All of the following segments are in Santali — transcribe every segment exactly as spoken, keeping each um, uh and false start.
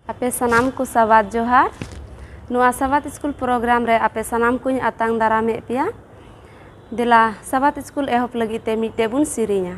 ᱟᱯᱮ ᱥᱟᱱᱟᱢ ᱠᱚ ᱥᱟᱵᱟᱫ ᱡᱚᱦᱟᱨ᱾ ᱱᱚᱣᱟ ᱥᱟᱵᱟᱫ ᱥᱠᱩᱞ ᱯᱨᱳᱜᱨᱟᱢ ᱨᱮ ᱟᱯᱮ ᱥᱟᱱᱟᱢ ᱠᱚᱧ ᱟᱛᱟᱝ ᱫᱟᱨᱟᱢᱮᱫ ᱯᱮᱭᱟ᱾ ᱫᱮᱞᱟ, ᱥᱟᱵᱟᱫ ᱥᱠᱩᱞ ᱮᱦᱚᱵ ᱞᱟᱹᱜᱤᱫ ᱛᱮ ᱢᱤᱫᱴᱮᱡ ᱵᱚᱱ ᱥᱮᱨᱮᱧᱟ᱾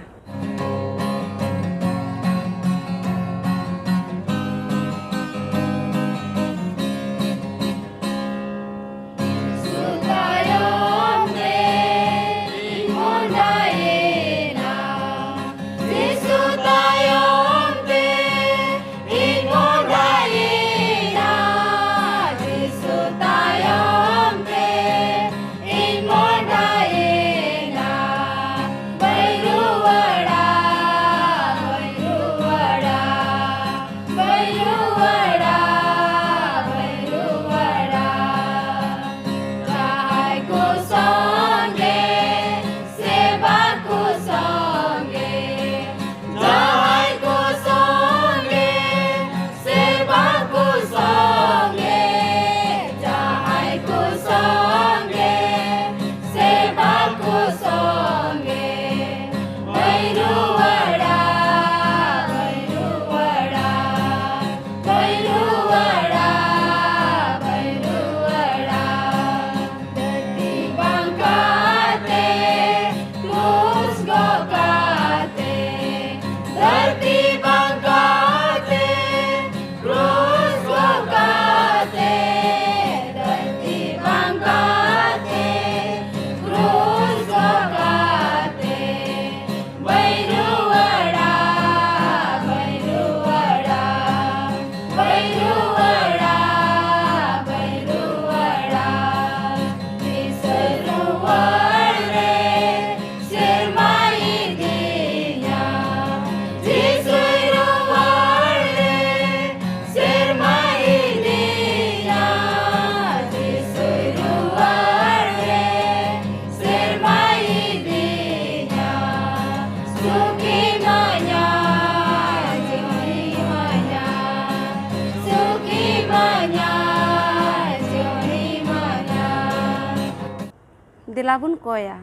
ᱫᱮᱞᱟ ᱵᱚᱱ ᱠᱚᱭᱟ᱾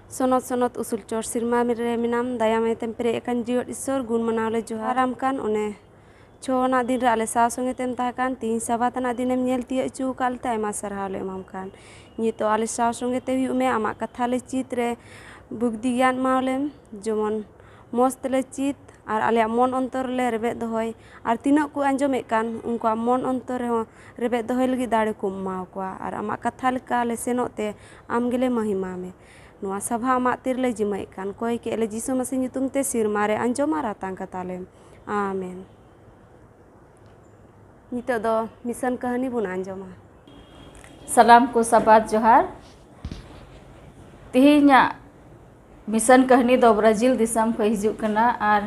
ᱥᱚᱱᱚᱛ ᱥᱚᱱᱚᱛ ᱩᱥᱩᱞ ᱪᱚᱴ ᱥᱮᱨᱢᱟ ᱨᱮ ᱢᱮᱱᱟᱢ, ᱫᱟᱭᱟ ᱢᱟᱭᱟᱛᱮᱢ ᱯᱮᱨᱮᱡ ᱟᱠᱟᱱ ᱡᱤᱣᱮᱫ ᱤᱥᱥᱚᱨ, ᱜᱩᱱ ᱢᱟᱱᱟᱣ ᱞᱮ ᱡᱚᱦᱟᱨᱟᱢ ᱠᱟᱱ ᱚᱱᱮ ᱪᱷᱚ ᱟᱱᱟᱜ ᱫᱤᱱ ᱨᱮ ᱟᱞᱮ ᱥᱟᱶ ᱥᱚᱸᱜᱮ ᱛᱮᱢ ᱛᱟᱦᱮᱸ ᱠᱟᱱ, ᱛᱤᱦᱤᱧ ᱥᱟᱵᱟᱛ ᱟᱱᱟᱜ ᱫᱤᱱᱮᱢ ᱧᱮᱞ ᱛᱤᱭᱳᱜ ᱦᱚᱪᱚ ᱟᱠᱟᱫ ᱞᱮᱛᱮ ᱟᱭᱢᱟ ᱥᱟᱨᱦᱟᱣ ᱞᱮ ᱮᱢᱟᱢ ᱠᱟᱱ᱾ ᱱᱤᱛᱚᱜ ᱟᱞᱮ ᱥᱟᱶ ᱥᱚᱸᱜᱮ ᱛᱮ ᱦᱩᱭᱩᱜ ᱢᱮ, ᱟᱢᱟᱜ ᱠᱟᱛᱷᱟ ᱞᱮ ᱪᱮᱫ ᱨᱮ ᱵᱩᱫᱽᱫᱷᱤ ᱜᱮᱭᱟᱱ ᱮᱢᱟᱣ ᱞᱮᱢ, ᱡᱮᱢᱚᱱ ᱢᱚᱡᱽ ᱛᱮᱞᱮ ᱪᱮᱫ ᱟᱨ ᱟᱞᱮᱭᱟᱜ ᱢᱚᱱ ᱚᱱᱛᱚᱨ ᱨᱮᱞᱮ ᱨᱮᱵᱮᱫ ᱫᱚᱦᱚᱭ, ᱟᱨ ᱛᱤᱱᱟᱹᱜ ᱠᱚ ᱟᱸᱡᱚᱢᱮᱫ ᱠᱟᱱ ᱩᱱᱠᱩᱣᱟᱜ ᱢᱚᱱ ᱚᱱᱛᱚᱨ ᱨᱮᱦᱚᱸ ᱨᱮᱵᱮᱫ ᱫᱚᱦᱚᱭ ᱞᱟᱹᱜᱤᱫ ᱫᱟᱲᱮ ᱠᱚᱢ ᱮᱢᱟᱣ ᱠᱚᱣᱟ, ᱟᱨ ᱟᱢᱟᱜ ᱠᱟᱛᱷᱟ ᱞᱮᱠᱟ ᱞᱮ ᱥᱮᱱᱚᱜ ᱛᱮ ᱟᱢ ᱜᱮᱞᱮ ᱢᱚᱦᱤᱢᱟ ᱢᱮ᱾ ᱱᱚᱣᱟ ᱥᱟᱵᱷᱟ ᱟᱢᱟᱜ ᱛᱤ ᱨᱮᱞᱮ ᱡᱤᱢᱟᱹᱭᱮᱫ ᱠᱟᱱ, ᱠᱚᱭ ᱠᱮᱫ ᱞᱮ ᱡᱤᱥᱩ ᱢᱟᱹᱥᱤ ᱧᱩᱛᱩᱢ ᱛᱮ ᱥᱮᱨᱢᱟ ᱨᱮ ᱟᱸᱡᱚᱢ ᱟᱨ ᱟᱛᱟᱝ ᱠᱟᱛᱟᱞᱮᱢ᱾ ᱟᱢᱮᱱ᱾ ᱱᱤᱛᱚᱜ ᱫᱚ ᱢᱤᱥᱚᱱ ᱠᱟᱹᱦᱱᱤ ᱵᱚᱱ ᱟᱸᱡᱚᱢᱟ᱾ ᱥᱟᱱᱟᱢ ᱠᱚ ᱥᱟᱵᱟᱛ ᱡᱚᱦᱟᱨ᱾ ᱛᱮᱦᱮᱧᱟᱜ ᱢᱤᱥᱚᱱ ᱠᱟᱹᱦᱱᱤ ᱫᱚ ᱵᱨᱟᱡᱤᱞ ᱫᱤᱥᱚᱢ ᱠᱷᱚᱱ ᱦᱤᱡᱩᱜ ᱠᱟᱱᱟ ᱟᱨ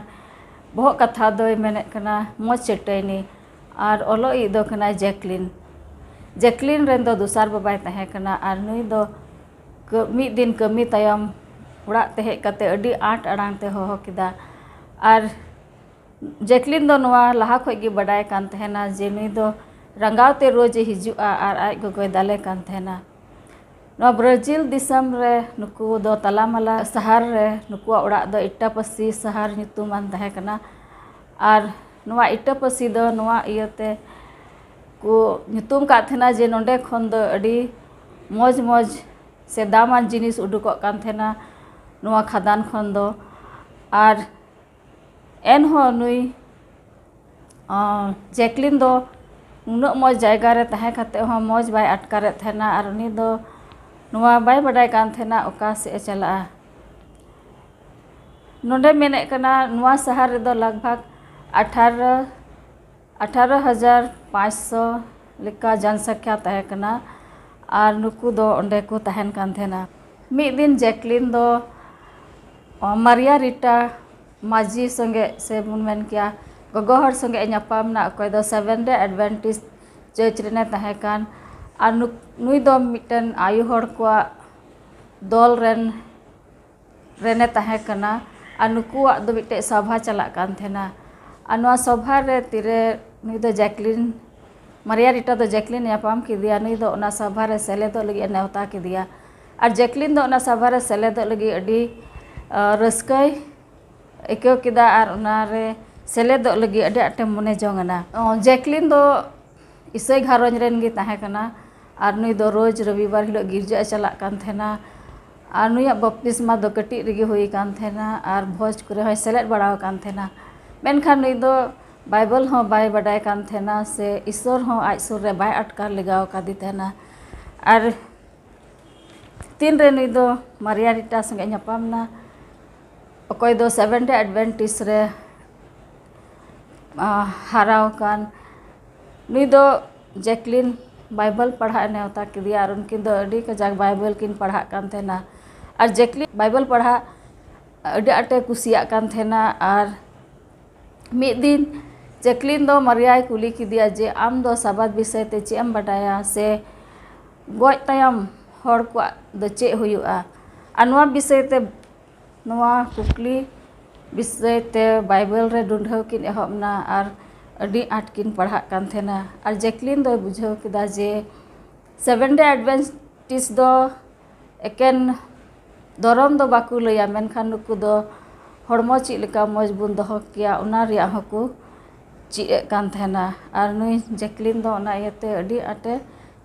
ᱵᱚᱦᱚᱜ ᱠᱟᱛᱷᱟ ᱫᱚᱭ ᱢᱮᱱᱮᱫ ᱠᱟᱱᱟ ᱢᱚᱡᱽ ᱪᱟᱹᱴᱟᱹᱭᱱᱤ ᱟᱨ ᱚᱞᱚᱜ ᱤᱡ ᱫᱚ ᱠᱟᱱᱟᱭ ᱡᱮᱠᱞᱤᱱ᱾ ᱡᱮᱠᱞᱤᱱ ᱨᱮᱱ ᱫᱚ ᱫᱚᱥᱟᱨ ᱵᱟᱵᱟᱭ ᱛᱟᱦᱮᱸ ᱠᱟᱱᱟ ᱟᱨ ᱱᱩᱭ ᱫᱚ ᱠᱟᱹ- ᱢᱤᱫ ᱫᱤᱱ ᱠᱟᱹᱢᱤ ᱛᱟᱭᱚᱢ ᱚᱲᱟᱜ ᱛᱮ ᱦᱮᱡ ᱠᱟᱛᱮ ᱟᱹᱰᱤ ᱟᱸᱴ ᱟᱲᱟᱝ ᱛᱮ ᱦᱚᱦᱚ ᱠᱮᱫᱟ᱾ ᱟᱨ ᱡᱮᱠᱞᱤᱱ ᱫᱚ ᱱᱚᱣᱟ ᱞᱟᱦᱟ ᱠᱷᱚᱡ ᱜᱮ ᱵᱟᱰᱟᱭ ᱠᱟᱱ ᱛᱟᱦᱮᱱᱟ ᱡᱮ ᱱᱩᱭ ᱫᱚ ᱨᱟᱸᱜᱟᱣ ᱛᱮ ᱨᱳᱡᱽ ᱮ ᱦᱤᱡᱩᱜᱼᱟ ᱟᱨ ᱟᱡ ᱜᱚᱜᱚᱭ ᱫᱟᱞᱮ ᱠᱟᱱ ᱛᱟᱦᱮᱱᱟ᱾ ᱱᱚᱣᱟ ᱵᱨᱟᱡᱤᱞ ᱫᱤᱥᱚᱢ ᱨᱮ ᱱᱩᱠᱩ ᱫᱚ ᱛᱟᱞᱟᱢᱟᱞᱟ ᱥᱟᱦᱟᱨ ᱨᱮ ᱱᱩᱠᱩᱣᱟᱜ ᱚᱲᱟᱜ ᱫᱚ ᱤᱴᱟᱯᱟᱥᱤ ᱥᱟᱦᱟᱨ ᱧᱩᱛᱩᱢᱟᱱ ᱛᱟᱦᱮᱸ ᱠᱟᱱᱟ᱾ ᱟᱨ ᱱᱚᱣᱟ ᱤᱴᱟᱯᱟᱥᱤ ᱫᱚ ᱱᱚᱣᱟ ᱤᱭᱟᱹᱛᱮ ᱠᱚ ᱧᱩᱛᱩᱢ ᱠᱟᱜ ᱛᱟᱦᱮᱱᱟ ᱡᱮ ᱱᱚᱸᱰᱮ ᱠᱷᱚᱱ ᱫᱚ ᱟᱹᱰᱤ ᱢᱚᱡᱽ ᱢᱚᱡᱽ ᱥᱮ ᱫᱟᱢᱟᱱ ᱡᱤᱱᱤᱥ ᱩᱰᱩᱠᱚᱜ ᱠᱟᱱ ᱛᱟᱦᱮᱱᱟ ᱱᱚᱣᱟ ᱠᱷᱟᱫᱟᱱ ᱠᱷᱚᱱ ᱫᱚ᱾ ᱟᱨ ᱮᱱᱦᱚᱸ ᱱᱩᱭ, ᱟᱸ, ᱡᱮᱠᱞᱤᱱ ᱫᱚ ᱩᱱᱟᱹᱜ ᱢᱚᱡᱽ ᱡᱟᱭᱜᱟ ᱨᱮ ᱛᱟᱦᱮᱸ ᱠᱟᱛᱮ ᱦᱚᱸ ᱢᱚᱡᱽ ᱵᱟᱭ ᱟᱴᱠᱟᱨᱮᱫ ᱛᱟᱦᱮᱱᱟ ᱟᱨ ᱩᱱᱤ ᱫᱚ ᱱᱚᱣᱟ ᱵᱟᱭ ᱵᱟᱰᱟᱭ ᱠᱟᱱ ᱛᱟᱦᱮᱱᱟ ᱚᱠᱟ ᱥᱮᱫ ᱮ ᱪᱟᱞᱟᱜᱼᱟ᱾ ᱱᱚᱰᱮ ᱢᱮᱱᱮᱫ ᱠᱟᱱᱟ ᱱᱚᱣᱟ ᱥᱟᱦᱟᱨ ᱨᱮᱫᱚ ᱞᱟᱜᱽ ᱵᱷᱟᱜᱽ ᱟᱴᱷᱟᱨᱚ ᱟᱴᱷᱟᱨᱚ ᱦᱟᱡᱟᱨ ᱯᱟᱸᱪᱥᱚ ᱞᱮᱠᱟ ᱡᱚᱱᱥᱚᱝᱠᱷᱟ ᱛᱟᱦᱮᱸ ᱠᱟᱱᱟ ᱟᱨ ᱱᱩᱠᱩ ᱫᱚ ᱚᱸᱰᱮ ᱠᱚ ᱛᱟᱦᱮᱱ ᱠᱟᱱ ᱛᱟᱦᱮᱱᱟ᱾ ᱢᱤᱫ ᱫᱤᱱ ᱡᱮᱠᱞᱤᱱ ᱫᱚ, ᱚ, ᱢᱟᱨᱤᱭᱟ ᱨᱤᱴᱟ ᱢᱟᱹᱡᱷᱤ ᱥᱚᱸᱜᱮ ᱥᱮ ᱵᱚᱱ ᱢᱮᱱ ᱠᱮᱭᱟ ᱜᱚᱜᱚ ᱦᱚᱲ ᱥᱚᱸᱜᱮ ᱧᱟᱯᱟᱢ ᱮᱱᱟ, ᱚᱠᱚᱭ ᱫᱚ ᱥᱮᱵᱷᱮᱱ ᱰᱮ ᱮᱰᱵᱷᱮᱱᱴᱤᱥᱴ ᱪᱟᱨᱪ ᱨᱮᱱᱮ ᱛᱟᱦᱮᱸ ᱠᱟᱱ᱾ ᱟᱨ ᱱᱩᱠ- ᱱᱩᱭ ᱫᱚ ᱢᱤᱫᱴᱮᱱ ᱟᱭᱳ ᱦᱚᱲ ᱠᱚᱣᱟᱜ ᱫᱚᱞ ᱨᱮᱱ ᱨᱮᱱᱮ ᱛᱟᱦᱮᱸ ᱠᱟᱱᱟ ᱟᱨ ᱱᱩᱠᱩᱣᱟᱜ ᱫᱚ ᱢᱤᱫᱴᱮᱡ ᱥᱚᱵᱷᱟ ᱪᱟᱞᱟᱜ ᱠᱟᱱ ᱛᱟᱦᱮᱱᱟ᱾ ᱟᱨ ᱱᱚᱣᱟ ᱥᱚᱵᱷᱟ ᱨᱮ ᱛᱤᱨᱮ ᱱᱩᱭ ᱫᱚ ᱡᱮᱠᱞᱤᱱ, ᱢᱟᱨᱤᱭᱟ ᱨᱤᱴᱟ ᱫᱚ ᱡᱮᱠᱞᱤᱱ ᱧᱟᱯᱟᱢ ᱠᱮᱫᱮᱭᱟ, ᱱᱩᱭ ᱫᱚ ᱚᱱᱟ ᱥᱚᱵᱷᱟ ᱨᱮ ᱥᱮᱞᱮᱫᱚᱜ ᱞᱟᱹᱜᱤᱫ ᱮ ᱱᱮᱣᱛᱟ ᱠᱮᱫᱮᱭᱟ᱾ ᱟᱨ ᱡᱮᱠᱞᱤᱱ ᱫᱚ ᱚᱱᱟ ᱥᱚᱵᱷᱟ ᱨᱮ ᱥᱮᱞᱮᱫᱚᱜ ᱞᱟᱹᱜᱤᱫ ᱟᱹᱰᱤ, ᱟᱹ, ᱨᱟᱹᱥᱠᱟᱹᱭ ᱟᱹᱭᱠᱟᱹᱣ ᱠᱮᱫᱟ ᱟᱨ ᱚᱱᱟᱨᱮ ᱥᱮᱞᱮᱫᱚᱜ ᱞᱟᱹᱜᱤᱫ ᱟᱹᱰᱤ ᱟᱸᱴᱮ ᱢᱚᱱᱮ ᱡᱚᱝ ᱮᱱᱟ᱾ ᱡᱮᱠᱞᱤᱱ ᱫᱚ ᱤᱥᱟᱹᱭ ᱜᱷᱟᱨᱚᱸᱡᱽ ᱨᱮᱱ ᱜᱮ ᱛᱟᱦᱮᱸ ᱠᱟᱱᱟ ᱟᱨ ᱱᱩᱭ ᱫᱚ ᱨᱳᱡᱽ ᱨᱚᱵᱤᱵᱟᱨ ᱦᱤᱞᱳᱜ ᱜᱤᱨᱡᱟᱹ ᱮ ᱪᱟᱞᱟᱜ ᱠᱟᱱ ᱛᱟᱦᱮᱱᱟ᱾ ᱟᱨ ᱱᱩᱭᱟᱜ ᱵᱟᱯᱛᱤᱥᱢᱟ ᱫᱚ ᱠᱟᱹᱴᱤᱡ ᱨᱮᱜᱮ ᱦᱩᱭ ᱟᱠᱟᱱ ᱛᱟᱦᱮᱱᱟ ᱟᱨ ᱵᱷᱚᱡᱽ ᱠᱚᱨᱮ ᱦᱚᱸᱭ ᱥᱮᱞᱮᱫ ᱵᱟᱲᱟ ᱟᱠᱟᱱ ᱛᱟᱦᱮᱱᱟ᱾ ᱢᱮᱱᱠᱷᱟᱱ ᱱᱩᱭ ᱫᱚ ᱵᱟᱭᱵᱮᱞ ᱦᱚᱸ ᱵᱟᱭ ᱵᱟᱰᱟᱭ ᱠᱟᱱ ᱛᱟᱦᱮᱱᱟ ᱥᱮ ᱤᱥᱥᱚᱨ ᱦᱚᱸ ᱟᱡ ᱥᱩᱨ ᱨᱮ ᱵᱟᱭ ᱟᱴᱠᱟᱨ ᱞᱮᱜᱟᱣ ᱟᱠᱟᱫᱮ ᱛᱟᱦᱮᱱᱟ᱾ ᱟᱨ ᱛᱤᱱᱨᱮ ᱱᱩᱭ ᱫᱚ ᱢᱟᱨᱤᱭᱟ ᱨᱤᱴᱟ ᱥᱚᱸᱜᱮ ᱧᱟᱯᱟᱢ ᱮᱱᱟ, ᱚᱠᱚᱭ ᱫᱚ ᱥᱮᱵᱷᱮᱱ ᱰᱮ ᱮᱰᱵᱷᱮᱱᱴᱤᱥ ᱨᱮ ᱦᱟᱨᱟ ᱟᱠᱟᱱ, ᱱᱩᱭ ᱫᱚ ᱡᱮᱠᱞᱤᱱ ᱵᱟᱭᱵᱮᱞ ᱯᱟᱲᱦᱟᱜ ᱮ ᱱᱮᱣᱛᱟ ᱠᱮᱫᱮᱭᱟ ᱟᱨ ᱩᱱᱠᱤᱱ ᱫᱚ ᱟᱹᱰᱤ ᱠᱟᱡᱟᱠ ᱵᱟᱭᱵᱮᱞ ᱠᱤᱱ ᱯᱟᱲᱦᱟᱜ ᱠᱟᱱ ᱛᱟᱦᱮᱱᱟ᱾ ᱟᱨ ᱡᱮᱠᱞᱤᱱ ᱵᱟᱭᱵᱮᱞ ᱯᱟᱲᱦᱟᱜ ᱟᱹᱰᱤ ᱟᱸᱴᱮ ᱠᱩᱥᱤᱭᱟᱜ ᱠᱟᱱ ᱛᱟᱦᱮᱱᱟ᱾ ᱟᱨ ᱢᱤᱫ ᱫᱤᱱ ᱡᱮᱠᱞᱤᱱ ᱫᱚ ᱢᱟᱨᱤᱭᱟᱭ ᱠᱩᱞᱤ ᱠᱮᱫᱮᱭᱟ ᱡᱮ, "ᱟᱢ ᱫᱚ ᱥᱟᱵᱟᱛ ᱵᱤᱥᱚᱭ ᱛᱮ ᱪᱮᱫ ᱮᱢ ᱵᱟᱰᱟᱭᱟ?" ᱥᱮ ᱜᱚᱡ ᱛᱟᱭᱚᱢ ᱦᱚᱲ ᱠᱚᱣᱟᱜ ᱫᱚ ᱪᱮᱫ ᱦᱩᱭᱩᱜᱼᱟ? ᱟᱨ ᱱᱚᱣᱟ ᱵᱤᱥᱚᱭ ᱛᱮ, ᱱᱚᱣᱟ ᱠᱩᱠᱞᱤ ᱵᱤᱥᱚᱭ ᱛᱮ ᱵᱟᱭᱵᱮᱞ ᱨᱮ ᱰᱩᱸᱰᱷᱟᱹᱣ ᱠᱤᱱ ᱮᱦᱚᱵ ᱮᱱᱟ ᱟᱨ ᱟᱹᱰᱤ ᱟᱸᱴ ᱠᱤᱱ ᱯᱟᱲᱦᱟᱜ ᱠᱟᱱ ᱛᱟᱦᱮᱱᱟ᱾ ᱟᱨ ᱡᱮᱠᱞᱤᱱ ᱫᱚᱭ ᱵᱩᱡᱷᱟᱹᱣ ᱠᱮᱫᱟ ᱡᱮ ᱥᱮᱵᱷᱮᱱ ᱰᱮ ᱮᱰᱵᱷᱮᱱᱴᱤᱥ ᱫᱚ ᱮᱠᱮᱱ ᱫᱷᱚᱨᱚᱢ ᱫᱚ ᱵᱟᱠᱚ ᱞᱟᱹᱭᱟ, ᱢᱮᱱᱠᱷᱟᱱ ᱱᱩᱠᱩ ᱫᱚ ᱦᱚᱲᱢᱚ ᱪᱮᱫ ᱞᱮᱠᱟ ᱢᱚᱡᱽ ᱵᱚᱱ ᱫᱚᱦᱚ ᱠᱮᱭᱟ, ᱚᱱᱟ ᱨᱮᱭᱟᱜ ᱦᱚᱸᱠᱚ ᱪᱮᱫ ᱮᱫ ᱠᱟᱱ ᱛᱟᱦᱮᱱᱟ᱾ ᱟᱨ ᱱᱩᱭ ᱡᱮᱠᱞᱤᱱ ᱫᱚ ᱚᱱᱟ ᱤᱭᱟᱹᱛᱮ ᱟᱹᱰᱤ ᱟᱸᱴᱮ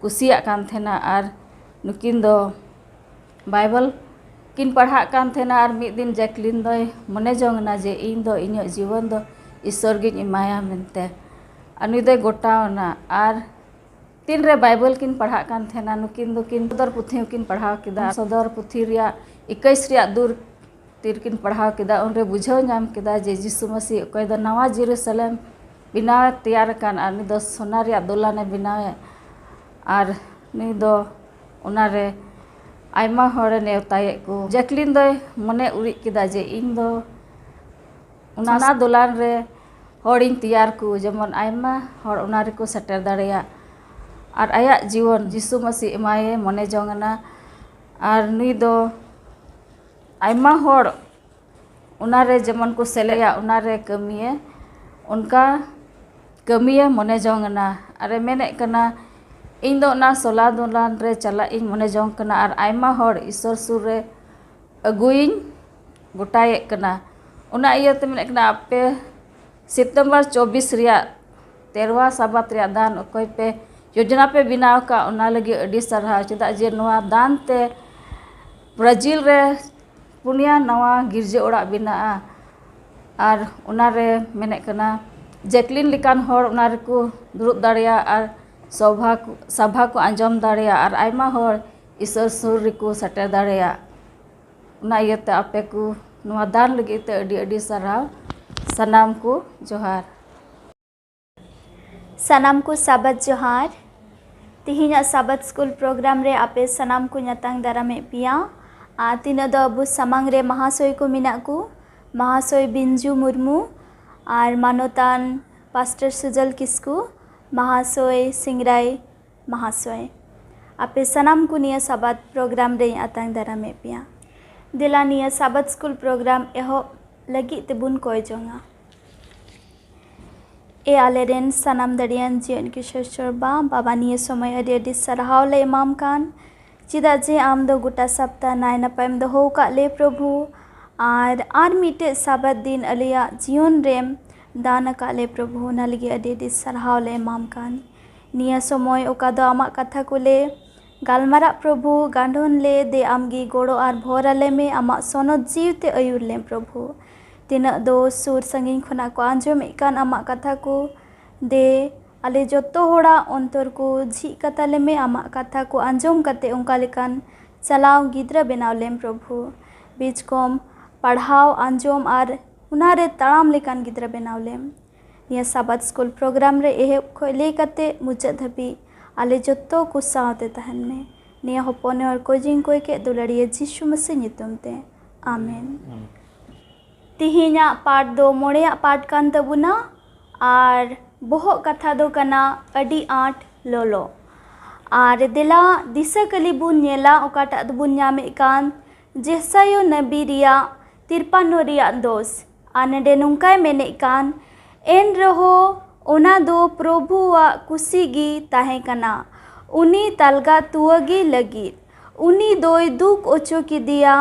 ᱠᱩᱥᱤᱭᱟᱜ ᱠᱟᱱ ᱛᱟᱦᱮᱱᱟ᱾ ᱟᱨ ᱱᱩᱠᱤᱱ ᱫᱚ ᱵᱟᱭᱵᱮᱞ ᱠᱤᱱ ᱯᱟᱲᱦᱟᱜ ᱠᱟᱱ ᱛᱟᱦᱮᱱᱟ᱾ ᱟᱨ ᱢᱤᱫ ᱫᱤᱱ ᱡᱮᱠᱞᱤᱱ ᱫᱚᱭ ᱢᱚᱱᱮ ᱡᱚᱝ ᱮᱱᱟ ᱡᱮ, "ᱤᱧ ᱫᱚ ᱤᱧᱟᱹᱜ ᱡᱤᱵᱚᱱ ᱫᱚ ᱤᱥᱥᱚᱨ ᱜᱤᱧ ᱮᱢᱟᱭᱟ" ᱢᱮᱱᱛᱮ᱾ ᱟᱨ ᱱᱩᱭ ᱫᱚᱭ ᱜᱚᱴᱟᱣ ᱮᱱᱟ᱾ ᱟᱨ ᱛᱤᱱᱨᱮ ᱵᱟᱭᱵᱮᱞ ᱠᱤᱱ ᱯᱟᱲᱦᱟᱜ ᱠᱟᱱ ᱛᱟᱦᱮᱱᱟ, ᱱᱩᱠᱤᱱ ᱫᱚᱠᱤᱱ ᱥᱚᱫᱚᱨ ᱯᱩᱛᱷᱤ ᱦᱚᱸᱠᱤᱱ ᱯᱟᱲᱦᱟᱣ ᱠᱮᱫᱟ᱾ ᱥᱚᱫᱚᱨ ᱯᱩᱛᱷᱤ ᱨᱮᱭᱟᱜ ᱤᱠᱟᱹᱭᱤᱥ ᱨᱮᱭᱟᱜ ᱫᱩᱨ ᱛᱤᱨᱠᱤᱱ ᱯᱟᱲᱦᱟᱣ ᱠᱮᱫᱟ᱾ ᱩᱱᱨᱮ ᱵᱩᱡᱷᱟᱹᱣ ᱧᱟᱢ ᱠᱮᱫᱟ ᱡᱮ ᱡᱤᱥᱩ ᱢᱟᱹᱥᱤ ᱚᱠᱚᱭ ᱫᱚ ᱱᱟᱣᱟ ᱡᱮᱨᱩᱥᱟᱞᱮᱢ ᱵᱮᱱᱟᱣ ᱮ ᱛᱮᱭᱟᱨ ᱟᱠᱟᱱ ᱟᱨ ᱩᱱᱤ ᱫᱚ ᱥᱚᱱᱟ ᱨᱮᱭᱟᱜ ᱫᱚᱞᱟᱱᱮ ᱵᱮᱱᱟᱣᱮᱫ, ᱟᱨ ᱱᱩᱭ ᱫᱚ ᱚᱱᱟᱨᱮ ᱟᱭᱢᱟ ᱦᱚᱲᱮ ᱱᱮᱣᱛᱟᱭᱮᱫ ᱠᱚ᱾ ᱡᱮᱠᱞᱤᱱ ᱫᱚᱭ ᱢᱚᱱᱮ ᱩᱨᱤᱡ ᱠᱮᱫᱟ ᱡᱮ ᱤᱧ ᱫᱚ ᱚᱱᱟ ᱥᱚᱱᱟ ᱫᱚᱞᱟᱱ ᱨᱮ ᱦᱚᱲᱤᱧ ᱛᱮᱭᱟᱨ ᱠᱚ, ᱡᱮᱢᱚᱱ ᱟᱭᱢᱟ ᱦᱚᱲ ᱚᱱᱟ ᱨᱮᱠᱚ ᱥᱮᱴᱮᱨ ᱫᱟᱲᱮᱭᱟᱜ᱾ ᱟᱨ ᱟᱭᱟᱜ ᱡᱤᱭᱚᱱ ᱡᱤᱥᱩ ᱢᱟᱹᱥᱤ ᱮᱢᱟᱭᱮ ᱢᱚᱱᱮ ᱡᱚᱝ ᱮᱱᱟ᱾ ᱟᱨ ᱱᱩᱭ ᱫᱚ ᱟᱭᱢᱟ ᱦᱚᱲ ᱚᱱᱟᱨᱮ ᱡᱮᱢᱚᱱ ᱠᱚ ᱥᱮᱞᱮᱫᱟ, ᱚᱱᱟᱨᱮ ᱠᱟᱹᱢᱤᱭᱮ, ᱚᱱᱠᱟ ᱠᱟᱹᱢᱤᱭᱮ ᱢᱚᱱᱮ ᱡᱚᱝ ᱮᱱᱟ᱾ ᱟᱨᱮ ᱢᱮᱱᱮᱫ ᱠᱟᱱᱟ, "ᱤᱧ ᱫᱚ ᱚᱱᱟ ᱥᱚᱞᱟ ᱫᱚᱞᱟᱱ ᱨᱮ ᱪᱟᱞᱟᱜ ᱤᱧ ᱢᱚᱱᱮ ᱡᱚᱝ ᱠᱟᱱᱟ ᱟᱨ ᱟᱭᱢᱟ ᱦᱚᱲ ᱤᱥᱥᱚᱨ ᱥᱩᱨ ᱨᱮ ᱟᱹᱜᱩᱭᱤᱧ ᱜᱚᱴᱟᱭᱮᱫ ᱠᱟᱱᱟ᱾" ᱚᱱᱟ ᱤᱭᱟᱹᱛᱮ ᱢᱮᱱᱮᱫ ᱠᱟᱱᱟ, ᱟᱯᱮ ᱥᱮᱯᱴᱮᱢᱵᱚᱨ ᱪᱚᱵᱵᱤᱥ ᱨᱮᱭᱟᱜ ᱛᱮᱨᱣᱟ ᱥᱟᱵᱟᱛ ᱨᱮᱭᱟᱜ ᱫᱟᱱ ᱚᱠᱚᱭ ᱯᱮ ᱡᱳᱡᱚᱱᱟ ᱯᱮ ᱵᱮᱱᱟᱣ ᱟᱠᱟᱫ, ᱚᱱᱟ ᱞᱟᱹᱜᱤᱫ ᱟᱹᱰᱤ ᱥᱟᱨᱦᱟᱣ᱾ ᱪᱮᱫᱟᱜ ᱡᱮ ᱱᱚᱣᱟ ᱫᱟᱱ ᱛᱮ ᱵᱨᱟᱡᱤᱞ ᱨᱮ ᱯᱩᱱᱭᱟ ᱱᱟᱣᱟ ᱜᱤᱨᱡᱟᱹ ᱚᱲᱟᱜ ᱵᱮᱱᱟᱜᱼᱟ᱾ ᱟᱨ ᱚᱱᱟᱨᱮ ᱢᱮᱱᱮᱫ ᱠᱟᱱᱟ, ᱡᱮᱠᱞᱤᱱ ᱞᱮᱠᱟᱱ ᱦᱚᱲ ᱚᱱᱟ ᱨᱮᱠᱚ ᱫᱩᱲᱩᱵ ᱫᱟᱲᱮᱭᱟᱜᱼᱟ ᱟᱨ ᱥᱚᱵᱷᱟ ᱠᱚ, ᱥᱟᱵᱷᱟ ᱠᱚ ᱟᱸᱡᱚᱢ ᱫᱟᱲᱮᱭᱟᱜᱼᱟ ᱟᱨ ᱟᱭᱢᱟ ᱦᱚᱲ ᱤᱥᱚᱨ ᱥᱩᱨ ᱨᱮᱠᱚ ᱥᱮᱴᱮᱨ ᱫᱟᱲᱮᱭᱟᱜ᱾ ᱚᱱᱟ ᱤᱭᱟᱹᱛᱮ ᱟᱯᱮ ᱠᱚ ᱱᱚᱣᱟ ᱫᱟᱱ ᱞᱟᱹᱜᱤᱫ ᱛᱮ ᱟᱹᱰᱤ ᱟᱹᱰᱤ ᱥᱟᱨᱦᱟᱣ᱾ ᱥᱟᱱᱟᱢ ᱠᱚ ᱡᱚᱦᱟᱨ᱾ ᱥᱟᱱᱟᱢ ᱠᱚ ᱥᱟᱵᱟᱫ ᱡᱚᱦᱟᱨ᱾ ᱛᱤᱦᱤᱧᱟᱜ ᱥᱟᱵᱟᱫ ᱥᱠᱩᱞ ᱯᱨᱳᱜᱨᱟᱢ ᱨᱮ ᱟᱯᱮ ᱥᱟᱱᱟᱢ ᱠᱚ ᱧᱟᱛᱟᱝ ᱫᱟᱨᱟᱢᱮᱫ ᱯᱮᱭᱟ᱾ ᱟᱨ ᱛᱤᱱᱟᱹᱜ ᱫᱚ ᱟᱵᱚ ᱥᱟᱢᱟᱝ ᱨᱮ ᱢᱟᱦᱟᱥᱚᱭ ᱠᱚ ᱢᱮᱱᱟᱜ ᱠᱚ, ᱢᱟᱦᱟᱥᱚᱭ ᱵᱤᱧᱡᱩ ᱢᱩᱨᱢᱩ ᱟᱨ ᱢᱟᱱᱚᱛᱟᱱ ᱯᱟᱥᱴᱚᱨ ᱥᱩᱡᱚᱞ ᱠᱤᱥᱠᱩ, ᱢᱟᱦᱟᱥᱚᱭ ᱥᱤᱝᱨᱟᱭ ᱢᱟᱦᱟᱥᱚᱭ, ᱟᱯᱮ ᱥᱟᱱᱟᱢ ᱠᱚ ᱱᱤᱭᱟᱹ ᱥᱟᱵᱟᱫ ᱯᱨᱳᱜᱨᱟᱢ ᱨᱮᱧ ᱟᱛᱟᱝ ᱫᱟᱨᱟᱢᱮᱫ ᱯᱮᱭᱟ᱾ ᱫᱮᱞᱟ ᱱᱤᱭᱟᱹ ᱥᱟᱵᱟᱫ ᱥᱠᱩᱞ ᱯᱨᱳᱜᱨᱟᱢ ᱮᱦᱚᱵ ᱞᱟᱹᱜᱤᱫ ᱛᱮᱵᱚᱱ ᱠᱚᱭ ᱡᱚᱝᱟ᱾ ᱮ ᱟᱞᱮᱨᱮᱱ ᱥᱟᱱᱟᱢ ᱫᱟᱲᱮᱭᱟᱱ ᱡᱤᱭᱚᱱ ᱠᱤᱥᱳᱨ ᱥᱚᱨᱵᱟ ᱵᱟᱵᱟ, ᱱᱤᱭᱟᱹ ᱥᱚᱢᱚᱭ ᱟᱹᱰᱤ ᱟᱹᱰᱤ ᱥᱟᱨᱦᱟᱣ ᱞᱮ ᱮᱢᱟᱢ ᱠᱟᱱ, ᱪᱮᱫᱟᱜ ᱡᱮ ᱟᱢ ᱫᱚ ᱜᱚᱴᱟ ᱥᱟᱯᱛᱟ ᱱᱟᱭ ᱱᱟᱯᱟᱭᱮᱢ ᱫᱚᱦᱚ ᱟᱠᱟᱫ ᱞᱮ ᱯᱨᱚᱵᱷᱩ, ᱟᱨ ᱟᱨ ᱢᱤᱫᱴᱮᱡ ᱥᱟᱵᱟᱫ ᱫᱤᱱ ᱟᱞᱮᱭᱟᱜ ᱡᱤᱭᱚᱱ ᱨᱮᱢ ᱫᱟᱱ ᱟᱠᱟᱫ ᱞᱮ ᱯᱨᱚᱵᱷᱩ, ᱚᱱᱟ ᱞᱟᱹᱜᱤᱫ ᱟᱹᱰᱤ ᱟᱹᱰᱤ ᱥᱟᱨᱦᱟᱣ ᱞᱮ ᱮᱢᱟᱢ ᱠᱟᱱ᱾ ᱱᱤᱭᱟᱹ ᱥᱚᱢᱚᱭ ᱚᱠᱟ ᱫᱚ ᱟᱢᱟᱜ ᱠᱟᱛᱷᱟ ᱠᱚᱞᱮ ᱜᱟᱞᱢᱟᱨᱟᱜ ᱯᱨᱚᱵᱷᱩ, ᱜᱟᱸᱰᱚᱱ ᱞᱮ ᱫᱮ ᱟᱢᱜᱮ ᱜᱚᱲᱚ ᱟᱨ ᱵᱷᱚᱨ ᱟᱞᱮ ᱢᱮ, ᱟᱢᱟᱜ ᱥᱚᱱᱚᱛ ᱡᱤᱣᱤ ᱛᱮ ᱟᱹᱭᱩᱨ ᱞᱮᱢ ᱯᱨᱚᱵᱷᱩ᱾ ᱛᱤᱱᱟᱹᱜ ᱫᱚ ᱥᱩᱨ ᱥᱟᱺᱜᱤᱧ ᱠᱷᱚᱱᱟᱜ ᱠᱚ ᱟᱸᱡᱚᱢᱮᱫ ᱠᱟᱱ ᱟᱢᱟᱜ ᱠᱟᱛᱷᱟ ᱠᱚ, ᱫᱮ ᱟᱞᱮ ᱡᱚᱛᱚ ᱦᱚᱲᱟᱜ ᱚᱱᱛᱚᱨ ᱠᱚ ᱡᱷᱤᱡ ᱠᱟᱛᱟ ᱞᱮ ᱢᱮ, ᱟᱢᱟᱜ ᱠᱟᱛᱷᱟ ᱠᱚ ᱟᱸᱡᱚᱢ ᱠᱟᱛᱮ ᱚᱱᱠᱟ ᱞᱮᱠᱟᱱ ᱪᱟᱞᱟᱣ ᱜᱤᱫᱽᱨᱟᱹ ᱵᱮᱱᱟᱣ ᱞᱮᱢ ᱯᱨᱚᱵᱷᱩ᱾ ᱵᱤᱡᱽ ᱠᱚᱢ ᱯᱟᱲᱦᱟᱣ, ᱟᱸᱡᱚᱢ ᱟᱨ ᱚᱱᱟᱨᱮ ᱛᱟᱲᱟᱢ ᱞᱮᱠᱟᱱ ᱜᱤᱫᱽᱨᱟᱹ ᱵᱮᱱᱟᱣ ᱞᱮᱢ᱾ ᱱᱤᱭᱟᱹ ᱥᱟᱵᱟᱫ ᱥᱠᱩᱞ ᱯᱨᱳᱜᱨᱟᱢ ᱨᱮ ᱮᱦᱚᱵ ᱠᱷᱚᱱ ᱞᱟᱹᱭ ᱠᱟᱛᱮ ᱢᱩᱪᱟᱹᱫ ᱫᱷᱟᱹᱵᱤᱡ ᱟᱞᱮ ᱡᱚᱛᱚ ᱠᱚ ᱥᱟᱶᱛᱮ ᱛᱟᱦᱮᱱ ᱢᱮ᱾ ᱱᱤᱭᱟᱹ ᱦᱚᱯᱚᱱ ᱦᱚᱲ ᱠᱚ ᱡᱤᱧ ᱠᱚᱭ ᱠᱮᱫ ᱫᱩᱞᱟᱹᱲᱤᱭᱟᱹ ᱡᱤᱥᱩ ᱢᱟᱹᱥᱤ ᱧᱩᱛᱩᱢ ᱛᱮ, ᱟᱢᱮᱱ᱾ ᱟᱢᱮᱱ᱾ ᱛᱤᱦᱤᱧᱟᱜ ᱯᱟᱴ ᱫᱚ ᱢᱚᱬᱮᱭᱟᱜ ᱯᱟᱴ ᱠᱟᱱ ᱛᱟᱵᱚᱱᱟ ᱟᱨ ᱵᱚᱦᱚᱜ ᱠᱟᱛᱷᱟ ᱫᱚ ᱠᱟᱱᱟ ᱟᱹᱰᱤ ᱟᱸᱴ ᱞᱚᱞᱚ᱾ ᱟᱨ ᱫᱮᱞᱟ ᱫᱤᱥᱟᱹ ᱠᱟᱹᱞᱤ ᱵᱚᱱ ᱧᱮᱞᱟ, ᱚᱠᱟᱴᱟᱜ ᱫᱚᱵᱚᱱ ᱧᱟᱢᱮᱫ ᱠᱟᱱ ᱡᱮᱥᱟᱭᱚ ᱱᱟᱵᱤ ᱨᱮᱭᱟᱜ ᱛᱤᱨᱯᱟᱱᱱᱚ ᱨᱮᱭᱟᱜ ᱫᱚᱥ᱾ ᱟᱨ ᱱᱚᱰᱮ ᱱᱚᱝᱠᱟᱭ ᱢᱮᱱᱮᱫ ᱠᱟᱱ, ᱮᱱ ᱨᱮᱦᱚᱸ ᱚᱱᱟ ᱫᱚ ᱯᱨᱚᱵᱷᱩᱣᱟᱜ ᱠᱩᱥᱤ ᱜᱮ ᱛᱟᱦᱮᱸ ᱠᱟᱱᱟ, ᱩᱱᱤ ᱛᱟᱞᱜᱟ ᱛᱩᱣᱟᱹᱜᱮ ᱞᱟᱹᱜᱤᱫ᱾ ᱩᱱᱤ ᱫᱚᱭ ᱫᱩᱠ ᱚᱪᱚ ᱠᱮᱫᱮᱭᱟ,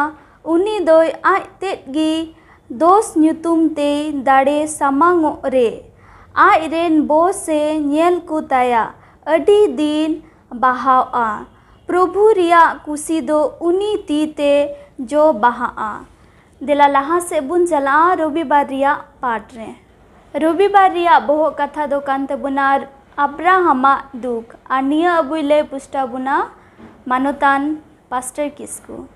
ᱩᱱᱤ ᱫᱚᱭ ᱟᱡ ᱛᱮᱫ ᱜᱮ ᱫᱳᱥ ᱧᱩᱛᱩᱢ ᱛᱮᱭ ᱫᱟᱲᱮ ᱥᱟᱢᱟᱝᱚᱜ ᱨᱮ, ᱟᱡ ᱨᱮᱱ ᱵᱚᱥ ᱮ ᱧᱮᱞ ᱠᱚ ᱛᱟᱭᱟ, ᱟᱹᱰᱤ ᱫᱤᱱ ᱵᱟᱦᱟᱣᱜᱼᱟ᱾ ᱯᱨᱚᱵᱷᱩ ᱨᱮᱭᱟᱜ ᱠᱩᱥᱤ ᱫᱚ ᱩᱱᱤ ᱛᱤ ᱛᱮ ᱡᱚ ᱵᱟᱦᱟᱜᱼᱟ᱾ ᱫᱮᱞᱟ ᱞᱟᱦᱟ ᱥᱮᱫ ᱵᱚᱱ ᱪᱟᱞᱟᱜᱼᱟ ᱨᱚᱵᱤᱵᱟᱨ ᱨᱮᱭᱟᱜ ᱯᱟᱴ ᱨᱮ᱾ ᱨᱚᱵᱤᱵᱟᱨ ᱨᱮᱭᱟᱜ ᱵᱚᱦᱚᱜ ᱠᱟᱛᱷᱟ ᱫᱚ ᱠᱟᱱ ᱛᱟᱵᱚᱱᱟ ᱟᱵᱨᱟᱦᱟᱢᱟᱜ ᱫᱩᱠ, ᱟᱨ ᱱᱤᱭᱟᱹ ᱟᱵᱚᱭ ᱞᱟᱹᱭ ᱯᱩᱥᱴᱟᱹᱣ ᱵᱚᱱᱟ ᱢᱟᱱᱚᱛᱟᱱ ᱯᱟᱥᱴᱚᱨ ᱠᱤᱥᱠᱩ᱾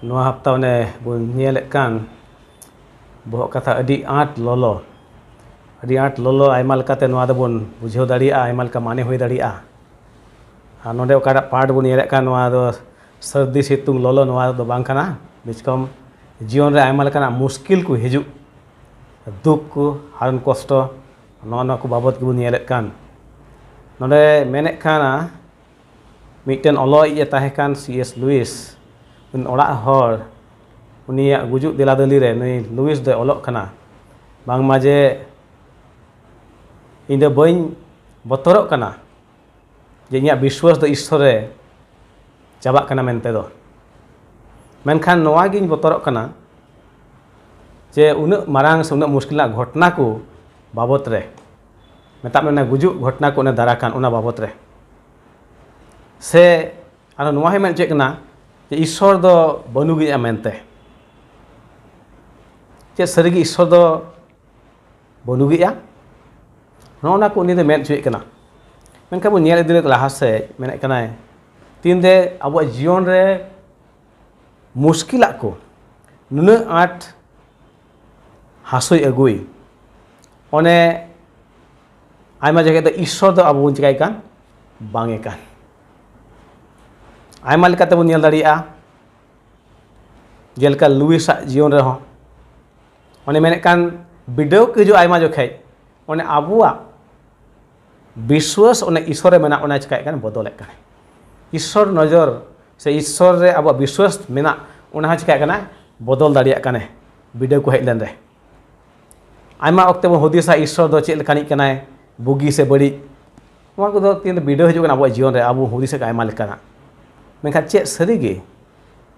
ᱱᱚᱣᱟ ᱦᱟᱯᱛᱟ ᱚᱱᱮ ᱵᱚᱱ ᱧᱮᱞᱮᱫ ᱠᱟᱱ ᱵᱚᱦᱚᱜ ᱠᱟᱛᱷᱟ ᱟᱹᱰᱤ ᱟᱸᱴ ᱞᱚᱞᱚ, ᱟᱹᱰᱤ ᱟᱸᱴ ᱞᱚᱞᱚ, ᱟᱭᱢᱟ ᱞᱮᱠᱟᱛᱮ ᱱᱚᱣᱟ ᱫᱚᱵᱚᱱ ᱵᱩᱡᱷᱟᱹᱣ ᱫᱟᱲᱮᱭᱟᱜᱼᱟ, ᱟᱭᱢᱟ ᱞᱮᱠᱟ ᱢᱟᱱᱮ ᱦᱩᱭ ᱫᱟᱲᱮᱭᱟᱜᱼᱟ᱾ ᱟᱨ ᱱᱚᱰᱮ ᱚᱠᱟᱴᱟᱜ ᱯᱟᱴ ᱵᱚᱱ ᱧᱮᱞᱮᱫ ᱠᱟᱱ, ᱱᱚᱣᱟ ᱫᱚ ᱥᱟᱹᱨᱫᱤ ᱥᱤᱛᱩᱝ ᱞᱚᱞᱚ ᱱᱚᱣᱟ ᱫᱚ ᱵᱟᱝ ᱠᱟᱱᱟ, ᱵᱤᱪᱠᱚᱢ ᱡᱤᱭᱚᱱ ᱨᱮ ᱟᱭᱢᱟ ᱞᱮᱠᱟᱱᱟᱜ ᱢᱩᱥᱠᱤᱞ ᱠᱚ ᱦᱤᱡᱩᱜ, ᱫᱩᱠ ᱠᱚ, ᱦᱟᱨᱚᱱ ᱠᱚᱥᱴᱚ, ᱱᱚᱜᱼᱚ ᱱᱚᱣᱟ ᱠᱚ ᱵᱟᱵᱚᱛ ᱜᱮᱵᱚᱱ ᱧᱮᱞᱮᱫ ᱠᱟᱱ᱾ ᱱᱚᱰᱮ ᱢᱮᱱᱮᱫ ᱠᱟᱱᱟ, ᱢᱤᱫᱴᱮᱱ ᱚᱞᱚᱜ ᱤᱡ ᱮ ᱛᱟᱦᱮᱸ ᱠᱟᱱ ᱥᱤ ᱮᱥ ᱞᱩᱭᱤᱥ, ᱩᱱᱤ ᱚᱲᱟᱜ ᱦᱚᱲ ᱩᱱᱤᱭᱟᱜ ᱜᱩᱡᱩᱜ ᱫᱮᱞᱟ ᱫᱮᱞᱤ ᱨᱮ ᱱᱩᱭ ᱞᱩᱭᱤᱥ ᱫᱚᱭ ᱚᱞᱚᱜ ᱠᱟᱱᱟ, ᱵᱟᱝᱢᱟ ᱡᱮ ᱤᱧ ᱫᱚ ᱵᱟᱹᱧ ᱵᱚᱛᱚᱨᱚᱜ ᱠᱟᱱᱟ ᱡᱮ ᱤᱧᱟᱹᱜ ᱵᱤᱥᱣᱟᱥ ᱫᱚ ᱤᱥᱥᱚᱨ ᱨᱮ ᱪᱟᱵᱟᱜ ᱠᱟᱱᱟ ᱢᱮᱱᱛᱮ ᱫᱚ, ᱢᱮᱱᱠᱷᱟᱱ ᱱᱚᱣᱟ ᱜᱤᱧ ᱵᱚᱛᱚᱨᱚᱜ ᱠᱟᱱᱟ ᱡᱮ ᱩᱱᱟᱹᱜ ᱢᱟᱨᱟᱝ ᱥᱮ ᱩᱱᱟᱹᱜ ᱢᱩᱥᱠᱤᱞ ᱨᱮᱱᱟᱜ ᱜᱷᱚᱴᱚᱱᱟ ᱠᱚ ᱵᱟᱵᱚᱛ ᱨᱮ, ᱢᱮᱛᱟᱜ ᱢᱮ ᱚᱱᱟ ᱜᱩᱡᱩᱜ ᱜᱷᱚᱴᱚᱱᱟ ᱠᱚ ᱚᱱᱟ ᱫᱟᱨᱟ ᱠᱟᱱ ᱚᱱᱟ ᱵᱟᱵᱚᱛ ᱨᱮ, ᱥᱮ ᱟᱨᱦᱚᱸ ᱱᱚᱣᱟ ᱦᱚᱸᱭ ᱢᱮᱱ ᱦᱚᱪᱚᱭᱮᱫ ᱠᱟᱱᱟ ᱡᱮ ᱤᱥᱥᱚᱨ ᱫᱚ ᱵᱟᱹᱱᱩᱜᱮᱭᱟ ᱢᱮᱱᱛᱮ᱾ ᱪᱮᱫ ᱥᱟᱹᱨᱤᱜᱮ ᱤᱥᱥᱚᱨ ᱫᱚ ᱵᱟᱹᱱᱩᱜᱮᱜᱼᱟ? ᱱᱚᱜᱼᱚ ᱱᱟ ᱠᱚ ᱩᱱᱤ ᱫᱚ ᱢᱮᱱ ᱦᱚᱪᱚᱭᱮᱫ ᱠᱟᱱᱟ᱾ ᱢᱮᱱᱠᱷᱟᱱ ᱵᱚᱱ ᱧᱮᱞ ᱤᱫᱤ ᱞᱮᱫ ᱞᱟᱦᱟ ᱥᱮᱫ, ᱢᱮᱱᱮᱫ ᱠᱟᱱᱟᱭ, ᱛᱤᱱᱨᱮ ᱟᱵᱚᱣᱟᱜ ᱡᱤᱭᱚᱱ ᱨᱮ ᱢᱩᱥᱠᱤᱞᱟᱜ ᱠᱚ ᱱᱩᱱᱟᱹᱜ ᱟᱸᱴ ᱦᱟᱥᱳᱭ ᱟᱹᱜᱩᱭ, ᱚᱱᱮ ᱟᱭᱢᱟ ᱡᱟᱭᱜᱟ ᱫᱚ ᱤᱥᱥᱚᱨ ᱫᱚ ᱟᱵᱚ ᱵᱚᱱ ᱪᱤᱠᱟᱹᱭ ᱠᱟᱱ, ᱵᱟᱝ ᱮ ᱠᱟᱱ᱾ ᱟᱭᱢᱟ ᱞᱮᱠᱟᱛᱮ ᱵᱚᱱ ᱧᱮᱞ ᱫᱟᱲᱮᱭᱟᱜᱼᱟ, ᱡᱮᱞᱮᱠᱟ ᱞᱩᱭᱤᱥᱟᱜ ᱡᱤᱭᱚᱱ ᱨᱮᱦᱚᱸ ᱚᱱᱮ ᱢᱮᱱᱮᱫ ᱠᱟᱱ ᱵᱤᱰᱟᱹᱣ ᱠᱚ ᱦᱤᱡᱩᱜᱼᱟ ᱟᱭᱢᱟ ᱡᱚᱠᱷᱮᱡ, ᱚᱱᱮ ᱟᱵᱚᱣᱟᱜ ᱵᱤᱥᱣᱟᱥ ᱚᱱᱮ ᱤᱥᱥᱚᱨ ᱨᱮ ᱢᱮᱱᱟᱜ ᱚᱱᱟ ᱪᱤᱠᱟᱹᱭᱮᱫ ᱠᱟᱱᱟ, ᱵᱚᱫᱚᱞᱮᱫ ᱠᱟᱱᱟ᱾ ᱤᱥᱥᱚᱨ ᱱᱚᱡᱚᱨ ᱥᱮ ᱤᱥᱥᱚᱨ ᱨᱮ ᱟᱵᱚᱣᱟᱜ ᱵᱤᱥᱣᱟᱥ ᱢᱮᱱᱟᱜ ᱚᱱᱟ ᱦᱚᱸ ᱪᱤᱠᱟᱹᱭᱮᱫ ᱠᱟᱱᱟ, ᱵᱚᱫᱚᱞ ᱫᱟᱲᱮᱭᱟᱜ ᱠᱟᱱᱟ ᱵᱤᱰᱟᱹᱣ ᱠᱚ ᱦᱮᱡ ᱞᱮᱱ ᱨᱮ᱾ ᱟᱭᱢᱟ ᱚᱠᱛᱮ ᱵᱚᱱ ᱦᱩᱫᱤᱥᱟ ᱤᱥᱥᱚᱨ ᱫᱚ ᱪᱮᱫ ᱞᱮᱠᱟᱱᱤᱡ ᱠᱟᱱᱟᱭ, ᱵᱩᱜᱤ ᱥᱮ ᱵᱟᱹᱲᱤᱡ, ᱱᱚᱣᱟ ᱠᱚᱫᱚ ᱛᱤᱱ ᱵᱤᱰᱟᱹᱣ ᱦᱤᱡᱩᱜ ᱠᱟᱱᱟ ᱟᱵᱚᱣᱟᱜ ᱡᱤᱭᱚᱱ ᱨᱮ, ᱟᱵᱚ ᱦᱩᱫᱤᱥᱮᱫ ᱠᱟᱱᱟ ᱟᱭᱢᱟ ᱞᱮᱠᱟᱱᱟᱜ᱾ ᱢᱮᱱᱠᱷᱟᱱ ᱪᱮᱫ ᱥᱟᱹᱨᱤᱜᱮ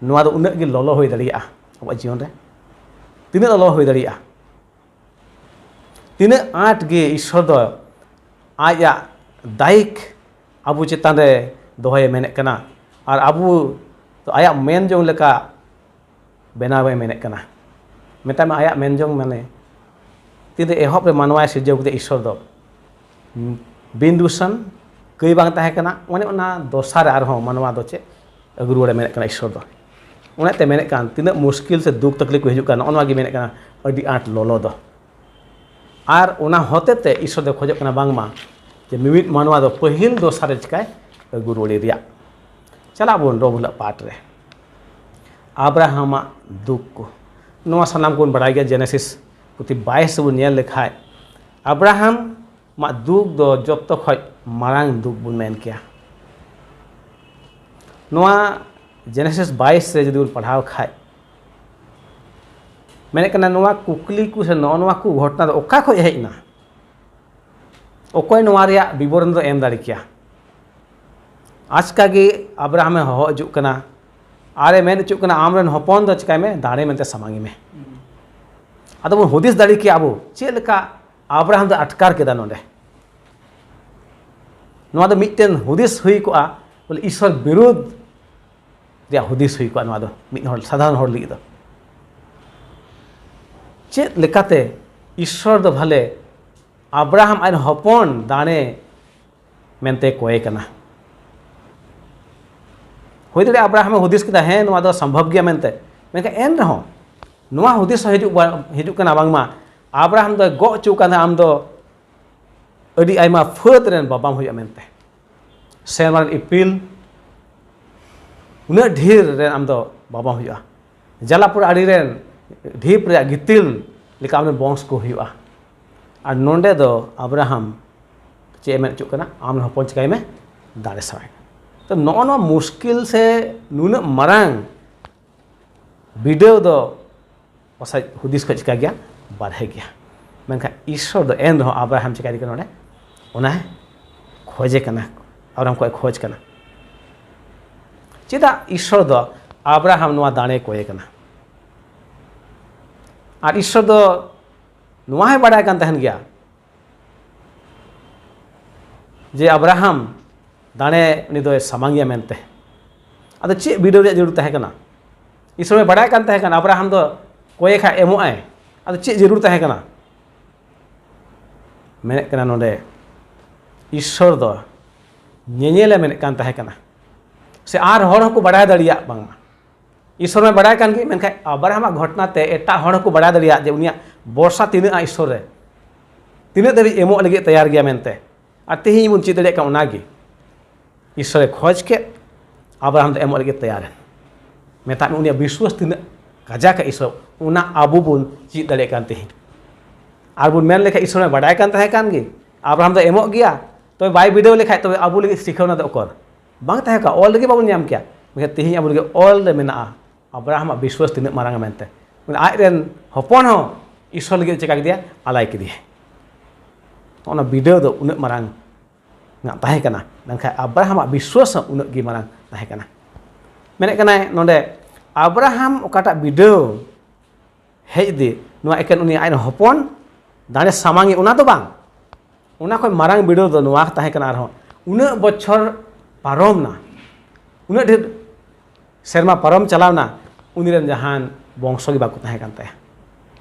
ᱱᱚᱣᱟ ᱫᱚ ᱩᱱᱟᱹᱜ ᱜᱮ ᱞᱚᱞᱚ ᱦᱩᱭ ᱫᱟᱲᱮᱭᱟᱜᱼᱟ ᱟᱵᱚᱣᱟᱜ ᱡᱤᱭᱚᱱ ᱨᱮ? ᱛᱤᱱᱟᱹᱜ ᱞᱚᱞᱚ ᱦᱩᱭ ᱫᱟᱲᱮᱭᱟᱜᱼᱟ? ᱛᱤᱱᱟᱹᱜ ᱟᱸᱴ ᱜᱮ ᱤᱥᱥᱚᱨ ᱫᱚ ᱟᱡᱟᱜ ᱫᱟᱭᱤᱠ ᱟᱵᱚ ᱪᱮᱛᱟᱱ ᱨᱮ ᱫᱚᱦᱚᱭᱮ ᱢᱮᱱᱮᱫ ᱠᱟᱱᱟ, ᱟᱨ ᱟᱵᱚ ᱫᱚ ᱟᱭᱟᱜ ᱢᱮᱱ ᱡᱚᱝ ᱞᱮᱠᱟ ᱵᱮᱱᱟᱣᱮ ᱢᱮᱱᱮᱫ ᱠᱟᱱᱟ᱾ ᱢᱮᱛᱟᱜ ᱢᱮ, ᱟᱭᱟᱜ ᱢᱮᱱ ᱡᱚᱝ ᱢᱟᱱᱮ, ᱛᱤᱱ ᱨᱮ ᱮᱦᱚᱵ ᱨᱮ ᱢᱟᱱᱣᱟᱭ ᱥᱤᱨᱡᱟᱹᱣ ᱠᱮᱫᱮ ᱤᱥᱥᱚᱨ ᱫᱚ, ᱵᱤᱱ ᱫᱩᱥᱚᱱ, ᱠᱟᱹᱭ ᱵᱟᱝ ᱛᱟᱦᱮᱸ ᱠᱟᱱᱟ, ᱚᱱᱮ ᱚᱱᱟ ᱫᱚᱥᱟ ᱨᱮ ᱟᱨᱦᱚᱸ ᱢᱟᱱᱣᱟ ᱫᱚ ᱪᱮᱫ ᱟᱹᱜᱩ ᱨᱩᱣᱟᱹᱲᱮ ᱢᱮᱱᱮᱫ ᱠᱟᱱᱟ ᱤᱥᱥᱚᱨ ᱫᱚ᱾ ᱚᱱᱟᱛᱮ ᱢᱮᱱᱮᱫ ᱠᱟᱱ, ᱛᱤᱱᱟᱹᱜ ᱢᱩᱥᱠᱤᱞ ᱥᱮ ᱫᱩᱠ ᱛᱟᱠᱞᱤᱯ ᱠᱚ ᱦᱤᱡᱩᱜ ᱠᱟᱱᱟ, ᱱᱚᱜᱼᱚ ᱱᱚᱣᱟ ᱜᱮ ᱢᱮᱱᱮᱫ ᱠᱟᱱᱟ ᱟᱹᱰᱤ ᱟᱸᱴ ᱞᱚᱞᱚ ᱫᱚ᱾ ᱟᱨ ᱚᱱᱟ ᱦᱚᱛᱮ ᱛᱮ ᱤᱥᱥᱚᱨ ᱫᱚᱭ ᱠᱷᱚᱡᱚᱜ ᱠᱟᱱᱟ ᱵᱟᱝᱢᱟ ᱡᱮ ᱢᱤᱢᱤᱫ ᱢᱟᱱᱣᱟ ᱫᱚ ᱯᱟᱹᱦᱤᱞ ᱫᱚᱥᱟ ᱨᱮ ᱪᱤᱠᱟᱭ ᱟᱹᱜᱩ ᱨᱩᱣᱟᱹᱲᱮ ᱨᱮᱭᱟᱜ᱾ ᱪᱟᱞᱟᱜ ᱵᱚᱱ ᱨᱚᱵᱩᱞᱟᱜ ᱯᱟᱴ ᱨᱮ᱾ ᱟᱵᱨᱟᱦᱟᱢᱟᱜ ᱫᱩᱠ ᱠᱚ, ᱱᱚᱣᱟ ᱥᱟᱱᱟᱢ ᱠᱚᱵᱚᱱ ᱵᱟᱲᱟᱭ ᱜᱮᱭᱟ᱾ ᱡᱮᱱᱮᱥᱤᱥ ᱯᱩᱛᱷᱤ ᱵᱟᱭᱤᱥ ᱨᱮᱵᱚᱱ ᱧᱮᱞ ᱞᱮᱠᱷᱟᱡ, ᱟᱵᱨᱟᱦᱟᱢ ᱢᱟᱜ ᱫᱩᱠ ᱫᱚ ᱡᱚᱛᱚ ᱠᱷᱚᱡ ᱢᱟᱨᱟᱝ ᱫᱩᱠ ᱵᱚᱱ ᱢᱮᱱ ᱠᱮᱭᱟ᱾ ᱱᱚᱣᱟ ᱡᱮᱱᱮᱥᱤᱥ ᱵᱟᱭᱤᱥ ᱨᱮ ᱡᱩᱫᱤ ᱵᱚᱱ ᱯᱟᱲᱦᱟᱣ ᱠᱷᱟᱡ, ᱢᱮᱱᱮᱫ ᱠᱟᱱᱟ, ᱱᱚᱣᱟ ᱠᱩᱠᱞᱤ ᱠᱚ ᱥᱮ ᱱᱚᱜᱼᱚ ᱱᱚᱣᱟ ᱠᱚ ᱜᱷᱚᱴᱚᱱᱟ ᱫᱚ ᱚᱠᱟ ᱠᱷᱚᱡ ᱦᱮᱡ ᱮᱱᱟ? ᱚᱠᱚᱭ ᱱᱚᱣᱟ ᱨᱮᱭᱟᱜ ᱵᱤᱵᱚᱨᱚᱱ ᱫᱚ ᱮᱢ ᱫᱟᱲᱮ ᱠᱮᱭᱟ? ᱟᱪᱠᱟ ᱜᱮ ᱟᱵᱨᱟᱦᱟᱢᱮ ᱦᱚᱦᱚ ᱦᱤᱡᱩᱜ ᱠᱟᱱᱟ ᱟᱨᱮ ᱢᱮᱱ ᱦᱚᱪᱚᱜ ᱠᱟᱱᱟ, "ᱟᱢ ᱨᱮᱱ ᱦᱚᱯᱚᱱ ᱫᱚ ᱪᱤᱠᱟᱭ ᱢᱮ, ᱫᱟᱲᱮ ᱢᱮᱱᱛᱮ ᱥᱟᱢᱟᱝ ᱢᱮ᱾" ᱟᱫᱚ ᱵᱚᱱ ᱦᱩᱫᱤᱥ ᱫᱟᱲᱮ ᱠᱮᱭᱟ ᱟᱵᱚ, ᱪᱮᱫ ᱞᱮᱠᱟ ᱟᱵᱨᱟᱦᱟᱢ ᱫᱚ ᱟᱴᱠᱟᱨ ᱠᱮᱫᱟ ᱱᱚᱰᱮ᱾ ᱱᱚᱣᱟ ᱫᱚ ᱢᱤᱫᱴᱮᱱ ᱦᱩᱫᱤᱥ ᱦᱩᱭ ᱠᱚᱜᱼᱟ, ᱵᱚᱞᱮ ᱤᱥᱥᱚᱨ ᱵᱤᱨᱩᱫᱷ ᱨᱮᱭᱟᱜ ᱦᱩᱫᱤᱥ ᱦᱩᱭ ᱠᱚᱜᱼᱟ ᱱᱚᱣᱟ ᱫᱚ, ᱢᱤᱫ ᱦᱚᱲ, ᱥᱟᱫᱷᱟᱨᱚᱱ ᱦᱚᱲ ᱞᱟᱹᱜᱤᱫ ᱫᱚ᱾ ᱪᱮᱫ ᱞᱮᱠᱟᱛᱮ ᱤᱥᱥᱚᱨ ᱫᱚ ᱵᱷᱟᱞᱮ ᱟᱵᱨᱟᱦᱟᱢ ᱟᱡ ᱦᱚᱯᱚᱱ ᱫᱟᱲᱮ ᱢᱮᱱᱛᱮ ᱠᱚᱭᱮ ᱠᱟᱱᱟ? ᱦᱩᱭ ᱫᱟᱲᱮᱭᱟᱜᱼᱟ ᱟᱵᱨᱟᱦᱟᱢᱮ ᱦᱩᱫᱤᱥ ᱠᱮᱫᱟ, ᱦᱮᱸ, ᱱᱚᱣᱟ ᱫᱚ ᱥᱚᱢᱵᱷᱚᱵ ᱜᱮᱭᱟ ᱢᱮᱱᱛᱮ, ᱢᱮᱱᱠᱷᱟᱱ ᱮᱱ ᱨᱮᱦᱚᱸ ᱱᱚᱣᱟ ᱦᱩᱫᱤᱥ ᱦᱚᱸ ᱦᱤᱡᱩᱜ ᱵᱟ-, ᱦᱤᱡᱩᱜ ᱠᱟᱱᱟ ᱵᱟᱝᱢᱟ ᱟᱵᱨᱟᱦᱟᱢ ᱫᱚᱭ ᱜᱚᱜ ᱦᱚᱪᱚ ᱠᱟᱱ ᱛᱟᱦᱮᱸᱫ, ᱟᱢ ᱫᱚ ᱟᱹᱰᱤ ᱟᱭᱢᱟ ᱯᱷᱟᱹᱫ ᱨᱮᱱ ᱵᱟᱵᱟᱢ ᱦᱩᱭᱩᱜᱼᱟ ᱢᱮᱱᱛᱮ, ᱥᱮᱨᱢᱟ ᱨᱮᱱ ᱤᱯᱤᱞ ᱩᱱᱟᱹᱜ ᱰᱷᱮᱨ ᱨᱮᱱ ᱟᱢ ᱫᱚ ᱵᱟᱵᱟᱢ ᱦᱩᱭᱩᱜᱼᱟ, ᱡᱟᱞᱟᱯᱩᱨ ᱟᱲᱮ ᱨᱮᱱ ᱰᱷᱤᱯ ᱨᱮᱭᱟᱜ ᱜᱤᱛᱤᱞ ᱞᱮᱠᱟ ᱟᱢ ᱨᱮᱱ ᱵᱚᱝᱥ ᱠᱚ ᱦᱩᱭᱩᱜᱼᱟ᱾ ᱟᱨ ᱱᱚᱰᱮ ᱫᱚ ᱟᱵᱨᱟᱦᱟᱢ ᱪᱮᱫ ᱮ ᱢᱮᱱ ᱦᱚᱪᱚᱜ ᱠᱟᱱᱟ? ᱟᱢ ᱨᱮᱱ ᱦᱚᱯᱚᱱ ᱪᱤᱠᱟᱭ ᱢᱮ, ᱫᱟᱲᱮ ᱥᱟᱶᱟᱭ ᱢᱮ᱾ ᱛᱚ ᱱᱚᱜᱼᱚ ᱱᱚᱣᱟ ᱢᱩᱥᱠᱤᱞ ᱥᱮ ᱱᱩᱱᱟᱹᱜ ᱢᱟᱨᱟᱝ ᱵᱤᱰᱟᱹᱣ ᱫᱚ ᱯᱟᱥᱮᱡ ᱦᱩᱫᱤᱥ ᱠᱷᱚᱡ ᱪᱤᱠᱟ ᱜᱮᱭᱟ, ᱵᱟᱨᱦᱮ ᱜᱮᱭᱟ᱾ ᱢᱮᱱᱠᱷᱟᱱ ᱤᱥᱥᱚᱨ ᱫᱚ ᱮᱱ ᱨᱮᱦᱚᱸ ᱟᱵᱨᱟᱦᱟᱢ ᱪᱤᱠᱟᱭ ᱠᱟᱱᱟ ᱱᱚᱰᱮ? ᱚᱱᱟᱭ ᱠᱷᱚᱡᱮ ᱠᱟᱱᱟ, ᱟᱵᱨᱟᱦᱟᱢ ᱠᱷᱚᱡ ᱠᱷᱚᱡᱽ ᱠᱟᱱᱟ᱾ ᱪᱮᱫᱟᱜ ᱤᱥᱥᱚᱨ ᱫᱚ ᱟᱵᱨᱟᱦᱟᱢ ᱱᱚᱣᱟ ᱫᱟᱲᱮ ᱠᱚᱭᱮ ᱠᱟᱱᱟ? ᱟᱨ ᱤᱥᱥᱚᱨ ᱫᱚ ᱱᱚᱣᱟ ᱦᱚᱸᱭ ᱵᱟᱲᱟᱭ ᱠᱟᱱ ᱛᱟᱦᱮᱱ ᱜᱮᱭᱟ ᱡᱮ ᱟᱵᱨᱟᱦᱟᱢ ᱫᱟᱲᱮ ᱩᱱᱤ ᱫᱚᱭ ᱥᱟᱢᱟᱝ ᱜᱮᱭᱟ ᱢᱮᱱᱛᱮ᱾ ᱟᱫᱚ ᱪᱮᱫ ᱵᱤᱰᱟᱹᱣ ᱨᱮᱭᱟᱜ ᱡᱟᱹᱨᱩᱲ ᱛᱟᱦᱮᱸ ᱠᱟᱱᱟ? ᱤᱥᱥᱚᱨ ᱢᱟ ᱵᱟᱲᱟᱭ ᱠᱟᱱ ᱛᱟᱦᱮᱸ ᱠᱟᱱᱟ ᱟᱵᱨᱟᱦᱟᱢ ᱫᱚ ᱠᱚᱭᱮ ᱠᱷᱟᱡ ᱮᱢᱚᱜ ᱟᱭ᱾ ᱟᱫᱚ ᱪᱮᱫ ᱡᱟᱹᱨᱩᱲ ᱛᱟᱦᱮᱸ ᱠᱟᱱᱟ? ᱢᱮᱱᱮᱫ ᱠᱟᱱᱟ ᱱᱚᱰᱮ ᱤᱥᱥᱚᱨ ᱫᱚ ᱧᱮᱧᱮᱞᱮ ᱢᱮᱱᱮᱫ ᱠᱟᱱ ᱛᱟᱦᱮᱸ ᱠᱟᱱᱟ, ᱥᱮ ᱟᱨ ᱦᱚᱲ ᱦᱚᱸᱠᱚ ᱵᱟᱲᱟᱭ ᱫᱟᱲᱮᱭᱟᱜ ᱵᱟᱝᱢᱟ᱾ ᱤᱥᱥᱚᱨ ᱢᱟ ᱵᱟᱲᱟᱭ ᱠᱟᱱ ᱜᱮ, ᱢᱮᱱᱠᱷᱟᱱ ᱟᱵᱨᱟᱦᱟᱢᱟᱜ ᱜᱷᱚᱴᱚᱱᱟ ᱛᱮ ᱮᱴᱟᱜ ᱦᱚᱲ ᱦᱚᱸᱠᱚ ᱵᱟᱲᱟᱭ ᱫᱟᱲᱮᱭᱟᱜ ᱡᱮ ᱩᱱᱤᱭᱟᱜ ᱵᱷᱚᱨᱥᱟ ᱛᱤᱱᱟᱹᱜᱼᱟ ᱤᱥᱥᱚᱨ ᱨᱮ, ᱛᱤᱱᱟᱹᱜ ᱫᱷᱟᱹᱵᱤᱡ ᱮᱢᱚᱜ ᱞᱟᱹᱜᱤᱫ ᱛᱮᱭᱟᱨ ᱜᱮᱭᱟ ᱢᱮᱱᱛᱮ᱾ ᱟᱨ ᱛᱮᱦᱮᱧ ᱵᱚᱱ ᱪᱮᱫ ᱫᱟᱲᱮᱭᱟᱜ ᱠᱟᱱᱟ ᱚᱱᱟᱜᱮ᱾ ᱤᱥᱥᱚᱨᱮ ᱠᱷᱚᱡᱽ ᱠᱮᱫ, ᱟᱵᱨᱟᱦᱟᱢ ᱫᱚ ᱮᱢᱚᱜ ᱞᱟᱹᱜᱤᱫ ᱛᱮᱭᱟᱨᱮᱱ᱾ ᱢᱮᱛᱟᱜ ᱢᱮ ᱩᱱᱤᱭᱟᱜ ᱵᱤᱥᱣᱟᱥ ᱛᱤᱱᱟᱹᱜ ᱠᱟᱡᱟᱠ ᱤᱥᱥᱚᱨ, ᱚᱱᱟ ᱟᱵᱚ ᱵᱚᱱ ᱪᱮᱫ ᱫᱟᱲᱮᱭᱟᱜ ᱠᱟᱱ ᱛᱮᱦᱮᱧ᱾ ᱟᱨ ᱵᱚᱱ ᱢᱮᱱ ᱞᱮᱠᱷᱟᱱ ᱤᱥᱥᱚᱨ ᱢᱟ ᱵᱟᱰᱟᱭ ᱠᱟᱱ ᱛᱟᱦᱮᱸ ᱠᱟᱱ ᱜᱮ, ᱟᱵᱨᱟᱦᱟᱢ ᱫᱚ ᱮᱢᱚᱜ ᱜᱮᱭᱟ, ᱛᱚᱵᱮ ᱵᱟᱭ ᱵᱤᱰᱟᱹᱣ ᱞᱮᱠᱷᱟᱡ ᱛᱚᱵᱮ ᱟᱵᱚ ᱞᱟᱹᱜᱤᱫ ᱥᱤᱠᱷᱟᱹᱣᱱᱟ ᱫᱚ ᱚᱠᱚᱨ? ᱵᱟᱝ ᱛᱟᱦᱮᱸ ᱠᱚᱜᱼᱟ, ᱚᱞ ᱨᱮᱜᱮ ᱵᱟᱵᱚᱱ ᱧᱟᱢ ᱠᱮᱭᱟ᱾ ᱢᱮᱱᱠᱷᱟᱱ ᱛᱮᱦᱮᱧ ᱟᱵᱚ ᱞᱟᱹᱜᱤᱫ ᱚᱞ ᱨᱮ ᱢᱮᱱᱟᱜᱼᱟ ᱟᱵᱨᱟᱦᱟᱢᱟᱜ ᱵᱤᱥᱣᱟᱥ ᱛᱤᱱᱟᱹᱜ ᱢᱟᱨᱟᱝᱟ ᱢᱮᱱᱛᱮ᱾ ᱢᱟᱱᱮ ᱟᱡ ᱨᱮᱱ ᱦᱚᱯᱚᱱ ᱦᱚᱸ ᱤᱥᱥᱚᱨ ᱞᱟᱹᱜᱤᱫ ᱪᱮᱠᱟ ᱠᱮᱫᱮᱭᱟ? ᱟᱞᱟᱭ ᱠᱮᱫᱮᱭᱟ᱾ ᱚᱱᱟ ᱵᱤᱰᱟᱹᱣ ᱫᱚ ᱩᱱᱟᱹᱜ ᱢᱟᱨᱟᱝ ᱧᱚᱜ ᱛᱟᱦᱮᱸ ᱠᱟᱱᱟ, ᱢᱮᱱᱠᱷᱟᱱ ᱟᱵᱨᱟᱦᱟᱢᱟᱜ ᱵᱤᱥᱣᱟᱥ ᱦᱚᱸ ᱩᱱᱟᱹᱜ ᱜᱮ ᱢᱟᱨᱟᱝ ᱛᱟᱦᱮᱸ ᱠᱟᱱᱟ᱾ ᱢᱮᱱᱮᱫ ᱠᱟᱱᱟᱭ ᱱᱚᱰᱮ, ᱟᱵᱨᱟᱦᱟᱢ ᱚᱠᱟᱴᱟᱜ ᱵᱤᱰᱟᱹᱣ ᱦᱮᱡ ᱫᱤ, ᱱᱚᱣᱟ ᱮᱠᱮᱱ ᱩᱱᱤ ᱟᱡ ᱨᱮᱱ ᱦᱚᱯᱚᱱ ᱫᱟᱲᱮ ᱥᱟᱢᱟᱝ ᱚᱱᱟ ᱫᱚ ᱵᱟᱝ, ᱚᱱᱟ ᱠᱷᱚᱱ ᱢᱟᱨᱟᱝ ᱵᱤᱰᱟᱹᱣ ᱫᱚ ᱱᱚᱣᱟ ᱛᱟᱦᱮᱸ ᱠᱟᱱᱟ ᱟᱨᱦᱚᱸ, ᱩᱱᱟᱹᱜ ᱵᱚᱪᱷᱚᱨ ᱯᱟᱨᱚᱢ ᱱᱟ, ᱩᱱᱟᱹᱜ ᱰᱷᱮᱨ ᱥᱮᱨᱢᱟ ᱯᱟᱨᱚᱢ ᱪᱟᱞᱟᱣ ᱱᱟ, ᱩᱱᱤ ᱨᱮᱱ ᱡᱟᱦᱟᱱ ᱵᱚᱝᱥᱚ ᱜᱮ ᱵᱟᱠᱚ ᱛᱟᱦᱮᱸ ᱠᱟᱱ ᱛᱟᱭᱟ᱾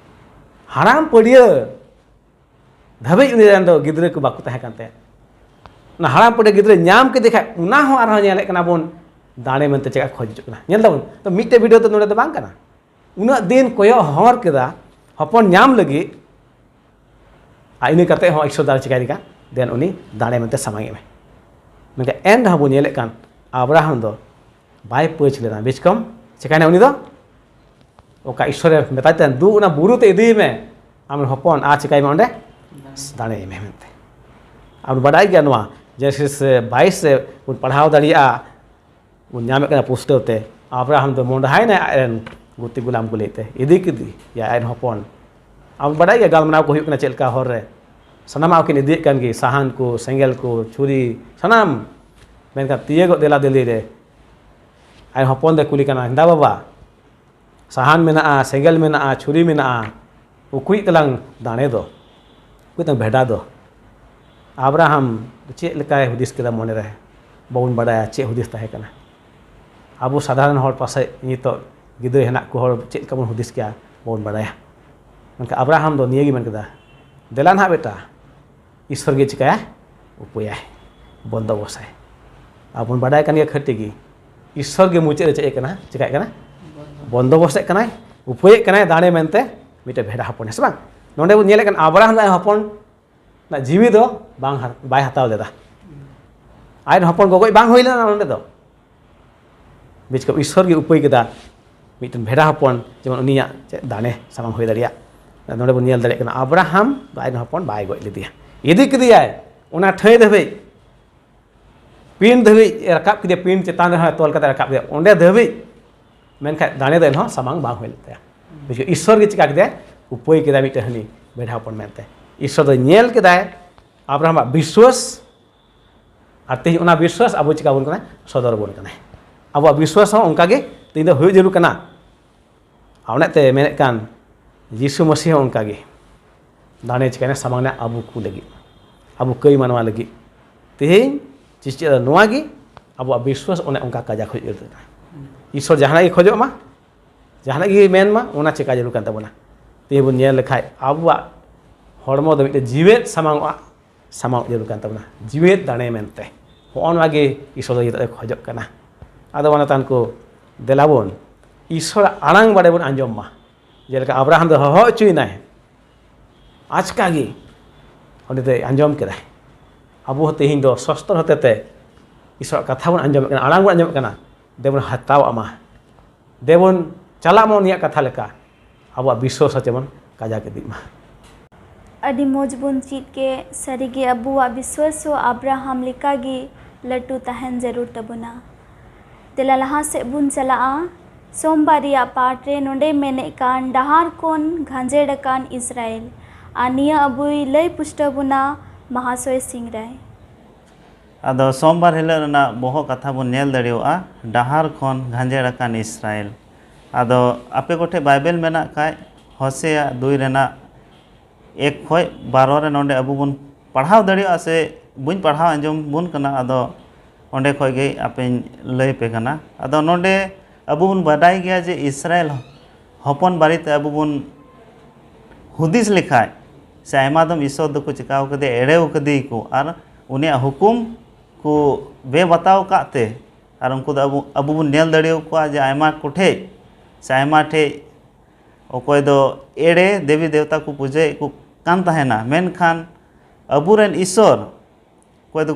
ᱦᱟᱲᱟᱢ ᱯᱟᱹᱲᱭᱟᱹ ᱫᱷᱟᱹᱵᱤᱡ ᱩᱱᱤ ᱨᱮᱱ ᱫᱚ ᱜᱤᱫᱽᱨᱟᱹ ᱠᱚ ᱵᱟᱠᱚ ᱛᱟᱦᱮᱸ ᱠᱟᱱ ᱛᱟᱭᱟ᱾ ᱚᱱᱟ ᱦᱟᱲᱟᱢ ᱯᱟᱹᱲᱭᱟᱹ ᱜᱤᱫᱽᱨᱟᱹ ᱧᱟᱢ ᱠᱮᱫᱮ ᱠᱷᱟᱡ, ᱚᱱᱟ ᱦᱚᱸ ᱟᱨᱦᱚᱸ ᱧᱮᱞᱮᱫ ᱠᱟᱱᱟ ᱵᱚᱱ ᱫᱟᱲᱮ ᱢᱮᱱᱛᱮ ᱪᱮᱫ ᱞᱮᱠᱟ ᱠᱷᱚᱡ ᱦᱤᱡᱩᱜ ᱠᱟᱱᱟ᱾ ᱧᱮᱞ ᱫᱟᱵᱚᱱ ᱛᱚ, ᱢᱤᱫᱴᱮᱡ ᱵᱤᱰᱟᱹᱣ ᱫᱚ ᱱᱚᱰᱮ ᱫᱚ ᱵᱟᱝ ᱠᱟᱱᱟ᱾ ᱩᱱᱟᱹᱜ ᱫᱤᱱ ᱠᱚᱭᱚᱜ ᱦᱚᱨ ᱠᱮᱫᱟ ᱦᱚᱯᱚᱱ ᱧᱟᱢ ᱞᱟᱹᱜᱤᱫ, ᱟᱨ ᱤᱱᱟᱹ ᱠᱟᱛᱮ ᱦᱚᱸ ᱤᱥᱥᱚᱨ ᱫᱟᱲᱮ ᱪᱤᱠᱟᱹᱭ ᱞᱮᱠᱟ, ᱫᱮᱱ ᱩᱱᱤ ᱫᱟᱲᱮ ᱢᱮᱱᱛᱮ ᱥᱟᱢᱟᱝ ᱮ ᱢᱮ᱾ ᱢᱮᱱᱠᱷᱟᱱ ᱮᱱ ᱨᱮᱦᱚᱸ ᱵᱚᱱ ᱧᱮᱞᱮᱫ ᱠᱟᱱ, ᱟᱵᱨᱟᱦᱟᱢ ᱫᱚ ᱵᱟᱭ ᱯᱟᱹᱪ ᱞᱮᱱᱟ᱾ ᱵᱤᱪᱠᱚᱢ ᱪᱤᱠᱟᱭᱱᱟ ᱩᱱᱤ ᱫᱚ? ᱚᱠᱟ ᱤᱥᱥᱚᱨᱮ ᱢᱮᱛᱟᱭ ᱛᱟᱦᱮᱱ, "ᱫᱩ, ᱚᱱᱟ ᱵᱩᱨᱩ ᱛᱮ ᱤᱫᱤᱭᱮ ᱢᱮ, ᱟᱢ ᱦᱚᱯᱚᱱ, ᱟᱨ ᱪᱤᱠᱟᱹᱭ ᱢᱮ ᱚᱸᱰᱮ? ᱫᱟᱲᱮᱭᱟᱭ ᱢᱮ" ᱢᱮᱱᱛᱮ᱾ ᱟᱵᱚ ᱵᱟᱰᱟᱭ ᱜᱮᱭᱟ ᱱᱚᱣᱟ, ᱡᱮᱱᱮᱥᱤᱥ ᱵᱟᱭᱤᱥ ᱨᱮ ᱵᱚᱱ ᱯᱟᱲᱦᱟᱣ ᱫᱟᱲᱮᱭᱟᱜᱼᱟ, ᱵᱚᱱ ᱧᱟᱢᱮᱫ ᱠᱟᱱᱟ ᱯᱩᱥᱴᱟᱹᱣ ᱛᱮ, ᱟᱵᱨᱟᱦᱟᱢ ᱫᱚ ᱢᱚᱸᱰᱦᱟᱭᱱᱟᱭ ᱟᱡ ᱨᱮᱱ ᱜᱩᱛᱤ ᱜᱩᱞᱟᱢ ᱠᱚ ᱞᱟᱹᱭᱛᱮ, ᱤᱫᱤ ᱠᱮᱫᱮᱭᱟᱭ ᱟᱡ ᱨᱮᱱ ᱦᱚᱯᱚᱱ᱾ ᱟᱵᱚ ᱵᱟᱰᱟᱭ ᱜᱮᱭᱟ ᱜᱟᱞᱢᱟᱨᱟᱣ ᱠᱚ ᱦᱩᱭᱩᱜ ᱠᱟᱱᱟ ᱪᱮᱫ ᱞᱮᱠᱟ ᱦᱚᱨ ᱨᱮ, ᱥᱟᱱᱟᱢᱟᱜ ᱠᱤᱱ ᱤᱫᱤᱭᱮᱫ ᱠᱟᱱ ᱜᱮ, ᱥᱟᱦᱟᱱ ᱠᱚ, ᱥᱮᱸᱜᱮᱞ ᱠᱚ, ᱪᱷᱩᱨᱤ, ᱥᱟᱱᱟᱢ᱾ ᱢᱮᱱᱠᱷᱟᱱ ᱛᱤᱭᱟᱹᱜᱚᱜ ᱫᱮᱞᱟ ᱫᱮᱞᱤ ᱨᱮ ᱟᱡ ᱦᱚᱯᱚᱱ ᱫᱚᱭ ᱠᱩᱞᱤ ᱠᱟᱱᱟ, "ᱦᱮᱸᱫᱟ ᱵᱟᱵᱟ, ᱥᱟᱦᱟᱱ ᱢᱮᱱᱟᱜᱼᱟ, ᱥᱮᱸᱜᱮᱞ ᱢᱮᱱᱟᱜᱼᱟ, ᱪᱷᱩᱨᱤ ᱢᱮᱱᱟᱜᱼᱟ, ᱩᱠᱩᱭᱤᱡ ᱛᱟᱞᱟᱝ ᱫᱟᱲᱮ ᱫᱚ, ᱩᱠᱩᱭᱤᱡ ᱛᱟᱞᱟᱝ ᱵᱷᱮᱰᱟ ᱫᱚ᱾ ᱟᱵᱨᱟᱦᱟᱢ ᱫᱚ ᱪᱮᱫ ᱞᱮᱠᱟᱭ ᱦᱩᱫᱤᱥ ᱠᱮᱫᱟ ᱢᱚᱱᱮᱨᱮ, ᱵᱟᱵᱚᱱ ᱵᱟᱰᱟᱭᱟ ᱪᱮᱫ ᱦᱩᱫᱤᱥ ᱛᱟᱦᱮᱸ ᱠᱟᱱᱟ᱾ ᱟᱵᱚ ᱥᱟᱫᱷᱟᱨᱚᱱ ᱦᱚᱲ ᱯᱟᱥᱮᱡ ᱱᱤᱛᱚᱜ ᱜᱤᱫᱽᱨᱟᱹ ᱦᱮᱱᱟᱜ ᱠᱚ ᱦᱚᱲ ᱪᱮᱫ ᱞᱮᱠᱟ ᱵᱚᱱ ᱦᱩᱫᱤᱥ ᱠᱮᱭᱟ, ᱵᱟᱵᱚᱱ ᱵᱟᱰᱟᱭᱟ᱾ ᱢᱮᱱᱠᱷᱟᱱ ᱟᱵᱨᱟᱦᱟᱢ ᱫᱚ ᱱᱤᱭᱟᱹ ᱜᱮ ᱢᱮᱱ ᱠᱮᱫᱟ, "ᱫᱮᱞᱟ ᱱᱟᱦᱟᱜ ᱵᱮᱴᱟ, ᱤᱥᱥᱚᱨ ᱜᱮ ᱪᱤᱠᱟᱹᱭᱟ? ᱩᱯᱟᱹᱭᱟᱭ, ᱵᱚᱱᱫᱚᱵᱚᱥᱟᱭ᱾" ᱟᱵᱚᱱ ᱵᱟᱰᱟᱭ ᱠᱟᱱ ᱜᱮᱭᱟ ᱠᱷᱟᱹᱴᱤ ᱜᱮ, ᱤᱥᱥᱚᱨ ᱜᱮ ᱢᱩᱪᱟᱹᱫ ᱨᱮ ᱪᱮᱫ ᱮ ᱠᱟᱱᱟ, ᱪᱤᱠᱟᱹᱭ ᱠᱟᱱᱟ? ᱵᱚᱱᱫᱚᱵᱚᱥᱮᱫ ᱠᱟᱱᱟᱭ, ᱩᱯᱟᱹᱭᱮᱫ ᱠᱟᱱᱟᱭ ᱫᱟᱲᱮ ᱢᱮᱱᱛᱮ ᱢᱤᱫᱴᱮᱱ ᱵᱷᱮᱰᱟ ᱦᱚᱯᱚᱱ, ᱦᱮᱸ ᱥᱮ ᱵᱟᱝ? ᱱᱚᱰᱮ ᱵᱚᱱ ᱧᱮᱞᱮᱫ ᱠᱟᱱᱟ ᱟᱵᱨᱟᱦᱟᱢ ᱫᱚ ᱟᱡ ᱦᱚᱯᱚᱱ ᱨᱮᱱᱟᱜ ᱡᱤᱣᱤ ᱫᱚ ᱵᱟᱝ ᱦᱟ-, ᱵᱟᱭ ᱦᱟᱛᱟᱣ ᱞᱮᱫᱟ᱾ ᱟᱡ ᱦᱚᱯᱚᱱ ᱜᱚᱜᱚᱡ ᱵᱟᱝ ᱦᱩᱭ ᱞᱮᱱᱟ ᱱᱚᱰᱮ ᱫᱚ᱾ ᱵᱤᱪᱠᱚᱢ ᱤᱥᱥᱚᱨ ᱜᱮ ᱩᱯᱟᱹᱭ ᱠᱮᱫᱟ, ᱢᱤᱫᱴᱮᱱ ᱵᱷᱮᱰᱟ ᱦᱚᱯᱚᱱ ᱡᱮᱢᱚᱱ ᱩᱱᱤᱭᱟᱜ ᱪᱮᱫ ᱫᱟᱲᱮ ᱥᱟᱢᱟᱝ ᱦᱩᱭ ᱫᱟᱲᱮᱭᱟᱜ᱾ ᱱᱚᱰᱮ ᱵᱚᱱ ᱧᱮᱞ ᱫᱟᱲᱮᱭᱟᱜ ᱠᱟᱱᱟ ᱟᱵᱨᱟᱦᱟᱢ ᱫᱚ ᱟᱡ ᱦᱚᱯᱚᱱ ᱵᱟᱭ ᱜᱚᱡ ᱞᱮᱫᱮᱭᱟ, ᱤᱫᱤ ᱠᱮᱫᱮᱭᱟᱭ ᱚᱱᱟ ᱴᱷᱟᱹᱭ ᱫᱷᱟᱹᱵᱤᱡ, ᱯᱤᱸᱰ ᱫᱷᱟᱹᱵᱤᱡ ᱨᱟᱠᱟᱵ ᱠᱮᱫᱮᱭᱟ, ᱯᱤᱸᱰ ᱪᱮᱛᱟᱱ ᱨᱮᱦᱚᱸ ᱛᱚᱞ ᱠᱟᱛᱮ ᱨᱟᱠᱟᱵ ᱠᱮᱫᱮᱭᱟ ᱚᱸᱰᱮ ᱫᱷᱟᱹᱵᱤᱡ᱾ ᱢᱮᱱᱠᱷᱟᱱ ᱫᱟᱲᱮ ᱫᱚ ᱮᱱᱦᱚᱸ ᱥᱟᱢᱟᱝ ᱵᱟᱝ ᱦᱩᱭ ᱞᱮᱱ ᱛᱟᱭᱟ᱾ ᱵᱩᱡᱷᱟᱹᱣ, ᱤᱥᱥᱚᱨ ᱜᱮ ᱪᱤᱠᱟ ᱠᱮᱫᱟᱭ? ᱩᱯᱟᱹᱭ ᱠᱮᱫᱟᱭ ᱢᱤᱫᱴᱮᱱ ᱦᱟᱹᱱᱤ ᱵᱷᱮᱰᱟ ᱦᱚᱯᱚᱱ ᱢᱮᱱᱛᱮ᱾ ᱤᱥᱥᱚᱨ ᱫᱚ ᱧᱮᱞ ᱠᱮᱫᱟᱭ ᱟᱵᱨᱟᱦᱟᱢᱟᱜ ᱵᱤᱥᱣᱟᱥ, ᱟᱨ ᱛᱮᱦᱮᱧ ᱚᱱᱟ ᱵᱤᱥᱣᱟᱥ ᱟᱵᱚ ᱪᱤᱠᱟ ᱵᱚᱱ ᱠᱟᱱᱟᱭ? ᱥᱚᱫᱚᱨ ᱵᱚᱱ ᱠᱟᱱᱟᱭ᱾ ᱟᱵᱚᱣᱟᱜ ᱵᱤᱥᱣᱟᱥ ᱦᱚᱸ ᱚᱱᱠᱟ ᱜᱮ ᱛᱮᱦᱮᱧ ᱫᱚ ᱦᱩᱭᱩᱜ ᱡᱟᱹᱨᱩᱲ ᱠᱟᱱᱟ᱾ ᱟᱨ ᱚᱱᱮ ᱛᱮ ᱢᱮᱱᱮᱫ ᱠᱟᱱ, ᱡᱤᱥᱩ ᱢᱟᱹᱥᱤ ᱦᱚᱸ ᱚᱱᱠᱟ ᱜᱮ ᱫᱟᱲᱮ ᱪᱤᱠᱟᱹᱭᱮᱱᱟ ᱥᱟᱢᱟᱝ ᱨᱮ ᱟᱵᱚ ᱠᱚ ᱞᱟᱹᱜᱤᱫ, ᱟᱵᱚ ᱠᱟᱹᱭ ᱢᱟᱱᱣᱟ ᱞᱟᱹᱜᱤᱫ᱾ ᱛᱮᱦᱮᱧ ᱪᱮᱫ ᱪᱮᱫ ᱱᱚᱣᱟ ᱜᱮ ᱟᱵᱚᱣᱟᱜ ᱵᱤᱥᱣᱟᱥ ᱚᱱᱮ ᱚᱱᱠᱟ ᱠᱟᱡᱟᱠ ᱦᱩᱭᱩᱜ ᱡᱟᱹᱨᱩᱲ ᱠᱟᱱᱟ᱾ ᱤᱥᱥᱚᱨ ᱡᱟᱦᱟᱱᱟᱜ ᱜᱮ ᱠᱷᱚᱡᱚᱜ ᱢᱟ, ᱡᱟᱦᱟᱱᱟᱜ ᱜᱮ ᱢᱮᱱ ᱢᱟ, ᱚᱱᱟ ᱪᱮᱠᱟ ᱡᱟᱹᱨᱩᱲ ᱠᱟᱱ ᱛᱟᱵᱚᱱᱟ᱾ ᱛᱮᱦᱮᱧ ᱵᱚᱱ ᱧᱮᱞ ᱞᱮᱠᱷᱟᱡ ᱟᱵᱚᱣᱟᱜ ᱦᱚᱲᱢᱚ ᱫᱚ ᱢᱤᱫᱴᱮᱱ ᱡᱤᱣᱮᱫ ᱥᱟᱢᱟᱝᱚᱜᱼᱟ, ᱥᱟᱢᱟᱝ ᱡᱟᱹᱨᱩᱲ ᱠᱟᱱ ᱛᱟᱵᱚᱱᱟ, ᱡᱤᱣᱮᱫ ᱫᱟᱲᱮ ᱢᱮᱱᱛᱮ᱾ ᱦᱚᱸᱜᱼᱚ ᱱᱚᱣᱟ ᱜᱮ ᱤᱥᱥᱚᱨ ᱫᱚ ᱱᱤᱛᱚᱜ ᱮ ᱠᱷᱚᱡᱚᱜ ᱠᱟᱱᱟ᱾ ᱟᱫᱚ ᱚᱱᱟ ᱛᱟᱱ ᱠᱚ ᱫᱮᱞᱟ ᱵᱚᱱ ᱤᱥᱥᱚᱨᱟᱜ ᱟᱲᱟᱝ ᱵᱟᱲᱮ ᱵᱚᱱ ᱟᱸᱡᱚᱢ ᱢᱟ᱾ ᱡᱮᱞᱮᱠᱟ ᱟᱵᱨᱟᱦᱟᱢ ᱫᱚ ᱦᱚᱦᱚ ᱦᱚᱪᱚᱭᱮᱱᱟᱭ, ᱟᱪᱠᱟ ᱜᱮ ᱩᱱᱤ ᱫᱚᱭ ᱟᱸᱡᱚᱢ ᱠᱮᱫᱟᱭ᱾ ᱟᱵᱚ ᱦᱚᱸ ᱛᱮᱦᱮᱧ ᱫᱚ ᱥᱚᱥᱛᱚᱨ ᱦᱚᱛᱮᱛᱮ ᱤᱥᱚᱨᱟᱜ ᱠᱟᱛᱷᱟ ᱵᱚᱱ ᱟᱸᱡᱚᱢᱮᱫ ᱠᱟᱱᱟ, ᱟᱲᱟᱝ ᱵᱚᱱ ᱟᱸᱡᱚᱢᱮᱫ ᱠᱟᱱᱟ, ᱫᱮᱵᱚᱱ ᱦᱟᱛᱟᱣᱟᱜ ᱢᱟ, ᱫᱮᱵᱚᱱ ᱪᱟᱞᱟᱜ ᱢᱟ ᱩᱱᱤᱭᱟᱜ ᱠᱟᱛᱷᱟ ᱞᱮᱠᱟ, ᱟᱵᱚᱣᱟᱜ ᱵᱤᱥᱣᱟᱥ ᱦᱚᱸ ᱡᱮᱢᱚᱱ ᱠᱟᱡᱟᱠ ᱤᱫᱤᱜ ᱢᱟ᱾ ᱟᱹᱰᱤ ᱢᱚᱡᱽ ᱵᱚᱱ ᱪᱮᱫ ᱠᱮᱫ᱾ ᱥᱟᱹᱨᱤᱜᱮ ᱟᱵᱚᱣᱟᱜ ᱵᱤᱥᱣᱟᱥ ᱦᱚᱸ ᱟᱵᱨᱟᱦᱟᱢ ᱞᱮᱠᱟᱜᱮ ᱞᱟᱹᱴᱩ ᱛᱟᱦᱮᱱ ᱡᱟᱹᱨᱩᱲ ᱛᱟᱵᱚᱱᱟ᱾ ᱫᱮᱞᱟ ᱞᱟᱦᱟ ᱥᱮᱫ ᱵᱚᱱ ᱪᱟᱞᱟᱜᱼᱟ᱾ ᱥᱳᱢᱵᱟᱨ ᱨᱮᱭᱟᱜ ᱯᱟᱴ ᱨᱮ ᱱᱚᱰᱮ ᱢᱮᱱᱮᱫ ᱠᱟᱱ ᱰᱟᱦᱟᱨ ᱠᱷᱚᱱ ᱜᱷᱟᱸᱡᱮᱲ ᱟᱠᱟᱱ ᱤᱥᱨᱟᱭᱮᱞ, ᱟᱨ ᱱᱤᱭᱟᱹ ᱟᱵᱚᱭ ᱞᱟᱹᱭ ᱯᱩᱥᱴᱟᱹᱣ ᱵᱚᱱᱟ ᱢᱟᱦᱟᱥᱚᱭ ᱥᱤᱝ ᱨᱟᱭ᱾ ᱟᱫᱚ ᱥᱳᱢᱵᱟᱨ ᱦᱤᱞᱳᱜ ᱨᱮᱱᱟᱜ ᱵᱚᱦᱚᱜ ᱠᱟᱛᱷᱟ ᱵᱚᱱ ᱧᱮᱞ ᱫᱟᱲᱮᱭᱟᱜᱼᱟ, ᱰᱟᱦᱟᱨ ᱠᱷᱚᱱ ᱜᱷᱟᱸᱡᱮᱲ ᱟᱠᱟᱱ ᱤᱥᱨᱟᱭᱮᱞ᱾ ᱟᱫᱚ ᱟᱯᱮ ᱠᱚᱴᱷᱮᱱ ᱵᱟᱭᱵᱮᱞ ᱢᱮᱱᱟᱜ ᱠᱷᱟᱡ, ᱦᱳᱥᱮᱭᱟ ᱫᱩᱭ ᱨᱮᱱᱟᱜ ᱮᱠ ᱠᱷᱚᱡ ᱵᱟᱨᱚ ᱨᱮ ᱱᱚᱰᱮ ᱟᱵᱚ ᱵᱚᱱ ᱯᱟᱲᱦᱟᱣ ᱫᱟᱲᱮᱭᱟᱜᱼᱟ, ᱥᱮ ᱵᱟᱹᱧ ᱯᱟᱲᱦᱟᱣ ᱟᱸᱡᱚᱢ ᱵᱚᱱ ᱠᱟᱱᱟ, ᱟᱫᱚ ᱚᱸᱰᱮ ᱠᱷᱚᱡ ᱜᱮ ᱟᱯᱮᱧ ᱞᱟᱹᱭ ᱯᱮ ᱠᱟᱱᱟ᱾ ᱟᱫᱚ ᱱᱚᱰᱮ ᱟᱵᱚ ᱵᱚᱱ ᱵᱟᱰᱟᱭ ᱜᱮᱭᱟ ᱡᱮ ᱤᱥᱨᱟᱭᱮᱞ ᱦᱚᱯᱚᱱ ᱵᱟᱨᱮᱛᱮ ᱟᱵᱚ ᱵᱚᱱ ᱦᱩᱫᱤᱥ ᱞᱮᱠᱷᱟᱡ, ᱥᱮ ᱟᱭᱢᱟ ᱫᱚᱢ ᱤᱥᱚᱨ ᱫᱚᱠᱚ ᱪᱤᱠᱟᱹᱣ ᱠᱟᱫᱮᱭᱟ, ᱮᱲᱮᱣ ᱠᱟᱫᱮᱭᱟᱠᱚ, ᱟᱨ ᱩᱱᱤᱭᱟᱜ ᱦᱩᱠᱩᱢ ᱠᱚ ᱵᱮᱵᱟᱛᱟᱣ ᱠᱟᱜ ᱛᱮ, ᱟᱨ ᱩᱱᱠᱩ ᱫᱚ ᱟᱵᱚ, ᱟᱵᱚ ᱵᱚᱱ ᱧᱮᱞ ᱫᱟᱲᱮᱭᱟᱠᱚᱣᱟ ᱡᱮ ᱟᱭᱢᱟ ᱠᱚᱴᱷᱮᱡ ᱥᱮ ᱟᱭᱢᱟ ᱴᱷᱮᱡ ᱚᱠᱚᱭ ᱫᱚ ᱮᱲᱮ ᱫᱮᱵᱤ ᱫᱮᱣᱛᱟ ᱠᱚ ᱯᱩᱡᱟᱹᱭᱮᱫ ᱠᱚ ᱠᱟᱱ ᱛᱟᱦᱮᱱᱟ, ᱢᱮᱱᱠᱷᱟᱱ ᱟᱵᱚᱨᱮᱱ ᱤᱥᱚᱨ ᱚᱠᱚᱭ ᱫᱚ,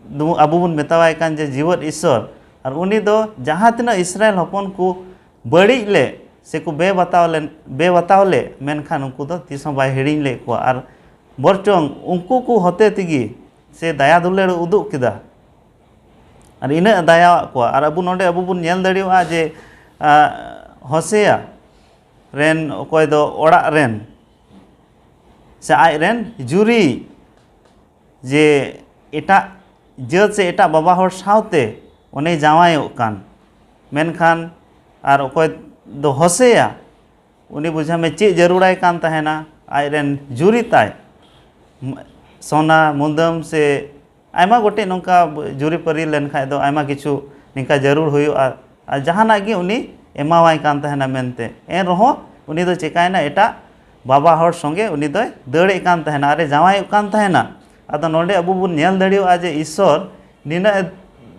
ᱫᱚ ᱟᱵᱚ ᱵᱚᱱ ᱢᱮᱛᱟᱣᱟᱭ ᱠᱟᱱ ᱡᱮ ᱡᱤᱣᱮᱫ ᱤᱥᱚᱨ, ᱟᱨ ᱩᱱᱤ ᱫᱚ ᱡᱟᱦᱟᱸ ᱛᱤᱱᱟᱹᱜ ᱤᱥᱨᱟᱭᱮᱞ ᱦᱚᱯᱚᱱ ᱠᱚ ᱵᱟᱹᱲᱤᱡ ᱞᱮ ᱥᱮ ᱠᱚ ᱵᱮᱵᱟᱛᱟᱣ ᱞᱮᱱ, ᱵᱮᱵᱟᱛᱟᱣ ᱞᱮ, ᱢᱮᱱᱠᱷᱟᱱ ᱩᱱᱠᱩ ᱫᱚ ᱛᱤᱥ ᱦᱚᱸ ᱵᱟᱭ ᱦᱤᱲᱤᱧ ᱞᱮᱫ ᱠᱚᱣᱟ, ᱟᱨ ᱵᱚᱨᱪᱚᱝ ᱩᱱᱠᱩ ᱠᱚ ᱦᱚᱛᱮ ᱛᱮᱜᱮ ᱥᱮ ᱫᱟᱭᱟ ᱫᱩᱞᱟᱹᱲ ᱮ ᱩᱫᱩᱜ ᱠᱮᱫᱟ, ᱟᱨ ᱤᱱᱟᱹᱜ ᱮ ᱫᱟᱭᱟᱣᱟᱜ ᱠᱚᱣᱟ᱾ ᱟᱨ ᱟᱵᱚ ᱱᱚᱰᱮ ᱟᱵᱚ ᱵᱚᱱ ᱧᱮᱞ ᱫᱟᱲᱮᱭᱟᱜᱼᱟ ᱡᱮ, ᱟ, ᱦᱳᱥᱮᱭᱟ ᱨᱮᱱ ᱚᱠᱚᱭ ᱫᱚ ᱚᱲᱟᱜ ᱨᱮᱱ ᱥᱮ ᱟᱡ ᱨᱮᱱ ᱡᱩᱨᱤ ᱡᱮ ᱮᱴᱟᱜ ᱡᱟᱹᱛ ᱥᱮ ᱮᱴᱟᱜ ᱵᱟᱵᱟ ᱦᱚᱲ ᱥᱟᱶᱛᱮ ᱩᱱᱤ ᱡᱟᱶᱟᱭᱚᱜ ᱠᱟᱱ, ᱢᱮᱱᱠᱷᱟᱱ ᱟᱨ ᱚᱠᱚᱭ ᱫᱚ ᱦᱳᱥᱮᱭᱟ, ᱩᱱᱤ ᱵᱩᱡᱷᱟᱹᱣ ᱢᱮ ᱪᱮᱫ ᱡᱟᱹᱨᱩᱲᱟᱭ ᱠᱟᱱ ᱛᱟᱦᱮᱱᱟ, ᱟᱡ ᱨᱮᱱ ᱡᱩᱨᱤ ᱛᱟᱭ ᱥᱚᱱᱟ ᱢᱩᱫᱟᱹᱢ ᱥᱮ ᱟᱭᱢᱟ ᱜᱚᱴᱮᱡ ᱱᱚᱝᱠᱟ ᱡᱩᱨᱤᱯᱟᱹᱨᱤ ᱞᱮᱱᱠᱷᱟᱡ ᱫᱚ ᱟᱭᱢᱟ ᱠᱤᱪᱷᱩ ᱱᱤᱝᱠᱟ ᱡᱟᱹᱨᱩᱲ ᱦᱩᱭᱩᱜᱼᱟ, ᱟᱨ ᱡᱟᱦᱟᱱᱟᱜ ᱜᱮ ᱩᱱᱤ ᱮᱢᱟᱣᱟᱭ ᱠᱟᱱ ᱛᱟᱦᱮᱱᱟ ᱢᱮᱱᱛᱮ᱾ ᱮᱱ ᱨᱮᱦᱚᱸ ᱩᱱᱤ ᱫᱚ ᱪᱮᱠᱟᱭᱮᱱᱟ, ᱮᱴᱟᱜ ᱵᱟᱵᱟ ᱦᱚᱲ ᱥᱚᱸᱜᱮ ᱩᱱᱤ ᱫᱚᱭ ᱫᱟᱹᱲᱮᱫ ᱠᱟᱱ ᱛᱟᱦᱮᱱᱟ ᱟᱨᱮ ᱡᱟᱶᱟᱭᱚᱜ ᱠᱟᱱ ᱛᱟᱦᱮᱱᱟ᱾ ᱟᱫᱚ ᱱᱚᱰᱮ ᱟᱵᱚ ᱵᱚᱱ ᱧᱮᱞ ᱫᱟᱲᱮᱭᱟᱜᱼᱟ ᱡᱮ ᱤᱥᱥᱚᱨ ᱱᱤᱱᱟᱹᱜ ᱮ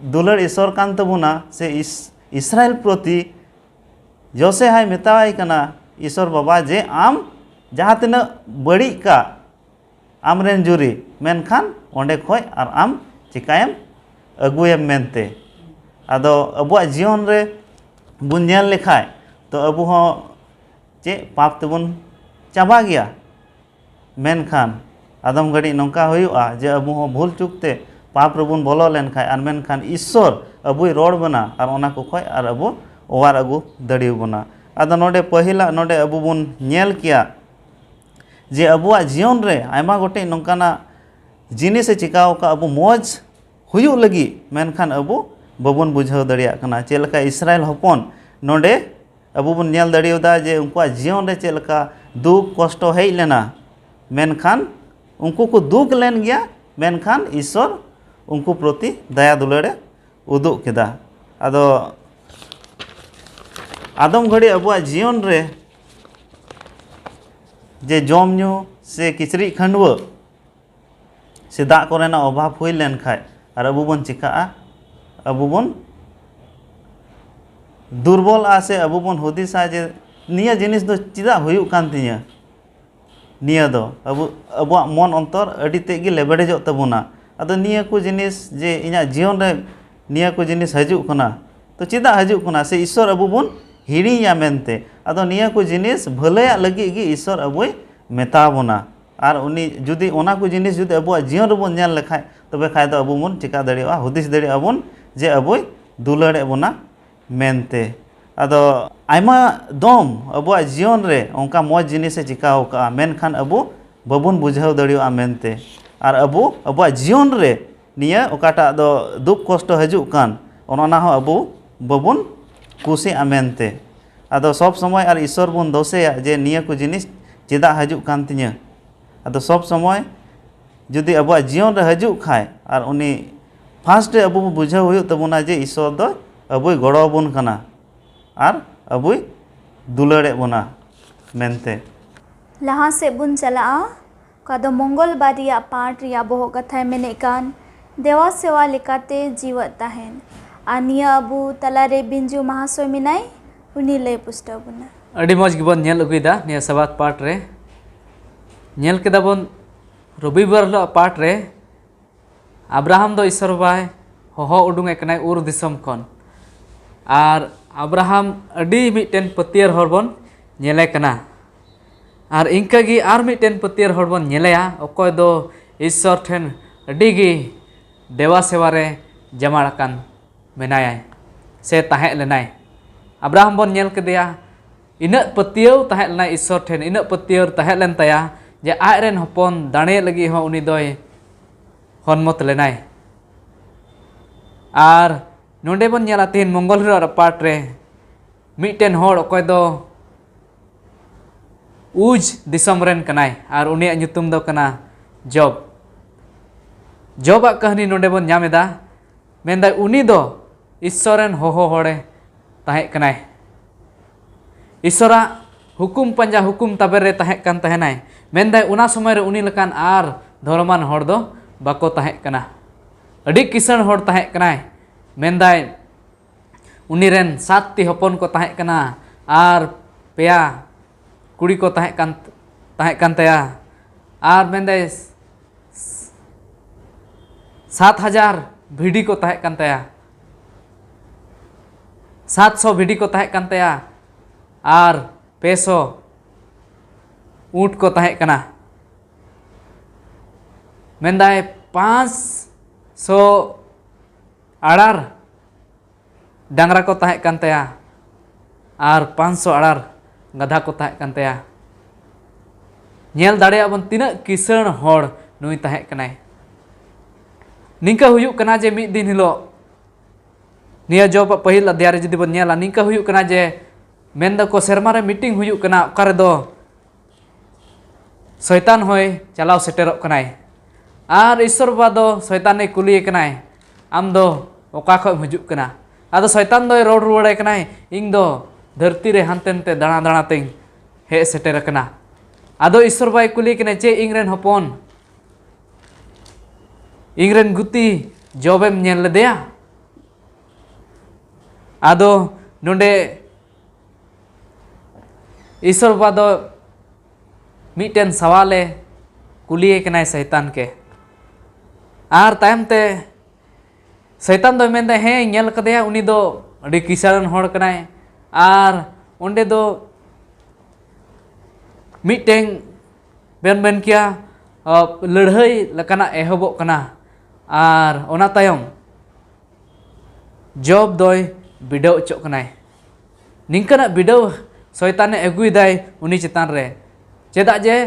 ᱫᱩᱞᱟᱹᱲ ᱤᱥᱥᱚᱨ ᱠᱟᱱ ᱛᱟᱵᱚᱱᱟ, ᱥᱮ ᱤᱥ-, ᱤᱥᱨᱟᱭᱮᱞ ᱯᱨᱚᱛᱤ ᱡᱳᱥᱮᱦᱟᱭ ᱢᱮᱛᱟᱣᱟᱭ ᱠᱟᱱᱟ, ᱤᱥᱥᱚᱨ ᱵᱟᱵᱟ, ᱡᱮ ᱟᱢ ᱡᱟᱦᱟᱸ ᱛᱤᱱᱟᱹᱜ ᱵᱟᱹᱲᱤᱡ ᱠᱟᱜ ᱟᱢᱨᱮᱱ ᱡᱩᱨᱤ, ᱢᱮᱱᱠᱷᱟᱱ ᱚᱸᱰᱮ ᱠᱷᱚᱡ ᱟᱨ ᱟᱢ ᱪᱤᱠᱟᱭᱮᱢ ᱟᱹᱜᱩᱭᱮᱢ ᱢᱮᱱᱛᱮ᱾ ᱟᱫᱚ ᱟᱵᱚᱣᱟᱜ ᱡᱤᱭᱚᱱ ᱨᱮ ᱵᱚᱱ ᱧᱮᱞ ᱞᱮᱠᱷᱟᱡ ᱛᱚ ᱟᱵᱚ ᱦᱚᱸ ᱪᱮᱫ ᱯᱟᱯ ᱛᱮᱵᱚᱱ ᱪᱟᱵᱟ ᱜᱮᱭᱟ, ᱢᱮᱱᱠᱷᱟᱱ ᱟᱫᱚᱢ ᱜᱷᱟᱹᱲᱤᱡ ᱱᱚᱝᱠᱟ ᱦᱩᱭᱩᱜᱼᱟ ᱡᱮ ᱟᱵᱚ ᱦᱚᱸ ᱵᱷᱩᱞ ᱪᱩᱠ ᱛᱮ ᱯᱟᱯ ᱨᱮᱵᱚᱱ ᱵᱚᱞᱚ ᱞᱮᱱᱠᱷᱟᱡ, ᱟᱨ ᱢᱮᱱᱠᱷᱟᱱ ᱤᱥᱥᱚᱨ ᱟᱵᱚᱭ ᱨᱚᱲ ᱵᱚᱱᱟ ᱟᱨ ᱚᱱᱟ ᱠᱚ ᱠᱷᱚᱡ ᱟᱨ ᱟᱵᱚ ᱚᱣᱟᱨ ᱟᱹᱜᱩ ᱫᱟᱲᱮᱭᱟᱵᱚᱱᱟ᱾ ᱟᱫᱚ ᱱᱚᱰᱮ ᱯᱟᱹᱦᱤᱞᱟᱜ ᱱᱚᱰᱮ ᱟᱵᱚ ᱵᱚᱱ ᱧᱮᱞ ᱠᱮᱭᱟ ᱡᱮ ᱟᱵᱚᱣᱟᱜ ᱡᱤᱭᱚᱱ ᱨᱮ ᱟᱭᱢᱟ ᱜᱚᱴᱮᱡ ᱱᱚᱝᱠᱟᱱᱟᱜ ᱡᱤᱱᱤᱥᱮ ᱪᱤᱠᱟᱹᱣ ᱟᱠᱟᱫ ᱟᱵᱚ ᱢᱚᱡᱽ ᱦᱩᱭᱩᱜ ᱞᱟᱹᱜᱤᱫ, ᱢᱮᱱᱠᱷᱟᱱ ᱟᱵᱚ ᱵᱟᱵᱚᱱ ᱵᱩᱡᱷᱟᱹᱣ ᱫᱟᱲᱮᱭᱟᱜ ᱠᱟᱱᱟ᱾ ᱪᱮᱫ ᱞᱮᱠᱟ ᱤᱥᱨᱟᱭᱮᱞ ᱦᱚᱯᱚᱱ ᱱᱚᱰᱮ ᱟᱵᱚ ᱵᱚᱱ ᱧᱮᱞ ᱫᱟᱲᱮᱭᱟᱫᱟ ᱡᱮ ᱩᱱᱠᱩᱣᱟᱜ ᱡᱤᱭᱚᱱ ᱨᱮ ᱪᱮᱫ ᱞᱮᱠᱟ ᱫᱩᱠ ᱠᱚᱥᱴᱚ ᱦᱮᱡ ᱞᱮᱱᱟ, ᱢᱮᱱᱠᱷᱟᱱ ᱩᱱᱠᱩ ᱠᱚ ᱫᱩᱠ ᱞᱮᱱ ᱜᱮᱭᱟ, ᱢᱮᱱᱠᱷᱟᱱ ᱤᱥᱥᱚᱨ ᱩᱱᱠᱩ ᱯᱨᱚᱛᱤ ᱫᱟᱭᱟ ᱫᱩᱞᱟᱹᱲᱮ ᱩᱫᱩᱜ ᱠᱮᱫᱟ᱾ ᱟᱫᱚ ᱟᱫᱚᱢ ᱜᱷᱟᱹᱲᱤ ᱟᱵᱚᱣᱟᱜ ᱡᱤᱭᱚᱱ ᱨᱮ ᱡᱮ ᱡᱚᱢ ᱧᱩ ᱥᱮ ᱠᱤᱪᱨᱤᱡ ᱠᱷᱟᱹᱰᱣᱟᱹᱜ ᱥᱮ ᱫᱟᱜ ᱠᱚᱨᱮᱱᱟᱜ ᱚᱵᱷᱟᱵᱽ ᱦᱩᱭ ᱞᱮᱱ ᱠᱷᱟᱡ, ᱟᱨ ᱟᱵᱚ ᱵᱚᱱ ᱪᱤᱠᱟᱹᱜᱼᱟ? ᱟᱵᱚ ᱵᱚᱱ ᱫᱩᱨᱵᱚᱞᱚᱜᱼᱟ ᱥᱮ ᱟᱵᱚ ᱵᱚᱱ ᱦᱩᱫᱤᱥᱟ ᱡᱮ ᱱᱤᱭᱟᱹ ᱡᱤᱱᱤᱥ ᱫᱚ ᱪᱮᱫᱟᱜ ᱦᱩᱭᱩᱜ ᱠᱟᱱ ᱛᱤᱧᱟᱹ? ᱱᱤᱭᱟᱹ ᱫᱚ ᱟᱵᱚ, ᱟᱵᱚᱣᱟᱜ ᱢᱚᱱ ᱚᱱᱛᱚᱨ ᱟᱹᱰᱤ ᱛᱮᱫ ᱜᱮ ᱞᱮᱵᱮᱰᱮᱡᱚᱜ ᱛᱟᱵᱚᱱᱟ᱾ ᱟᱫᱚ ᱱᱤᱭᱟᱹ ᱠᱚ ᱡᱤᱱᱤᱥ ᱡᱮ ᱤᱧᱟᱹᱜ ᱡᱤᱭᱚᱱ ᱨᱮ ᱱᱤᱭᱟᱹ ᱠᱚ ᱡᱤᱱᱤᱥ ᱦᱤᱡᱩᱜ ᱠᱟᱱᱟ, ᱛᱚ ᱪᱮᱫᱟᱜ ᱦᱤᱡᱩᱜ ᱠᱟᱱᱟ? ᱥᱮ ᱤᱥᱥᱚᱨ ᱟᱵᱚ ᱵᱚᱱ ᱦᱤᱲᱤᱧᱟ ᱢᱮᱱᱛᱮ᱾ ᱟᱫᱚ ᱱᱤᱭᱟᱹ ᱠᱚ ᱡᱤᱱᱤᱥ ᱵᱷᱟᱹᱞᱟᱹᱭᱟᱜ ᱞᱟᱹᱜᱤᱫ ᱜᱮ ᱤᱥᱥᱚᱨ ᱟᱵᱚᱭ ᱢᱮᱛᱟ ᱵᱚᱱᱟ᱾ ᱟᱨ ᱩᱱᱤ ᱡᱩᱫᱤ ᱚᱱᱟ ᱠᱚ ᱡᱤᱱᱤᱥ ᱡᱩᱫᱤ ᱟᱵᱚᱣᱟᱜ ᱡᱤᱭᱚᱱ ᱨᱮᱵᱚᱱ ᱧᱮᱞ ᱞᱮᱠᱷᱟᱡ, ᱛᱚᱵᱮ ᱠᱷᱟᱡ ᱫᱚ ᱟᱵᱚ ᱵᱚᱱ ᱪᱮᱠᱟ ᱫᱟᱲᱮᱭᱟᱜᱼᱟ, ᱦᱩᱫᱤᱥ ᱫᱟᱲᱮᱭᱟᱜᱼᱟ ᱵᱚᱱ ᱡᱮ ᱟᱵᱚᱭ ᱫᱩᱞᱟᱹᱲᱮᱫ ᱵᱚᱱᱟ ᱢᱮᱱᱛᱮ᱾ ᱟᱫᱚ ᱟᱭᱢᱟ ᱫᱚᱢ ᱟᱵᱚᱣᱟᱜ ᱡᱤᱭᱚᱱ ᱨᱮ ᱚᱱᱠᱟ ᱢᱚᱡᱽ ᱡᱤᱱᱤᱥᱮ ᱪᱤᱠᱟᱹ ᱟᱠᱟᱫᱼᱟ, ᱢᱮᱱᱠᱷᱟᱱ ᱟᱵᱚ ᱵᱟᱵᱚᱱ ᱵᱩᱡᱷᱟᱹᱣ ᱫᱟᱲᱮᱭᱟᱜᱼᱟ ᱢᱮᱱᱛᱮ᱾ ᱟᱨ ᱟᱵᱚ ᱟᱵᱚᱣᱟᱜ ᱡᱤᱭᱚᱱ ᱨᱮ ᱱᱤᱭᱟᱹ ᱚᱠᱟᱴᱟᱜ ᱫᱚ ᱫᱩᱠ ᱠᱚᱥᱴᱚ ᱦᱤᱡᱩᱜ ᱠᱟᱱ, ᱚᱱᱟ ᱦᱚᱸ ᱟᱵᱚ ᱵᱟᱵᱚᱱ ᱠᱩᱥᱤᱜᱼᱟ ᱢᱮᱱᱛᱮ᱾ ᱟᱫᱚ ᱥᱚᱵ ᱥᱚᱢᱚᱭ ᱟᱨ ᱤᱥᱥᱚᱨ ᱵᱚᱱ ᱫᱳᱥᱮᱭᱟ ᱡᱮ ᱱᱤᱭᱟᱹ ᱠᱚ ᱡᱤᱱᱤᱥ ᱪᱮᱫᱟᱜ ᱦᱤᱡᱩᱜ ᱠᱟᱱ ᱛᱤᱧᱟᱹ᱾ ᱟᱫᱚ ᱥᱚᱵ ᱥᱚᱢᱚᱭ ᱡᱩᱫᱤ ᱟᱵᱚᱣᱟᱜ ᱡᱤᱭᱚᱱ ᱨᱮ ᱦᱤᱡᱩᱜ ᱠᱷᱟᱡ, ᱟᱨ ᱩᱱᱤ ᱯᱷᱟᱥᱴ ᱨᱮ ᱟᱵᱚ ᱵᱚ ᱵᱩᱡᱷᱟᱹᱣ ᱦᱩᱭᱩᱜ ᱛᱟᱵᱚᱱᱟ ᱡᱮ ᱤᱥᱥᱚᱨ ᱫᱚ ᱟᱵᱚᱭ ᱜᱚᱲᱚ ᱟᱵᱚᱱ ᱠᱟᱱᱟ ᱟᱨ ᱟᱵᱚᱭ ᱫᱩᱞᱟᱹᱲᱮᱫ ᱵᱚᱱᱟ ᱢᱮᱱᱛᱮ᱾ ᱞᱟᱦᱟ ᱥᱮᱫ ᱵᱚᱱ ᱪᱟᱞᱟᱜᱼᱟ᱾ ᱚᱠᱟ ᱫᱚ ᱢᱚᱝᱜᱚᱞᱵᱟᱨ ᱨᱮᱭᱟᱜ ᱯᱟᱴ ᱨᱮᱭᱟᱜ ᱵᱚᱦᱚᱜ ᱠᱟᱛᱷᱟᱭ ᱢᱮᱱᱮᱫ ᱠᱟᱱ, ᱫᱮᱣᱟ ᱥᱮᱣᱟ ᱞᱮᱠᱟᱛᱮ ᱡᱤᱣᱮᱫ ᱛᱟᱦᱮᱱ᱾ ᱟᱨ ᱱᱤᱭᱟᱹ ᱟᱵᱚ ᱛᱟᱞᱟᱨᱮ ᱵᱤᱧᱡᱩ ᱢᱟᱦᱟᱥᱚᱭ ᱢᱮᱱᱟᱭ, ᱩᱱᱤ ᱞᱟᱹᱭ ᱯᱩᱥᱴᱟᱹᱣ ᱵᱚᱱᱟ᱾ ᱟᱹᱰᱤ ᱢᱚᱡᱽ ᱜᱮᱵᱚᱱ ᱧᱮᱞ ᱟᱹᱜᱩᱭᱮᱫᱟ ᱱᱤᱭᱟᱹ ᱥᱟᱵᱟᱛ ᱯᱟᱴ ᱨᱮ᱾ ᱧᱮᱞ ᱠᱮᱫᱟ ᱵᱚᱱ ᱨᱚᱵᱤᱵᱟᱨ ᱦᱤᱞᱳᱜ ᱯᱟᱴ ᱨᱮ ᱟᱵᱨᱟᱦᱟᱢ ᱫᱚ ᱤᱥᱥᱚᱨ ᱵᱟᱵᱟᱭ ᱦᱚᱦᱚ ᱩᱰᱩᱝ ᱮ ᱠᱟᱱᱟᱭ ᱩᱨ ᱫᱤᱥᱚᱢ ᱠᱷᱚᱱ᱾ ᱟᱨ ᱟᱵᱨᱟᱦᱟᱢ ᱟᱹᱰᱤ ᱢᱤᱫᱴᱮᱱ ᱯᱟᱹᱛᱭᱟᱹᱨ ᱦᱚᱲ ᱵᱚᱱ ᱧᱮᱞᱮ ᱠᱟᱱᱟ᱾ ᱟᱨ ᱤᱱᱠᱟᱹ ᱜᱮ ᱟᱨ ᱢᱤᱫᱴᱮᱱ ᱯᱟᱹᱛᱭᱟᱹᱨ ᱦᱚᱲ ᱵᱚᱱ ᱧᱮᱞᱮᱭᱟ, ᱚᱠᱚᱭ ᱫᱚ ᱤᱥᱥᱚᱨ ᱴᱷᱮᱱ ᱟᱹᱰᱤ ᱜᱮ ᱫᱮᱣᱟ ᱥᱮᱣᱟ ᱨᱮ ᱡᱟᱢᱟᱲ ᱟᱠᱟᱱ ᱢᱮᱱᱟᱭᱟ ᱥᱮ ᱛᱟᱦᱮᱸ ᱞᱮᱱᱟᱭ᱾ ᱟᱵᱨᱟᱦᱟᱢ ᱵᱚᱱ ᱧᱮᱞ ᱠᱮᱫᱮᱭᱟ, ᱤᱱᱟᱹᱜ ᱯᱟᱹᱛᱭᱟᱹᱣ ᱛᱟᱦᱮᱸ ᱞᱮᱱᱟ ᱤᱥᱥᱚᱨ ᱴᱷᱮᱱ, ᱤᱱᱟᱹᱜ ᱯᱟᱹᱛᱭᱟᱹᱣ ᱛᱟᱦᱮᱸ ᱞᱮᱱ ᱛᱟᱭᱟ ᱡᱮ ᱟᱡ ᱨᱮᱱ ᱦᱚᱯᱚᱱ ᱫᱟᱲᱮ ᱞᱟᱹᱜᱤᱫ ᱦᱚᱸ ᱩᱱᱤ ᱫᱚᱭ ᱦᱚᱱᱢᱚᱛ ᱞᱮᱱᱟᱭ᱾ ᱟᱨ ᱱᱚᱰᱮ ᱵᱚᱱ ᱧᱮᱞᱟ ᱛᱮᱦᱮᱧ ᱢᱚᱝᱜᱚᱞ ᱦᱤᱞᱳᱜ ᱯᱟᱴ ᱨᱮ ᱢᱤᱫᱴᱮᱱ ᱦᱚᱲ ᱚᱠᱚᱭ ᱫᱚ ᱩᱡᱽ ᱫᱤᱥᱚᱢ ᱨᱮᱱ ᱠᱟᱱᱟᱭ ᱟᱨ ᱩᱱᱤᱭᱟᱜ ᱧᱩᱛᱩᱢ ᱫᱚ ᱠᱟᱱᱟ ᱡᱚᱵ᱾ ᱡᱚᱵᱟᱜ ᱠᱟᱹᱦᱱᱤ ᱱᱚᱰᱮ ᱵᱚᱱ ᱧᱟᱢ ᱮᱫᱟ᱾ ᱢᱮᱱᱫᱟᱭ ᱩᱱᱤ ᱫᱚ ᱤᱥᱥᱚᱨ ᱨᱮᱱ ᱦᱚᱦᱚ ᱦᱚᱲᱮ ᱛᱟᱦᱮᱸ ᱠᱟᱱᱟᱭ᱾ ᱤᱥᱥᱚᱨᱟᱜ ᱦᱩᱠᱩᱢ ᱯᱟᱸᱡᱟ, ᱦᱩᱠᱩᱢ ᱛᱟᱵᱮᱨ ᱨᱮ ᱛᱟᱦᱮᱸ ᱠᱟᱱ ᱛᱟᱦᱮᱱᱟᱭ᱾ ᱢᱮᱱᱫᱟᱭ ᱚᱱᱟ ᱥᱚᱢᱚᱭ ᱨᱮ ᱩᱱᱤ ᱞᱮᱠᱟᱱ ᱟᱨ ᱫᱷᱚᱨᱚᱢᱟᱱ ᱦᱚᱲ ᱫᱚ ᱵᱟᱠᱚ ᱛᱟᱦᱮᱸ ᱠᱟᱱᱟ᱾ ᱟᱹᱰᱤ ᱠᱤᱥᱟᱹᱬ ᱦᱚᱲ ᱛᱟᱦᱮᱸ ᱠᱟᱱᱟᱭ᱾ ᱢᱮᱱᱫᱟᱭ ᱩᱱᱤ ᱨᱮᱱ ᱥᱟᱛ ᱴᱤ ᱦᱚᱯᱚᱱ ᱠᱚ ᱛᱟᱦᱮᱸ ᱠᱟᱱᱟ ᱟᱨ ᱯᱮᱭᱟ ᱠᱩᱲᱤ ᱠᱚ ᱛᱟᱦᱮᱸ ᱠᱟᱱ, ᱛᱟᱦᱮᱸ ᱠᱟᱱ ᱛᱟᱭᱟ᱾ ᱟᱨ ᱢᱮᱱᱫᱟᱭ ᱥᱟᱛ ᱦᱟᱡᱟᱨ ᱵᱷᱤᱰᱤ ᱠᱚ ᱛᱟᱦᱮᱸ ᱠᱟᱱ ᱛᱟᱭᱟ, ᱥᱟᱛ ᱥᱚ ᱵᱷᱤᱰᱤ ᱠᱚ ᱛᱟᱦᱮᱸ ᱠᱟᱱ ᱛᱟᱭᱟ, ᱟᱨ ᱯᱮ ᱥᱚ ᱩᱸᱴ ᱠᱚ ᱛᱟᱦᱮᱸ ᱠᱟᱱᱟ᱾ ᱢᱮᱱᱫᱟᱭ ᱯᱟᱸᱪ ᱥᱚ ᱟᱲᱟᱨ ᱰᱟᱝᱨᱟ ᱠᱚ ᱛᱟᱦᱮᱸ ᱠᱟᱱ ᱛᱟᱭᱟ ᱟᱨ ᱯᱟᱸᱪ ᱥᱚ ᱟᱲᱟᱨ ᱜᱟᱫᱷᱟ ᱠᱚ ᱛᱟᱦᱮᱸ ᱠᱟᱱ ᱛᱟᱭᱟ᱾ ᱧᱮᱞ ᱫᱟᱲᱮᱭᱟᱜ ᱵᱚᱱ ᱛᱤᱱᱟᱹᱜ ᱠᱤᱥᱟᱹᱬ ᱦᱚᱲ ᱱᱩᱭ ᱛᱟᱦᱮᱸ ᱠᱟᱱᱟᱭ᱾ ᱱᱤᱝᱠᱟᱹ ᱦᱩᱭᱩᱜ ᱠᱟᱱᱟ ᱡᱮ ᱢᱤᱫ ᱫᱤᱱ ᱦᱤᱞᱳᱜ ᱱᱤᱭᱟᱹ ᱡᱚᱵᱟᱜ ᱯᱟᱹᱦᱤᱞ ᱚᱫᱷᱭᱟᱭ ᱨᱮ ᱡᱩᱫᱤ ᱵᱚᱱ ᱧᱮᱞᱟ, ᱱᱤᱝᱠᱟᱹ ᱦᱩᱭᱩᱜ ᱠᱟᱱᱟ ᱡᱮ ᱢᱮᱱ ᱫᱟᱠᱚ ᱥᱮᱨᱢᱟ ᱨᱮ ᱢᱤᱴᱤᱝ ᱦᱩᱭᱩᱜ ᱠᱟᱱᱟ, ᱚᱠᱟ ᱨᱮᱫᱚ ᱥᱚᱭᱛᱟᱱ ᱦᱚᱸᱭ ᱪᱟᱞᱟᱣ ᱥᱮᱴᱮᱨᱚᱜ ᱠᱟᱱᱟᱭ᱾ ᱟᱨ ᱤᱥᱥᱚᱨ ᱵᱟᱵᱟ ᱫᱚ ᱥᱚᱭᱛᱟᱱᱮ ᱠᱩᱞᱤᱭᱮ ᱠᱟᱱᱟᱭ, "ᱟᱢ ᱫᱚ ᱚᱠᱟ ᱠᱷᱚᱡ ᱮᱢ ᱦᱤᱡᱩᱜ ᱠᱟᱱᱟ?" ᱟᱫᱚ ᱥᱚᱭᱛᱟᱱ ᱫᱚᱭ ᱨᱚᱲ ᱨᱩᱣᱟᱹᱲᱟᱭ ᱠᱟᱱᱟᱭ, "ᱤᱧ ᱫᱚ ᱫᱷᱟᱹᱨᱛᱤ ᱨᱮ ᱦᱟᱱᱛᱮ ᱱᱟᱛᱮ ᱫᱟᱬᱟ ᱫᱟᱬᱟ ᱛᱮᱧ ᱦᱮᱡ ᱥᱮᱴᱮᱨ ᱟᱠᱟᱱᱟ᱾" ᱟᱫᱚ ᱤᱥᱥᱚᱨ ᱵᱟᱵᱟᱭ ᱠᱩᱞᱤᱭᱮ ᱠᱟᱱᱟᱭ, "ᱪᱮᱫ ᱤᱧ ᱨᱮᱱ ᱦᱚᱯᱚᱱ, ᱤᱧ ᱨᱮᱱ ᱜᱩᱛᱤ ᱡᱚᱵᱮᱢ ᱧᱮᱞ ᱞᱮᱫᱮᱭᱟ?" ᱟᱫᱚ ᱱᱚᱰᱮ ᱤᱥᱥᱚᱨ ᱵᱟᱵᱟ ᱫᱚ ᱢᱤᱫᱴᱮᱱ ᱥᱟᱣᱟᱞᱮ ᱠᱩᱞᱤᱭᱮ ᱠᱟᱱᱟᱭ ᱥᱚᱭᱛᱟᱱ ᱠᱮ᱾ ᱟᱨ ᱛᱟᱭᱚᱢ ᱛᱮ ᱥᱚᱭᱛᱟᱱ ᱫᱚᱭ ᱢᱮᱱᱫᱟ, "ᱦᱮᱸ, ᱧᱮᱞ ᱠᱟᱫᱮᱭᱟ, ᱩᱱᱤ ᱫᱚ ᱟᱹᱰᱤ ᱠᱤᱥᱟᱹᱬ ᱦᱚᱲ ᱠᱟᱱᱟᱭ, ᱟᱨ ᱚᱸᱰᱮ ᱫᱚ ᱢᱤᱫᱴᱮᱱ ᱵᱮᱱ ᱢᱮᱱ ᱠᱮᱭᱟ, ᱟ, ᱞᱟᱹᱲᱦᱟᱹᱭ ᱞᱮᱠᱟᱱᱟᱜ ᱮᱦᱚᱵᱚᱜ ᱠᱟᱱᱟ, ᱟᱨ ᱚᱱᱟ ᱛᱟᱭᱚᱢ ᱡᱚᱵ ᱫᱚᱭ ᱵᱤᱰᱟᱹᱣ ᱦᱚᱪᱚᱜ ᱠᱟᱱᱟᱭ᱾" ᱱᱤᱝᱠᱟᱹᱱᱟᱜ ᱵᱤᱰᱟᱹᱣ ᱥᱚᱭᱛᱟᱱᱮ ᱟᱹᱜᱩᱭᱮᱫᱟᱭ ᱩᱱᱤ ᱪᱮᱛᱟᱱ ᱨᱮ᱾ ᱪᱮᱫᱟᱜ ᱡᱮ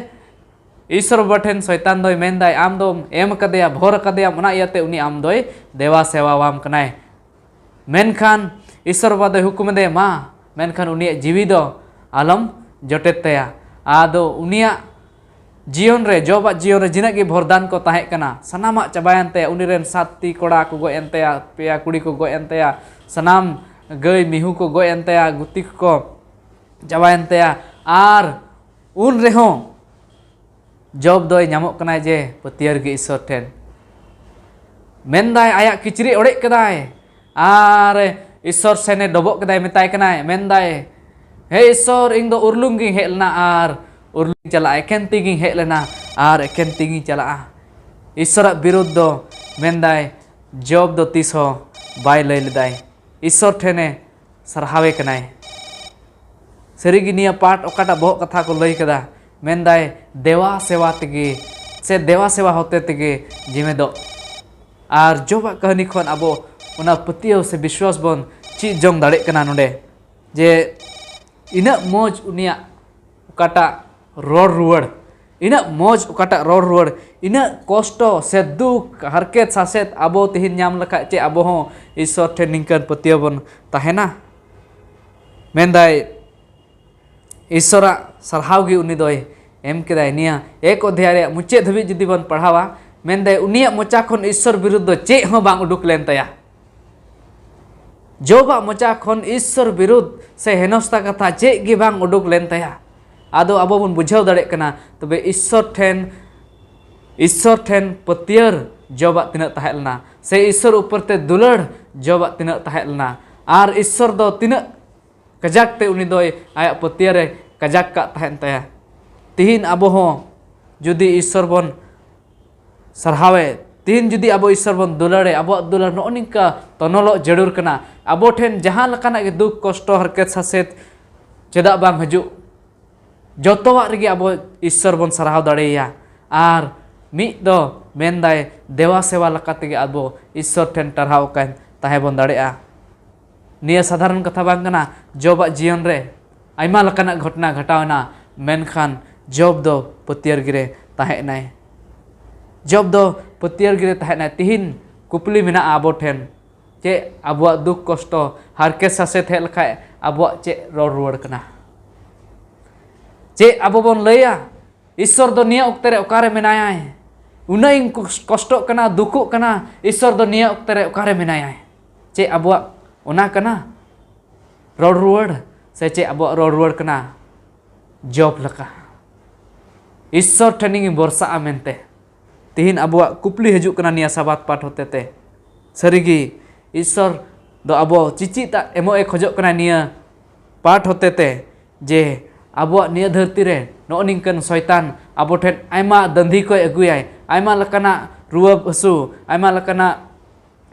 ᱤᱥᱥᱚᱨ ᱵᱟᱵᱟ ᱴᱷᱮᱱ ᱥᱚᱭᱛᱟᱱ ᱫᱚᱭ ᱢᱮᱱᱫᱟᱭ, "ᱟᱢ ᱫᱚᱢ ᱮᱢ ᱠᱟᱫᱮᱭᱟ, ᱵᱷᱚᱨ ᱠᱟᱫᱮᱭᱟᱢ, ᱚᱱᱟ ᱤᱭᱟᱹᱛᱮ ᱩᱱᱤ ᱟᱢ ᱫᱚᱭ ᱫᱮᱵᱟ ᱥᱮᱵᱟᱣᱟᱢ ᱠᱟᱱᱟᱭ᱾" ᱢᱮᱱᱠᱷᱟᱱ ᱤᱥᱥᱚᱨ ᱵᱟᱵᱟ ᱫᱚᱭ ᱦᱩᱠᱩᱢ ᱟᱫᱮᱭᱟ, "ᱢᱟ, ᱢᱮᱱᱠᱷᱟᱱ ᱩᱱᱤᱭᱟᱜ ᱡᱤᱣᱤ ᱫᱚ ᱟᱞᱚᱢ ᱡᱚᱴᱮᱫ ᱛᱟᱭᱟ᱾ ᱟᱫᱚ ᱩᱱᱤᱭᱟᱜ ᱡᱤᱭᱚᱱ ᱨᱮ, ᱡᱚᱵᱟᱜ ᱡᱤᱭᱚᱱ ᱨᱮ ᱡᱤᱱᱟᱹᱜ ᱜᱮ ᱵᱷᱚᱨᱫᱟᱱ ᱠᱚ ᱛᱟᱦᱮᱸ ᱠᱟᱱᱟ, ᱥᱟᱱᱟᱢᱟᱜ ᱪᱟᱵᱟᱭᱮᱱ ᱛᱟᱭᱟ᱾ ᱩᱱᱤ ᱨᱮᱱ ᱥᱟᱛᱴᱤ ᱠᱚᱲᱟ ᱠᱚ ᱜᱚᱡ ᱮᱱ ᱛᱟᱭᱟ, ᱯᱮᱭᱟ ᱠᱩᱲᱤ ᱠᱚ ᱜᱚᱡ ᱮᱱ ᱛᱟᱭᱟ, ᱥᱟᱱᱟᱢ ᱜᱟᱹᱭ ᱢᱤᱦᱩ ᱠᱚ ᱜᱚᱡ ᱮᱱ ᱛᱟᱭᱟ, ᱜᱩᱛᱤ ᱠᱚᱠᱚ ᱪᱟᱵᱟᱭᱮᱱ ᱛᱟᱭᱟ᱾ ᱟᱨ ᱩᱱ ᱨᱮᱦᱚᱸ ᱡᱚᱵ ᱫᱚᱭ ᱧᱟᱢᱚᱜ ᱠᱟᱱᱟᱭ ᱡᱮ ᱯᱟᱹᱛᱭᱟᱹᱨ ᱜᱮ ᱤᱥᱥᱚᱨ ᱴᱷᱮᱱ᱾ ᱢᱮᱱᱫᱟᱭ, ᱟᱭᱟᱜ ᱠᱤᱪᱨᱤᱡ ᱚᱲᱮᱡ ᱠᱮᱫᱟᱭ ᱟᱨ ᱤᱥᱥᱚᱨ ᱥᱮᱱᱮ ᱰᱚᱵᱚᱜ ᱠᱮᱫᱟᱭ, ᱢᱮᱛᱟᱭ ᱠᱟᱱᱟᱭ, ᱢᱮᱱᱫᱟᱭ, ᱦᱮ ᱤᱥᱥᱚᱨ, ᱤᱧ ᱫᱚ ᱩᱨᱞᱩᱢ ᱜᱤᱧ ᱦᱮᱡ ᱞᱮᱱᱟ ᱟᱨ ᱩᱨᱞᱩᱢ ᱪᱟᱞᱟᱜᱼᱟ, ᱮᱠᱮᱱ ᱛᱤ ᱜᱤᱧ ᱦᱮᱡ ᱞᱮᱱᱟ ᱟᱨ ᱮᱠᱮᱱ ᱛᱤ ᱜᱤᱧ ᱪᱟᱞᱟᱜᱼᱟ᱾ ᱤᱥᱥᱚᱨᱟᱜ ᱵᱤᱨᱩᱫᱽ ᱫᱚ, ᱢᱮᱱᱫᱟᱭ, ᱡᱚᱵ ᱫᱚ ᱛᱤᱥ ᱦᱚᱸ ᱵᱟᱭ ᱞᱟᱹᱭ ᱞᱮᱫᱟᱭ᱾ ᱤᱥᱥᱚᱨ ᱴᱷᱮᱱᱮ ᱥᱟᱨᱦᱟᱣᱮ ᱠᱟᱱᱟᱭ᱾ ᱥᱟᱹᱨᱤᱜᱮ ᱱᱤᱭᱟᱹ ᱯᱟᱴ ᱚᱠᱟᱴᱟᱜ ᱵᱚᱦᱚᱜ ᱠᱟᱛᱷᱟ ᱠᱚ ᱞᱟᱹᱭ ᱠᱟᱫᱟ, ᱢᱮᱱᱫᱟᱭ, ᱫᱮᱣᱟ ᱥᱮᱣᱟ ᱛᱮᱜᱮ ᱥᱮ ᱫᱮᱣᱟ ᱥᱮᱣᱟ ᱦᱚᱛᱮ ᱛᱮᱜᱮ ᱡᱤᱣᱮᱫᱚᱜ᱾ ᱟᱨ ᱡᱚᱵᱟᱜ ᱠᱟᱹᱦᱱᱤ ᱠᱷᱚᱱ ᱟᱵᱚ ᱚᱱᱟ ᱯᱟᱹᱛᱭᱟᱹᱣ ᱥᱮ ᱵᱤᱥᱣᱟᱥ ᱵᱚᱱ ᱪᱮᱫ ᱡᱚᱝ ᱫᱟᱲᱮᱜ ᱠᱟᱱᱟ ᱱᱚᱰᱮ, ᱡᱮ ᱤᱱᱟᱹᱜ ᱢᱚᱡᱽ ᱩᱱᱤᱭᱟᱜ ᱚᱠᱟᱴᱟᱜ ᱨᱚᱲ ᱨᱩᱣᱟᱹᱲ, ᱤᱱᱟᱹᱜ ᱢᱚᱡᱽ ᱚᱠᱟᱴᱟᱜ ᱨᱚᱲ ᱨᱩᱣᱟᱹᱲ, ᱤᱱᱟᱹᱜ ᱠᱚᱥᱴᱚ ᱥᱮ ᱫᱩᱠ, ᱦᱟᱨᱠᱮᱛ, ᱥᱟᱥᱮᱛ ᱟᱵᱚ ᱛᱮᱦᱮᱧ ᱧᱟᱢ ᱞᱮᱠᱷᱟᱡ, ᱪᱮᱫ ᱟᱵᱚ ᱦᱚᱸ ᱤᱥᱥᱚᱨ ᱴᱷᱮᱱ ᱱᱤᱝᱠᱟᱹᱱ ᱯᱟᱹᱛᱭᱟᱹᱣ ᱵᱚᱱ ᱛᱟᱦᱮᱱᱟ? ᱢᱮᱱᱫᱟᱭ, ᱤᱥᱥᱚᱨᱟᱜ ᱥᱟᱨᱦᱟᱣ ᱜᱮ ᱩᱱᱤ ᱫᱚᱭ ᱮᱢ ᱠᱮᱫᱟᱭ᱾ ᱱᱤᱭᱟᱹ ᱮᱠ ᱚᱫᱷᱭᱟᱭ ᱨᱮᱭᱟᱜ ᱢᱩᱪᱟᱹᱫ ᱫᱷᱟᱹᱵᱤᱡ ᱡᱩᱫᱤ ᱵᱚᱱ ᱯᱟᱲᱦᱟᱣᱟ, ᱢᱮᱱᱫᱟᱭ, ᱩᱱᱤᱭᱟᱜ ᱢᱚᱪᱟ ᱠᱷᱚᱱ ᱤᱥᱥᱚᱨ ᱵᱤᱨᱩᱫᱽ ᱫᱚ ᱪᱮᱫ ᱦᱚᱸ ᱵᱟᱝ ᱩᱰᱩᱠ ᱞᱮᱱ ᱛᱟᱭᱟ᱾ ᱡᱚᱵᱟᱜ ᱢᱚᱪᱟ ᱠᱷᱚᱱ ᱤᱥᱥᱚᱨ ᱵᱤᱨᱩᱫᱽ ᱥᱮ ᱦᱮᱱᱚᱥᱛᱟ ᱠᱟᱛᱷᱟ ᱪᱮᱫ ᱜᱮ ᱵᱟᱝ ᱩᱰᱩᱠ ᱞᱮᱱ ᱛᱟᱭᱟ᱾ ᱟᱫᱚ ᱟᱵᱚ ᱵᱚᱱ ᱵᱩᱡᱷᱟᱹᱣ ᱫᱟᱲᱮᱭᱟᱜ ᱠᱟᱱᱟ, ᱛᱚᱵᱮ ᱤᱥᱥᱚᱨ ᱴᱷᱮᱱ, ᱤᱥᱥᱚᱨ ᱴᱷᱮᱱ ᱯᱟᱹᱛᱭᱟᱹᱨ ᱡᱚᱵᱟᱜ ᱛᱤᱱᱟᱹᱜ ᱛᱟᱦᱮᱸ ᱞᱮᱱᱟ, ᱥᱮ ᱤᱥᱥᱚᱨ ᱩᱯᱚᱨ ᱛᱮ ᱫᱩᱞᱟᱹᱲ ᱡᱚᱵᱟᱜ ᱛᱤᱱᱟᱹᱜ ᱛᱟᱦᱮᱸ ᱞᱮᱱᱟ, ᱟᱨ ᱤᱥᱥᱚᱨ ᱫᱚ ᱛᱤᱱᱟᱹᱜ ᱠᱟᱡᱟᱠ ᱛᱮ ᱩᱱᱤ ᱫᱚᱭ ᱟᱭᱟᱜ ᱯᱟᱹᱛᱭᱟᱹᱨ ᱨᱮ ᱠᱟᱡᱟᱠ ᱠᱟᱜ ᱛᱟᱦᱮᱱ ᱛᱟᱭᱟ᱾ ᱛᱤᱦᱤᱧ ᱟᱵᱚ ᱦᱚᱸ ᱡᱩᱫᱤ ᱤᱥᱥᱚᱨ ᱵᱚᱱ ᱥᱟᱨᱦᱟᱣᱮ, ᱛᱤᱦᱤᱧ ᱡᱩᱫᱤ ᱟᱵᱚ ᱤᱥᱥᱚᱨ ᱵᱚᱱ ᱫᱩᱞᱟᱹᱲᱮ, ᱟᱵᱚᱣᱟᱜ ᱫᱩᱞᱟᱹᱲ ᱱᱚᱜᱼᱚ ᱱᱤᱝᱠᱟ ᱛᱚᱱᱚᱞᱚᱜ ᱡᱟᱹᱨᱩᱲ ᱠᱟᱱᱟ᱾ ᱟᱵᱚ ᱴᱷᱮᱱ ᱡᱟᱦᱟᱸ ᱞᱮᱠᱟᱱᱟᱜ ᱜᱮ ᱫᱩᱠ, ᱠᱚᱥᱴᱚ, ᱦᱟᱨᱠᱮᱛ, ᱥᱟᱥᱮᱛ ᱪᱮᱫᱟᱜ ᱵᱟᱝ ᱦᱤᱡᱩᱜ, ᱡᱚᱛᱚᱣᱟᱜ ᱨᱮᱜᱮ ᱟᱵᱚ ᱤᱥᱥᱚᱨ ᱵᱚᱱ ᱥᱟᱨᱦᱟᱣ ᱫᱟᱲᱮᱭᱟᱭᱟ᱾ ᱟᱨ ᱢᱤᱫ ᱫᱚ ᱢᱮᱱᱫᱟᱭ, ᱫᱮᱣᱟ ᱥᱮᱣᱟ ᱞᱮᱠᱟ ᱛᱮᱜᱮ ᱟᱵᱚ ᱤᱥᱥᱚᱨ ᱴᱷᱮᱱ ᱴᱟᱨᱦᱟᱣ ᱟᱠᱟᱱ ᱛᱟᱦᱮᱸ ᱵᱚᱱ ᱫᱟᱲᱮᱭᱟᱜᱼᱟ᱾ ᱱᱤᱭᱟᱹ ᱥᱟᱫᱷᱟᱨᱚᱱ ᱠᱟᱛᱷᱟ ᱵᱟᱝ ᱠᱟᱱᱟ᱾ ᱡᱚᱵᱟᱜ ᱡᱤᱭᱚᱱ ᱨᱮ ᱟᱭᱢᱟ ᱞᱮᱠᱟᱱᱟᱜ ᱜᱷᱚᱴᱚᱱᱟ ᱜᱷᱚᱴᱟᱣ ᱮᱱᱟ, ᱢᱮᱱᱠᱷᱟᱱ ᱡᱚᱵ ᱫᱚ ᱯᱟᱹᱛᱭᱟᱹᱨ ᱜᱤᱨᱮ ᱛᱟᱦᱮᱸ ᱮᱱᱟᱭ᱾ ᱡᱚᱵ ᱫᱚ ᱯᱟᱹᱛᱭᱟᱹᱨ ᱜᱤᱨᱮ ᱛᱟᱦᱮᱸ ᱮᱱᱟᱭ᱾ ᱛᱤᱦᱤᱧ ᱠᱩᱠᱞᱤ ᱢᱮᱱᱟᱜᱼᱟ ᱟᱵᱚ ᱴᱷᱮᱱ, ᱪᱮᱫ ᱟᱵᱚᱣᱟᱜ ᱫᱩᱠ ᱠᱚᱥᱴᱚ ᱦᱟᱨᱠᱮᱛ ᱥᱟᱥᱮᱛ ᱦᱮᱡ ᱞᱮᱠᱷᱟᱡ ᱟᱵᱚᱣᱟᱜ ᱪᱮᱫ ᱨᱚᱲ ᱨᱩᱣᱟᱹᱲ ᱠᱟᱱᱟ? ᱪᱮᱫ ᱟᱵᱚ ᱵᱚᱱ ᱞᱟᱹᱭᱟ? ᱤᱥᱥᱚᱨ ᱫᱚ ᱱᱤᱭᱟᱹ ᱚᱠᱛᱮ ᱨᱮ ᱚᱠᱟᱨᱮ ᱢᱮᱱᱟᱭᱟᱭ? ᱩᱱᱟᱹᱜ ᱤᱧ ᱠᱚᱥ- ᱠᱚᱥᱴᱚᱜ ᱠᱟᱱᱟ, ᱫᱩᱠᱚᱜ ᱠᱟᱱᱟ, ᱤᱥᱥᱚᱨ ᱫᱚ ᱱᱤᱭᱟᱹ ᱚᱠᱛᱮ ᱨᱮ ᱚᱠᱟᱨᱮ ᱢᱮᱱᱟᱭᱟᱭ? ᱪᱮᱫ ᱟᱵᱚᱣᱟᱜ ᱚᱱᱟ ᱠᱟᱱᱟ ᱨᱚᱲ ᱨᱩᱣᱟᱹᱲ? ᱥᱮ ᱪᱮᱫ ᱟᱵᱚᱣᱟᱜ ᱨᱚᱲ ᱨᱩᱣᱟᱹᱲ ᱠᱟᱱᱟ ᱡᱚᱵ ᱞᱮᱠᱟ, ᱤᱥᱥᱚᱨ ᱴᱷᱮᱱᱤᱧ ᱵᱷᱚᱨᱥᱟᱜᱼᱟ ᱢᱮᱱᱛᱮ? ᱛᱤᱦᱤᱧ ᱟᱵᱚᱣᱟᱜ ᱠᱩᱠᱞᱤ ᱦᱤᱡᱩᱜ ᱠᱟᱱᱟ ᱱᱤᱭᱟᱹ ᱥᱟᱵᱟᱛ ᱯᱟᱴ ᱦᱚᱛᱮᱛᱮ᱾ ᱥᱟᱹᱨᱤᱜᱮ ᱤᱥᱥᱚᱨ ᱫᱚ ᱟᱵᱚ ᱪᱤᱪᱤᱫ ᱮᱢᱚᱜ ᱮ ᱠᱷᱚᱡᱚᱜ ᱠᱟᱱᱟ ᱱᱤᱭᱟᱹ ᱯᱟᱴ ᱦᱚᱛᱮᱛᱮ, ᱡᱮ ᱟᱵᱚᱣᱟᱜ ᱱᱤᱭᱟᱹ ᱫᱷᱟᱹᱨᱛᱤ ᱨᱮ ᱱᱚᱜᱼᱚ ᱱᱤᱝᱠᱟᱹᱱ ᱥᱚᱭᱛᱟᱱ ᱟᱵᱚ ᱴᱷᱮᱱ ᱟᱭᱢᱟ ᱫᱟᱹᱱᱫᱷᱤ ᱠᱚᱭ ᱟᱹᱜᱩᱭᱟᱭ, ᱟᱭᱢᱟ ᱞᱮᱠᱟᱱᱟᱜ ᱨᱩᱣᱟᱹ ᱦᱟᱹᱥᱩ, ᱟᱭᱢᱟ ᱞᱮᱠᱟᱱᱟᱜ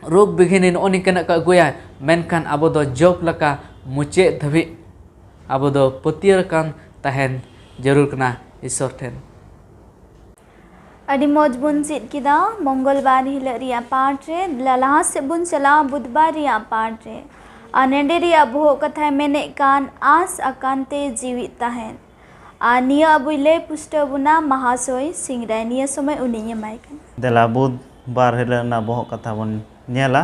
ᱨᱳᱜᱽ ᱵᱤᱜᱷᱤᱱᱤ ᱱᱚᱜᱼᱚ ᱱᱤᱝᱠᱟᱹᱱᱟᱜ ᱠᱚ ᱟᱹᱜᱩᱭᱟ, ᱢᱮᱱᱠᱷᱟᱱ ᱟᱵᱚ ᱫᱚ ᱡᱚᱵ ᱞᱮᱠᱟ ᱢᱩᱪᱟᱹᱫ ᱫᱷᱟᱹᱵᱤᱡ ᱟᱵᱚ ᱫᱚ ᱯᱟᱹᱛᱭᱟᱹᱣ ᱟᱠᱟᱱ ᱛᱟᱦᱮᱱ ᱡᱟᱹᱨᱩᱲ ᱠᱟᱱᱟ ᱤᱥᱥᱚᱨ ᱴᱷᱮᱱ᱾ ᱟᱹᱰᱤ ᱢᱚᱡᱽ ᱵᱚᱱ ᱪᱮᱫ ᱠᱮᱫᱟ ᱢᱚᱝᱜᱚᱞ ᱵᱟᱨ ᱦᱤᱞᱳᱜ ᱨᱮᱭᱟᱜ ᱯᱟᱴ ᱨᱮ᱾ ᱞᱟ- ᱞᱟᱦᱟ ᱥᱮᱫ ᱵᱚᱱ ᱪᱟᱞᱟᱣᱟ ᱵᱩᱫᱷᱵᱟᱨ ᱨᱮᱭᱟᱜ ᱯᱟᱴ ᱨᱮ᱾ ᱟᱨ ᱱᱮᱰᱮ ᱨᱮᱭᱟᱜ ᱵᱚᱦᱚᱜ ᱠᱟᱛᱷᱟᱭ ᱢᱮᱱᱮᱫ ᱠᱟᱱ ᱟᱸᱥ ᱟᱠᱟᱱ ᱛᱮ ᱡᱤᱣᱤᱫ ᱛᱟᱦᱮᱱ᱾ ᱟᱨ ᱱᱤᱭᱟᱹ ᱟᱵᱚᱭ ᱞᱟᱹᱭ ᱯᱩᱥᱴᱟᱹᱣ ᱵᱚᱱᱟ ᱢᱟᱦᱟᱥᱚᱭ ᱥᱤᱝᱨᱟᱭ᱾ ᱱᱤᱭᱟᱹ ᱥᱚᱢᱚᱭ ᱩᱱᱤᱧ ᱮᱢᱟᱭ ᱠᱟᱱᱟ᱾ ᱫᱮᱞᱟ ᱵᱩᱫᱷᱵᱟᱨ ᱦᱤᱞᱳᱜ ᱨᱮᱱᱟᱜ ᱵᱚᱦᱚᱜ ᱠᱟᱛᱷᱟ ᱵᱚᱱ ᱧᱮᱞᱟ᱾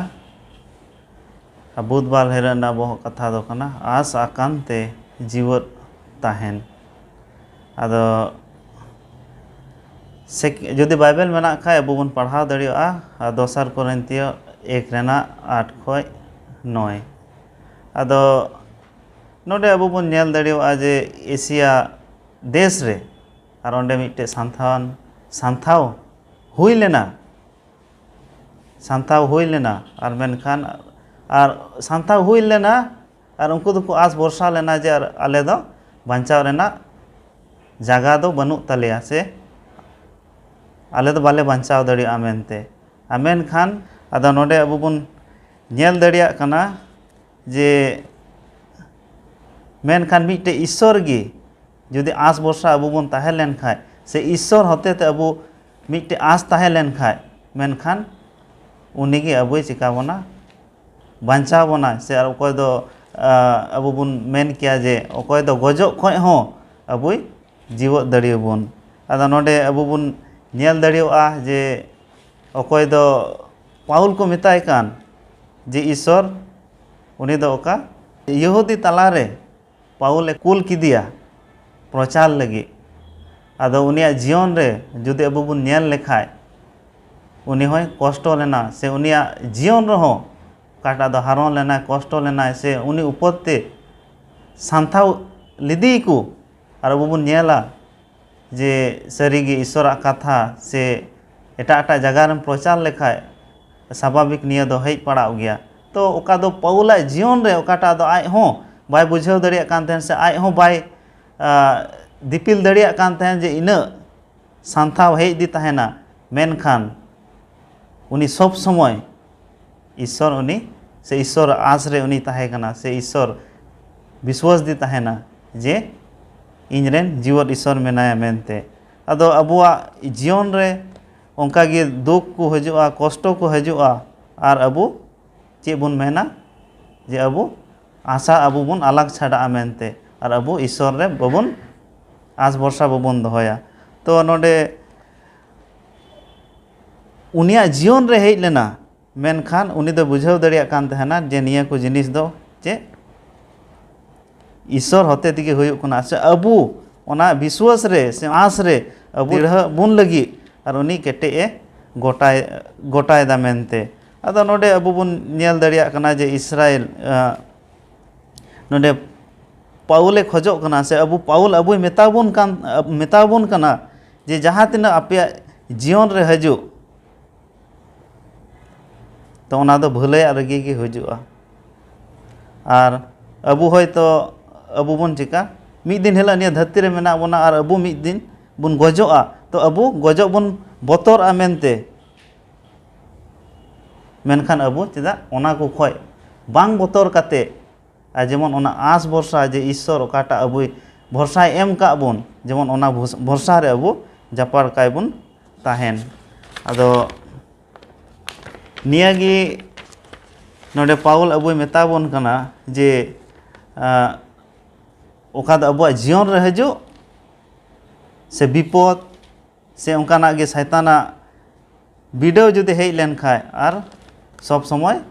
ᱟᱨ ᱵᱩᱫᱷᱵᱟᱨ ᱦᱤᱞᱳᱜ ᱨᱮᱱᱟᱜ ᱵᱚᱦᱚᱜ ᱠᱟᱛᱷᱟ ᱫᱚ ᱠᱟᱱᱟ ᱟᱸᱥ ᱟᱠᱟᱱ ᱛᱮ ᱡᱤᱣᱮᱫ ᱛᱟᱦᱮᱱ᱾ ᱟᱫᱚ ᱥᱮᱠ- ᱡᱩᱫᱤ ᱵᱟᱭᱵᱮᱞ ᱢᱮᱱᱟᱜ ᱠᱷᱟᱡ ᱟᱵᱚ ᱵᱚᱱ ᱯᱟᱲᱦᱟᱣ ᱫᱟᱲᱮᱭᱟᱜᱼᱟ᱾ ᱟᱨ ᱫᱚᱥᱟᱨ ᱠᱚᱨᱤᱱᱛᱤᱭᱚ ᱮᱠ ᱨᱮᱱᱟᱜ ᱟᱴ ᱠᱷᱚᱡ ᱱᱚᱭ᱾ ᱟᱫᱚ ᱱᱚᱰᱮ ᱟᱵᱚ ᱵᱚᱱ ᱧᱮᱞ ᱫᱟᱲᱮᱭᱟᱜᱼᱟ ᱡᱮ ᱮᱥᱤᱭᱟ ᱫᱮᱥ ᱨᱮ ᱟᱨ ᱚᱸᱰᱮ ᱢᱤᱫᱴᱮᱡ ᱥᱟᱱᱛᱷᱟᱣᱟᱱ ᱥᱟᱱᱛᱷᱟᱣ ᱦᱩᱭ ᱞᱮᱱᱟ᱾ ᱥᱟᱱᱛᱷᱟᱣ ᱦᱩᱭ ᱞᱮᱱᱟ᱾ ᱟᱨ ᱢᱮᱱᱠᱷᱟᱱ ᱟᱨ ᱥᱟᱱᱛᱷᱟᱣ ᱦᱩᱭ ᱞᱮᱱᱟ᱾ ᱟᱨ ᱩᱱᱠᱩ ᱫᱚᱠᱚ ᱟᱸᱥ ᱵᱷᱚᱨᱥᱟ ᱞᱮᱱᱟ ᱡᱮ ᱟᱨ ᱟᱞᱮ ᱫᱚ ᱵᱟᱧᱪᱟᱣ ᱨᱮᱱᱟᱜ ᱡᱟᱭᱜᱟ ᱫᱚ ᱵᱟᱹᱱᱩᱜ ᱛᱟᱞᱮᱭᱟ, ᱥᱮ ᱟᱞᱮ ᱫᱚ ᱵᱟᱞᱮ ᱵᱟᱧᱪᱟᱣ ᱫᱟᱲᱮᱭᱟᱜᱼᱟ ᱢᱮᱱᱛᱮ᱾ ᱟᱨ ᱢᱮᱱᱠᱷᱟᱱ ᱟᱫᱚ ᱱᱚᱰᱮ ᱟᱵᱚ ᱵᱚᱱ ᱧᱮᱞ ᱫᱟᱲᱮᱭᱟᱜ ᱠᱟᱱᱟ ᱡᱮ ᱢᱮᱱᱠᱷᱟᱱ ᱢᱤᱫᱴᱮᱡ ᱤᱥᱥᱚᱨ ᱜᱮ ᱡᱩᱫᱤ ᱟᱸᱥ ᱵᱷᱚᱨᱥᱟ ᱟᱵᱚ ᱵᱚᱱ ᱛᱟᱦᱮᱸ ᱞᱮᱱ ᱠᱷᱟᱡ, ᱥᱮ ᱤᱥᱥᱚᱨ ᱦᱚᱛᱮ ᱛᱮ ᱟᱵᱚ ᱢᱤᱫᱴᱮᱡ ᱟᱸᱥ ᱛᱟᱦᱮᱸ ᱞᱮᱱ ᱠᱷᱟᱡ, ᱢᱮᱱᱠᱷᱟᱱ ᱩᱱᱤ ᱜᱮ ᱟᱵᱚᱭ ᱪᱤᱠᱟ ᱵᱚᱱᱟ, ᱵᱟᱧᱪᱟᱣ ᱵᱚᱱᱟᱭ᱾ ᱥᱮ ᱟᱨ ᱚᱠᱚᱭ ᱫᱚ ᱟᱵᱚ ᱵᱚᱱ ᱢᱮᱱ ᱠᱮᱭᱟ ᱡᱮ ᱚᱠᱚᱭ ᱫᱚ ᱜᱚᱡᱚᱜ ᱠᱷᱚᱡ ᱦᱚᱸ ᱟᱵᱚᱭ ᱡᱤᱣᱮᱫ ᱫᱟᱲᱮᱭᱟᱵᱚᱱ᱾ ᱟᱫᱚ ᱱᱚᱰᱮ ᱟᱵᱚ ᱵᱚᱱ ᱧᱮᱞ ᱫᱟᱲᱮᱭᱟᱜᱼᱟ ᱡᱮ ᱚᱠᱚᱭ ᱫᱚ ᱯᱟᱣᱩᱞ ᱠᱚ ᱢᱮᱛᱟᱭ ᱠᱟᱱ, ᱡᱮ ᱤᱥᱥᱚᱨ ᱩᱱᱤ ᱫᱚ ᱚᱠᱟ ᱭᱟᱹᱦᱩᱫᱤ ᱛᱟᱞᱟᱨᱮ ᱯᱟᱣᱩᱞᱮ ᱠᱩᱞ ᱠᱮᱫᱮᱭᱟ ᱯᱨᱚᱪᱟᱨ ᱞᱟᱹᱜᱤᱫ᱾ ᱟᱫᱚ ᱩᱱᱤᱭᱟᱜ ᱡᱤᱭᱚᱱ ᱨᱮ ᱡᱩᱫᱤ ᱟᱵᱚ ᱵᱚᱱ ᱧᱮᱞ ᱞᱮᱠᱷᱟᱡ, ᱩᱱᱤ ᱦᱚᱸᱭ ᱠᱚᱥᱴᱚ ᱞᱮᱱᱟ, ᱥᱮ ᱩᱱᱤᱭᱟᱜ ᱡᱤᱭᱚᱱ ᱨᱮᱦᱚᱸ ᱚᱠᱟᱴᱟᱜ ᱫᱚ ᱦᱟᱨᱚᱱ ᱞᱮᱱᱟᱭ, ᱠᱚᱥᱴᱚ ᱞᱮᱱᱟᱭ, ᱥᱮ ᱩᱱᱤ ᱩᱯᱚᱫ ᱛᱮ ᱥᱟᱱᱛᱷᱟᱣ ᱞᱮᱫᱮᱭᱟᱠᱚ᱾ ᱟᱨ ᱟᱵᱚ ᱵᱚᱱ ᱧᱮᱞᱟ ᱡᱮ ᱥᱟᱹᱨᱤᱜᱮ ᱤᱥᱥᱚᱨᱟᱜ ᱠᱟᱛᱷᱟ ᱥᱮ ᱮᱴᱟᱜ ᱮᱴᱟᱜ ᱡᱟᱭᱜᱟ ᱨᱮᱢ ᱯᱨᱚᱪᱟᱨ ᱞᱮᱠᱷᱟᱡ ᱥᱟᱵᱷᱟᱵᱤᱠ ᱱᱤᱭᱟᱹ ᱫᱚ ᱦᱮᱡ ᱯᱟᱲᱟᱣᱜ ᱜᱮᱭᱟ᱾ ᱛᱚ ᱚᱠᱟ ᱫᱚ ᱯᱟᱣᱩᱞᱟᱜ ᱡᱤᱭᱚᱱ ᱨᱮ ᱚᱠᱟᱴᱟᱜ ᱫᱚ ᱟᱡ ᱦᱚᱸ ᱵᱟᱭ ᱵᱩᱡᱷᱟᱹᱣ ᱫᱟᱲᱮᱭᱟᱜ ᱠᱟᱱ ᱛᱟᱦᱮᱸᱱ, ᱥᱮ ᱟᱡ ᱦᱚᱸ ᱵᱟᱭ, ᱟ, ᱫᱤᱯᱤᱞ ᱫᱟᱲᱮᱭᱟᱜ ᱠᱟᱱ ᱛᱟᱦᱮᱸᱱ ᱡᱮ ᱤᱱᱟᱹᱜ ᱥᱟᱱᱛᱷᱟᱣ ᱦᱮᱡ ᱤᱫᱤ ᱛᱟᱦᱮᱱᱟ, ᱢᱮᱱᱠᱷᱟᱱ ᱩᱱᱤ ᱥᱚᱵ ᱥᱚᱢᱚᱭ ᱤᱥᱥᱚᱨ ᱩᱱᱤ, ᱥᱮ ᱤᱥᱥᱚᱨ ᱟᱥ ᱨᱮ ᱩᱱᱤ ᱛᱟᱦᱮᱸ ᱠᱟᱱᱟ, ᱥᱮ ᱤᱥᱥᱚᱨ ᱵᱤᱥᱣᱟᱥ ᱫᱤ ᱛᱟᱦᱮᱱᱟ ᱡᱮ ᱤᱧ ᱨᱮᱱ ᱡᱤᱣᱮᱫ ᱤᱥᱥᱚᱨ ᱢᱮᱱᱟᱭᱟ ᱢᱮᱱᱛᱮ᱾ ᱟᱫᱚ ᱟᱵᱚᱣᱟᱜ ᱡᱤᱭᱚᱱ ᱨᱮ ᱚᱱᱠᱟ ᱜᱮ ᱫᱩᱠ ᱠᱚ ᱦᱤᱡᱩᱜᱼᱟ, ᱠᱚᱥᱴᱚ ᱠᱚ ᱦᱤᱡᱩᱜᱼᱟ, ᱟᱨ ᱟᱵᱚ ᱪᱮᱫ ᱵᱚᱱ ᱢᱮᱱᱟ? ᱡᱮ ᱟᱵᱚ ᱟᱥᱟ ᱟᱵᱚ ᱵᱚᱱ ᱟᱞᱟᱜᱽ ᱪᱷᱟᱰᱟᱜᱼᱟ ᱢᱮᱱᱛᱮ, ᱟᱨ ᱟᱵᱚ ᱤᱥᱥᱚᱨ ᱨᱮ ᱵᱟᱵᱚᱱ ᱟᱥ ᱵᱷᱚᱨᱥᱟ ᱵᱟᱵᱚᱱ ᱫᱚᱦᱚᱭᱟ᱾ ᱛᱚ ᱱᱚᱰᱮ ᱩᱱᱤᱭᱟᱜ ᱡᱤᱭᱚᱱ ᱨᱮ ᱦᱮᱡ ᱞᱮᱱᱟ, ᱢᱮᱱᱠᱷᱟᱱ ᱩᱱᱤ ᱫᱚ ᱵᱩᱡᱷᱟᱹᱣ ᱫᱟᱲᱮᱭᱟᱜ ᱠᱟᱱ ᱛᱟᱦᱮᱱᱟ ᱡᱮ ᱱᱤᱭᱟᱹ ᱠᱚ ᱡᱤᱱᱤᱥ ᱫᱚ ᱪᱮᱫ ᱤᱥᱥᱚᱨ ᱦᱚᱛᱮ ᱛᱮᱜᱮ ᱦᱩᱭᱩᱜ ᱠᱟᱱᱟ, ᱥᱮ ᱟᱵᱚ ᱚᱱᱟ ᱵᱤᱥᱣᱟᱥ ᱨᱮ ᱥᱮ ᱟᱸᱥ ᱨᱮ ᱟᱵᱚ ᱫᱤᱲᱦᱟᱹᱜ ᱵᱚᱱ ᱞᱟᱹᱜᱤᱫ ᱟᱨ ᱩᱱᱤ ᱠᱮᱴᱮᱡ ᱮ ᱜᱚᱴᱟᱭ, ᱜᱚᱴᱟᱭᱮᱫᱟ ᱢᱮᱱᱛᱮ᱾ ᱟᱫᱚ ᱱᱚᱰᱮ ᱟᱵᱚ ᱵᱚᱱ ᱧᱮᱞ ᱫᱟᱲᱮᱭᱟᱜ ᱠᱟᱱᱟ ᱡᱮ ᱤᱥᱨᱟᱭᱮᱞ, ᱟᱸ, ᱱᱚᱰᱮ ᱯᱟᱣᱩᱞᱮ ᱠᱷᱚᱡᱚᱜ ᱠᱟᱱᱟ, ᱥᱮ ᱟᱵᱚ ᱯᱟᱣᱩᱞ ᱟᱵᱚᱭ ᱢᱮᱛᱟ ᱵᱚᱱ ᱠᱟᱱ, ᱢᱮᱛᱟ ᱵᱚᱱ ᱠᱟᱱᱟ ᱡᱮ ᱡᱟᱦᱟᱸ ᱛᱤᱱᱟᱹᱜ ᱟᱯᱮᱭᱟᱜ ᱡᱤᱭᱚᱱ ᱨᱮ ᱦᱤᱡᱩᱜ, ᱛᱚ ᱚᱱᱟ ᱫᱚ ᱵᱷᱟᱹᱞᱟᱹᱭᱟᱜ ᱨᱮᱜᱮ ᱜᱮ ᱦᱤᱡᱩᱜᱼᱟ᱾ ᱟᱨ ᱟᱵᱚ ᱦᱚᱭᱛᱚ ᱟᱵᱚ ᱵᱚᱱ ᱪᱮᱠᱟ, ᱢᱤᱫ ᱫᱤᱱ ᱦᱤᱞᱳᱜ ᱱᱤᱭᱟᱹ ᱫᱷᱟᱹᱨᱛᱤ ᱨᱮ ᱢᱮᱱᱟᱜ ᱵᱚᱱᱟ ᱟᱨ ᱟᱵᱚ ᱢᱤᱫ ᱫᱤᱱ ᱵᱚᱱ ᱜᱚᱡᱚᱜᱼᱟ, ᱛᱚ ᱟᱵᱚ ᱜᱚᱡᱚᱜ ᱵᱚᱱ ᱵᱚᱛᱚᱨᱚᱜᱼᱟ ᱢᱮᱱᱛᱮ᱾ ᱢᱮᱱᱠᱷᱟᱱ ᱟᱵᱚ ᱪᱮᱫᱟᱜ ᱚᱱᱟ ᱠᱚ ᱠᱷᱚᱡ ᱵᱟᱝ ᱵᱚᱛᱚᱨ ᱠᱟᱛᱮ, ᱟᱨ ᱡᱮᱢᱚᱱ ᱚᱱᱟ ᱟᱸᱥ ᱵᱷᱚᱨᱥᱟ ᱡᱮ ᱤᱥᱥᱚᱨ ᱚᱠᱟᱴᱟᱜ ᱟᱵᱚᱭ ᱵᱷᱚᱨᱥᱟᱭ ᱮᱢ ᱠᱟᱜ ᱵᱚᱱ, ᱡᱮᱢᱚᱱ ᱚᱱᱟ ᱵᱷᱚᱨᱥ-, ᱵᱷᱚᱨᱥᱟ ᱨᱮ ᱟᱵᱚ ᱡᱟᱯᱟᱲ ᱠᱟᱭ ᱵᱚᱱ ᱛᱟᱦᱮᱱ᱾ ᱟᱫᱚ ᱱᱤᱭᱟᱹ ᱜᱮ ᱱᱚᱰᱮ ᱯᱟᱣᱩᱞ ᱟᱵᱚᱭ ᱢᱮᱛᱟ ᱵᱚᱱ ᱠᱟᱱᱟ ᱡᱮ, ᱟᱸ, ᱚᱠᱟ ᱫᱚ ᱟᱵᱚᱣᱟᱜ ᱡᱤᱭᱚᱱ ᱨᱮ ᱦᱤᱡᱩᱜ, ᱥᱮ ᱵᱤᱯᱚᱫ, ᱥᱮ ᱚᱱᱠᱟᱱᱟᱜ ᱜᱮ ᱥᱟᱭᱛᱟᱱᱟᱜ ᱵᱤᱰᱟᱹᱣ ᱡᱩᱫᱤ ᱦᱮᱡ ᱞᱮᱱ ᱠᱷᱟᱡ, ᱟᱨ ᱥᱚᱵ ᱥᱚᱢᱚᱭ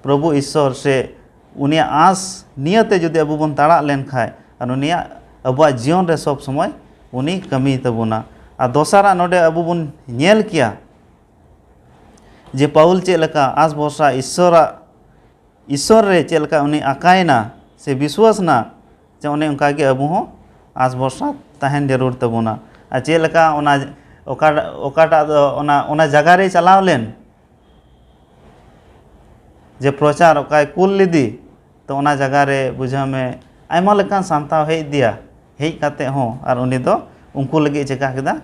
ᱯᱨᱚᱵᱷᱩ ᱤᱥᱥᱚᱨ ᱥᱮ ᱩᱱᱤᱭᱟᱜ ᱟᱸᱥ ᱱᱤᱭᱟᱹᱛᱮ ᱡᱩᱫᱤ ᱟᱵᱚ ᱵᱚᱱ ᱛᱟᱲᱟᱜ ᱞᱮᱱᱠᱷᱟᱱ, ᱟᱨ ᱩᱱᱤᱭᱟᱜ ᱟᱵᱚᱣᱟᱜ ᱡᱤᱭᱚᱱ ᱨᱮ ᱥᱚᱵ ᱥᱚᱢᱚᱭ ᱩᱱᱤ ᱠᱟᱹᱢᱤᱭ ᱛᱟᱵᱚᱱᱟ᱾ ᱟᱨ ᱫᱚᱥᱟᱨᱟᱜ ᱱᱚᱰᱮ ᱟᱵᱚ ᱵᱚᱱ ᱧᱮᱞ ᱠᱮᱭᱟ ᱡᱮ ᱯᱟᱣᱩᱞ ᱪᱮᱫ ᱞᱮᱠᱟ ᱟᱸᱥ ᱵᱷᱚᱨᱥᱟ ᱤᱥᱥᱚᱨᱟᱜ, ᱤᱥᱥᱚᱨ ᱨᱮ ᱪᱮᱫ ᱞᱮᱠᱟ ᱩᱱᱤ ᱟᱠᱟᱭᱮᱱᱟ ᱥᱮ ᱵᱤᱥᱣᱟᱥ ᱮᱱᱟ, ᱡᱮ ᱚᱱᱮ ᱚᱱᱠᱟ ᱜᱮ ᱟᱵᱚ ᱦᱚᱸ ᱟᱸᱥ ᱵᱷᱚᱨᱥᱟ ᱛᱟᱦᱮᱱ ᱡᱟᱹᱨᱩᱲ ᱛᱟᱵᱚᱱᱟ᱾ ᱟᱨ ᱪᱮᱫ ᱞᱮᱠᱟ ᱚᱱᱟ ᱚᱠᱟ, ᱚᱠᱟᱴᱟᱜ ᱫᱚ ᱚᱱᱟ, ᱚᱱᱟ ᱡᱟᱭᱜᱟ ᱨᱮᱭ ᱪᱟᱞᱟᱣ ᱞᱮᱱ, ᱡᱮ ᱯᱨᱚᱪᱟᱨ ᱚᱠᱟᱭ ᱠᱩᱞ ᱞᱮᱫᱮ, ᱛᱚ ᱚᱱᱟ ᱡᱟᱭᱜᱟ ᱨᱮ ᱵᱩᱡᱷᱟᱹᱣ ᱢᱮ ᱟᱭᱢᱟ ᱞᱮᱠᱟᱱ ᱥᱟᱱᱛᱟᱲ ᱦᱮᱡ ᱤᱫᱤᱭᱟ, ᱦᱮᱡ ᱠᱟᱛᱮ ᱦᱚᱸ ᱟᱨ ᱩᱱᱤ ᱫᱚ ᱩᱱᱠᱩ ᱞᱟᱹᱜᱤᱫ ᱪᱮᱠᱟ ᱠᱮᱫᱟ,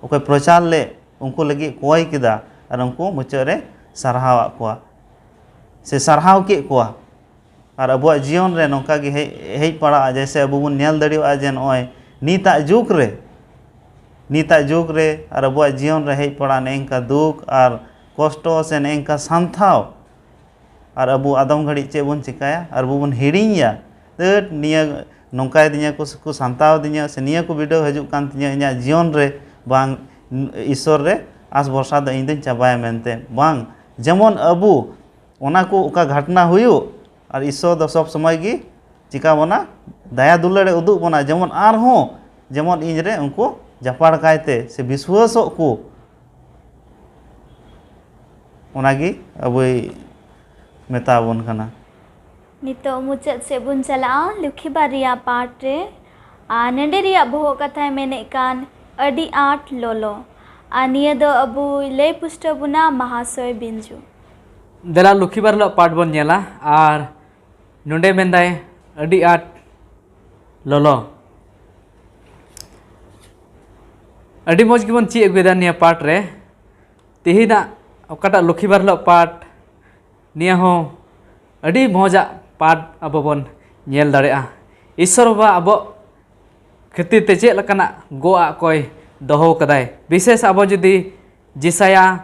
ᱚᱠᱚᱭ ᱯᱨᱚᱪᱟᱨ ᱞᱮᱫ ᱩᱱᱠᱩ ᱞᱟᱹᱜᱤᱫ ᱠᱚᱭ ᱠᱮᱫᱟ ᱟᱨ ᱩᱱᱠᱩ ᱢᱩᱪᱟᱹᱫ ᱨᱮ ᱥᱟᱨᱦᱟᱣᱟᱫ ᱠᱚᱣᱟ ᱥᱮ ᱥᱟᱨᱦᱟᱣ ᱠᱮᱫ ᱠᱚᱣᱟ᱾ ᱟᱨ ᱟᱵᱚᱣᱟᱜ ᱡᱤᱭᱚᱱ ᱨᱮ ᱱᱚᱝᱠᱟ ᱜᱮ ᱦᱮᱡ, ᱦᱮᱡ ᱯᱟᱲᱟᱜᱼᱟ, ᱡᱮᱭᱥᱮ ᱟᱵᱚ ᱵᱚᱱ ᱧᱮᱞ ᱫᱟᱲᱮᱭᱟᱜᱼᱟ ᱡᱮ ᱱᱚᱜᱼᱚᱭ ᱱᱤᱛᱟᱜ ᱡᱩᱜᱽ ᱨᱮ, ᱱᱤᱛᱟᱜ ᱡᱩᱜᱽ ᱨᱮ ᱟᱨ ᱟᱵᱚᱣᱟᱜ ᱡᱤᱭᱚᱱ ᱨᱮ ᱦᱮᱡ ᱯᱟᱲᱟᱜ ᱱᱮᱝᱠᱟ ᱫᱩᱠ ᱟᱨ ᱠᱚᱥᱴᱚ ᱥᱮ ᱱᱮᱝᱠᱟ ᱥᱟᱱᱛᱷᱟᱣ, ᱟᱨ ᱟᱵᱚ ᱟᱫᱚᱢ ᱜᱷᱟᱹᱲᱤᱡ ᱪᱮᱫ ᱵᱚᱱ ᱪᱮᱠᱟᱭᱟ? ᱟᱨ ᱟᱵᱚ ᱵᱚᱱ ᱦᱤᱲᱤᱧᱟ, ᱫᱟᱹᱴ ᱱᱤᱭᱟᱹ ᱱᱚᱝᱠᱟᱭ ᱫᱤᱧᱟ ᱠᱚ, ᱥᱮᱠᱚ ᱥᱟᱱᱛᱟᱣ ᱫᱤᱧᱟ, ᱥᱮ ᱱᱤᱭᱟᱹ ᱠᱚ ᱵᱤᱰᱟᱹᱣ ᱦᱤᱡᱩᱜ ᱠᱟᱱ ᱛᱤᱧᱟᱹ ᱤᱧᱟᱹᱜ ᱡᱤᱭᱚᱱ ᱨᱮ, ᱵᱟᱝ, ᱤᱥᱥᱚᱨ ᱨᱮ ᱟᱸᱥ ᱵᱷᱚᱨᱥᱟ ᱫᱚ ᱤᱧ ᱫᱚᱧ ᱪᱟᱵᱟᱭᱟ ᱢᱮᱱᱛᱮ᱾ ᱵᱟᱝ, ᱡᱮᱢᱚᱱ ᱟᱵᱚ ᱚᱱᱟ ᱠᱚ ᱚᱠᱟ ᱜᱷᱟᱴᱱᱟ ᱦᱩᱭᱩᱜ, ᱟᱨ ᱤᱥᱥᱚᱨ ᱫᱚ ᱥᱚᱵ ᱥᱚᱢᱚᱭ ᱜᱮ ᱪᱤᱠᱟ ᱵᱚᱱᱟ? ᱫᱟᱭᱟ ᱫᱩᱞᱟᱹᱲ ᱮ ᱩᱫᱩᱜ ᱵᱚᱱᱟ, ᱡᱮᱢᱚᱱ ᱟᱨᱦᱚᱸ ᱡᱮᱢᱚᱱ ᱤᱧ ᱨᱮ ᱩᱱᱠᱩ ᱡᱟᱯᱟᱲ ᱠᱟᱭᱛᱮ ᱥᱮ ᱵᱤᱥᱣᱟᱹᱥᱚᱜ ᱠᱚ, ᱚᱱᱟᱜᱮ ᱟᱵᱚᱭ ᱢᱮᱛᱟ ᱵᱚᱱ ᱠᱟᱱᱟ᱾ ᱱᱤᱛᱚᱜ ᱢᱩᱪᱟᱹᱫ ᱥᱮᱫ ᱵᱚᱱ ᱪᱟᱞᱟᱜᱼᱟ ᱞᱩᱠᱷᱤ ᱵᱟᱨᱭᱟ ᱯᱟᱴ ᱨᱮ᱾ ᱟᱨ ᱱᱚᱰᱮ ᱨᱮᱭᱟᱜ ᱵᱚᱦᱚᱜ ᱠᱟᱛᱷᱟᱭ ᱢᱮᱱᱮᱫ ᱠᱟᱱ ᱟᱹᱰᱤ ᱟᱸᱴ ᱞᱚᱞᱚ᱾ ᱟᱨ ᱱᱤᱭᱟᱹ ᱫᱚ ᱟᱵᱚᱭ ᱞᱟᱹᱭ ᱯᱩᱥᱴᱟᱹᱣ ᱵᱚᱱᱟ ᱢᱟᱦᱟᱥᱚᱭ ᱵᱤᱧᱡᱩ᱾ ᱫᱮᱞᱟ ᱞᱩᱠᱷᱤ ᱵᱟᱨ ᱦᱤᱞᱳᱜ ᱯᱟᱴ ᱵᱚᱱ ᱧᱮᱞᱟ᱾ ᱟᱨ ᱱᱚᱰᱮ ᱢᱮᱱᱫᱟᱭ ᱟᱹᱰᱤ ᱟᱸᱴ ᱞᱚᱞᱚ᱾ ᱟᱹᱰᱤ ᱢᱚᱡᱽ ᱜᱮᱵᱚᱱ ᱪᱮᱫ ᱟᱹᱜᱩᱭᱮᱫᱟ ᱱᱤᱭᱟᱹ ᱯᱟᱴ ᱨᱮ᱾ ᱛᱮᱦᱮᱧᱟᱜ ᱚᱠᱟᱴᱟᱜ ᱞᱩᱠᱷᱤ ᱵᱟᱨ ᱦᱤᱞᱳᱜ ᱯᱟᱴ, ᱱᱤᱭᱟᱹ ᱦᱚᱸ ᱟᱹᱰᱤ ᱢᱚᱡᱟᱜ ᱯᱟᱴ ᱟᱵᱚ ᱵᱚᱱ ᱧᱮᱞ ᱫᱟᱲᱮᱭᱟᱜᱼᱟ᱾ ᱤᱥᱥᱚᱨ ᱵᱟᱵᱟ ᱟᱵᱚ ᱠᱷᱟᱹᱛᱤᱨ ᱛᱮ ᱪᱮᱫ ᱞᱮᱠᱟᱱᱟᱜ ᱜᱚᱜ ᱟᱜ ᱠᱚᱭ ᱫᱚᱦᱚ ᱠᱟᱫᱟᱭ᱾ ᱵᱤᱥᱮᱥ ᱟᱵᱚ ᱡᱩᱫᱤ ᱡᱮᱥᱟᱭᱟ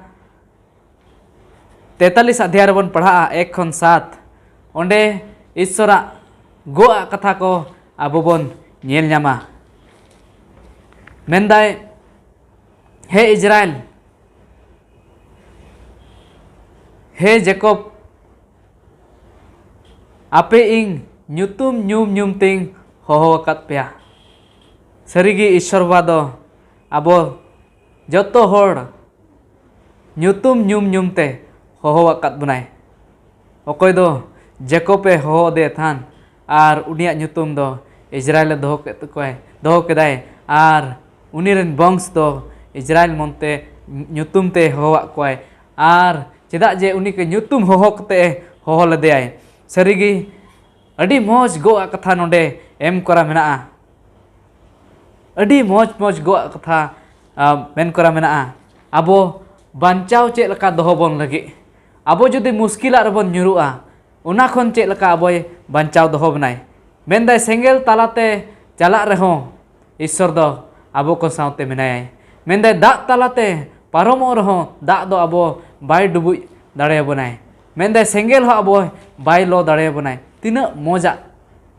ᱛᱮᱛᱟᱞᱤᱥ ᱟᱫᱷᱭᱟᱭ ᱨᱮᱵᱚᱱ ᱯᱟᱲᱦᱟᱜᱼᱟ, ᱮᱠ ᱠᱷᱚᱱ ᱥᱟᱛ, ᱚᱸᱰᱮ ᱤᱥᱥᱚᱨᱟᱜ ᱜᱚᱜ ᱟᱜ ᱠᱟᱛᱷᱟ ᱠᱚ ᱟᱵᱚ ᱵᱚᱱ ᱧᱮᱞ ᱧᱟᱢᱟ᱾ ᱢᱮᱱᱫᱟᱭ, ᱦᱮ ᱤᱡᱽᱨᱟᱭᱮᱞ, ᱦᱮ ᱡᱮᱠᱚᱵ, ᱟᱯᱮ ᱤᱧ ᱧᱩᱛᱩᱢ ᱧᱩᱢ ᱧᱩᱢ ᱛᱮᱧ ᱦᱚᱦᱚ ᱟᱠᱟᱫ ᱯᱮᱭᱟ᱾ ᱥᱟᱹᱨᱤᱜᱮ ᱤᱥᱥᱚᱨ ᱵᱟᱵᱟ ᱫᱚ ᱟᱵᱚ ᱡᱚᱛᱚ ᱦᱚᱲ ᱧᱩᱛᱩᱢ ᱧᱩᱢ ᱧᱩᱢ ᱛᱮ ᱦᱚᱦᱚ ᱟᱠᱟᱫ ᱵᱚᱱᱟᱭ᱾ ᱚᱠᱚᱭ ᱫᱚ ᱡᱮᱠᱚᱵᱮ ᱦᱚᱦᱚ ᱟᱫᱮ ᱛᱟᱦᱮᱱ ᱟᱨ ᱩᱱᱤᱭᱟᱜ ᱧᱩᱛᱩᱢ ᱫᱚ ᱤᱥᱨᱟᱭᱮᱞᱮ ᱫᱚᱦᱚ ᱠᱮᱫ ᱛᱟᱠᱚᱣᱟᱭ, ᱫᱚᱦᱚ ᱠᱮᱫᱟᱭ᱾ ᱟᱨ ᱩᱱᱤ ᱨᱮᱱ ᱵᱚᱝᱥ ᱫᱚ ᱤᱥᱨᱟᱭᱮᱞ ᱢᱚᱱᱛᱮ ᱧᱩᱛᱩᱢ ᱛᱮ ᱦᱚᱦᱚᱣᱟᱜ ᱠᱚᱣᱟᱭ᱾ ᱟᱨ ᱪᱮᱫᱟᱜ ᱡᱮ ᱩᱱᱤ ᱠᱚ ᱧᱩᱛᱩᱢ ᱦᱚᱦᱚ ᱠᱟᱛᱮ ᱮ ᱦᱚᱦᱚ ᱞᱮᱫᱮᱭᱟᱭ᱾ ᱥᱟᱹᱨᱤᱜᱮ ᱟᱹᱰᱤ ᱢᱚᱡᱽ ᱜᱚᱜ ᱟᱜ ᱠᱟᱛᱷᱟ ᱱᱚᱰᱮ ᱮᱢ ᱠᱚᱨᱟ ᱢᱮᱱᱟᱜᱼᱟ᱾ ᱟᱹᱰᱤ ᱢᱚᱡᱽ ᱢᱚᱡᱽ ᱜᱚᱜ ᱟᱜ ᱠᱟᱛᱷᱟ, ᱟ, ᱢᱮᱱ ᱠᱚᱨᱟ ᱢᱮᱱᱟᱜᱼᱟ᱾ ᱟᱵᱚ ᱵᱟᱧᱪᱟᱣ ᱪᱮᱫ ᱞᱮᱠᱟ ᱫᱚᱦᱚ ᱵᱚᱱ ᱞᱟᱹᱜᱤᱫ, ᱟᱵᱚ ᱡᱩᱫᱤ ᱢᱩᱥᱠᱤᱞᱟᱜ ᱨᱮᱵᱚᱱ ᱧᱩᱨᱩᱜᱼᱟ, ᱚᱱᱟ ᱠᱷᱚᱱ ᱪᱮᱫ ᱞᱮᱠᱟ ᱟᱵᱚᱭ ᱵᱟᱧᱪᱟᱣ ᱫᱚᱦᱚ ᱵᱚᱱᱟᱭ᱾ ᱢᱮᱱᱫᱟᱭ, ᱥᱮᱸᱜᱮᱞ ᱛᱟᱞᱟᱛᱮ ᱪᱟᱞᱟᱜ ᱨᱮᱦᱚᱸ ᱤᱥᱥᱚᱨ ᱫᱚ ᱟᱵᱚ ᱠᱚ ᱥᱟᱶᱛᱮ ᱢᱮᱱᱟᱭᱟᱭ᱾ ᱢᱮᱱᱫᱟᱭ, ᱫᱟᱜ ᱛᱟᱞᱟᱛᱮ ᱯᱟᱨᱚᱢᱚᱜ ᱨᱮᱦᱚᱸ ᱫᱟᱜ ᱫᱚ ᱟᱵᱚ ᱵᱟᱭ ᱰᱩᱵᱩᱡ ᱫᱟᱲᱮᱭᱟᱵᱚᱱᱟᱭ᱾ ᱢᱮᱱᱫᱟᱭ, ᱥᱮᱸᱜᱮᱞ ᱦᱚᱸ ᱟᱵᱚ ᱵᱟᱭ ᱞᱚ ᱫᱟᱲᱮᱭᱟᱵᱚᱱᱟᱭ᱾ ᱛᱤᱱᱟᱹᱜ ᱢᱚᱡᱟᱜ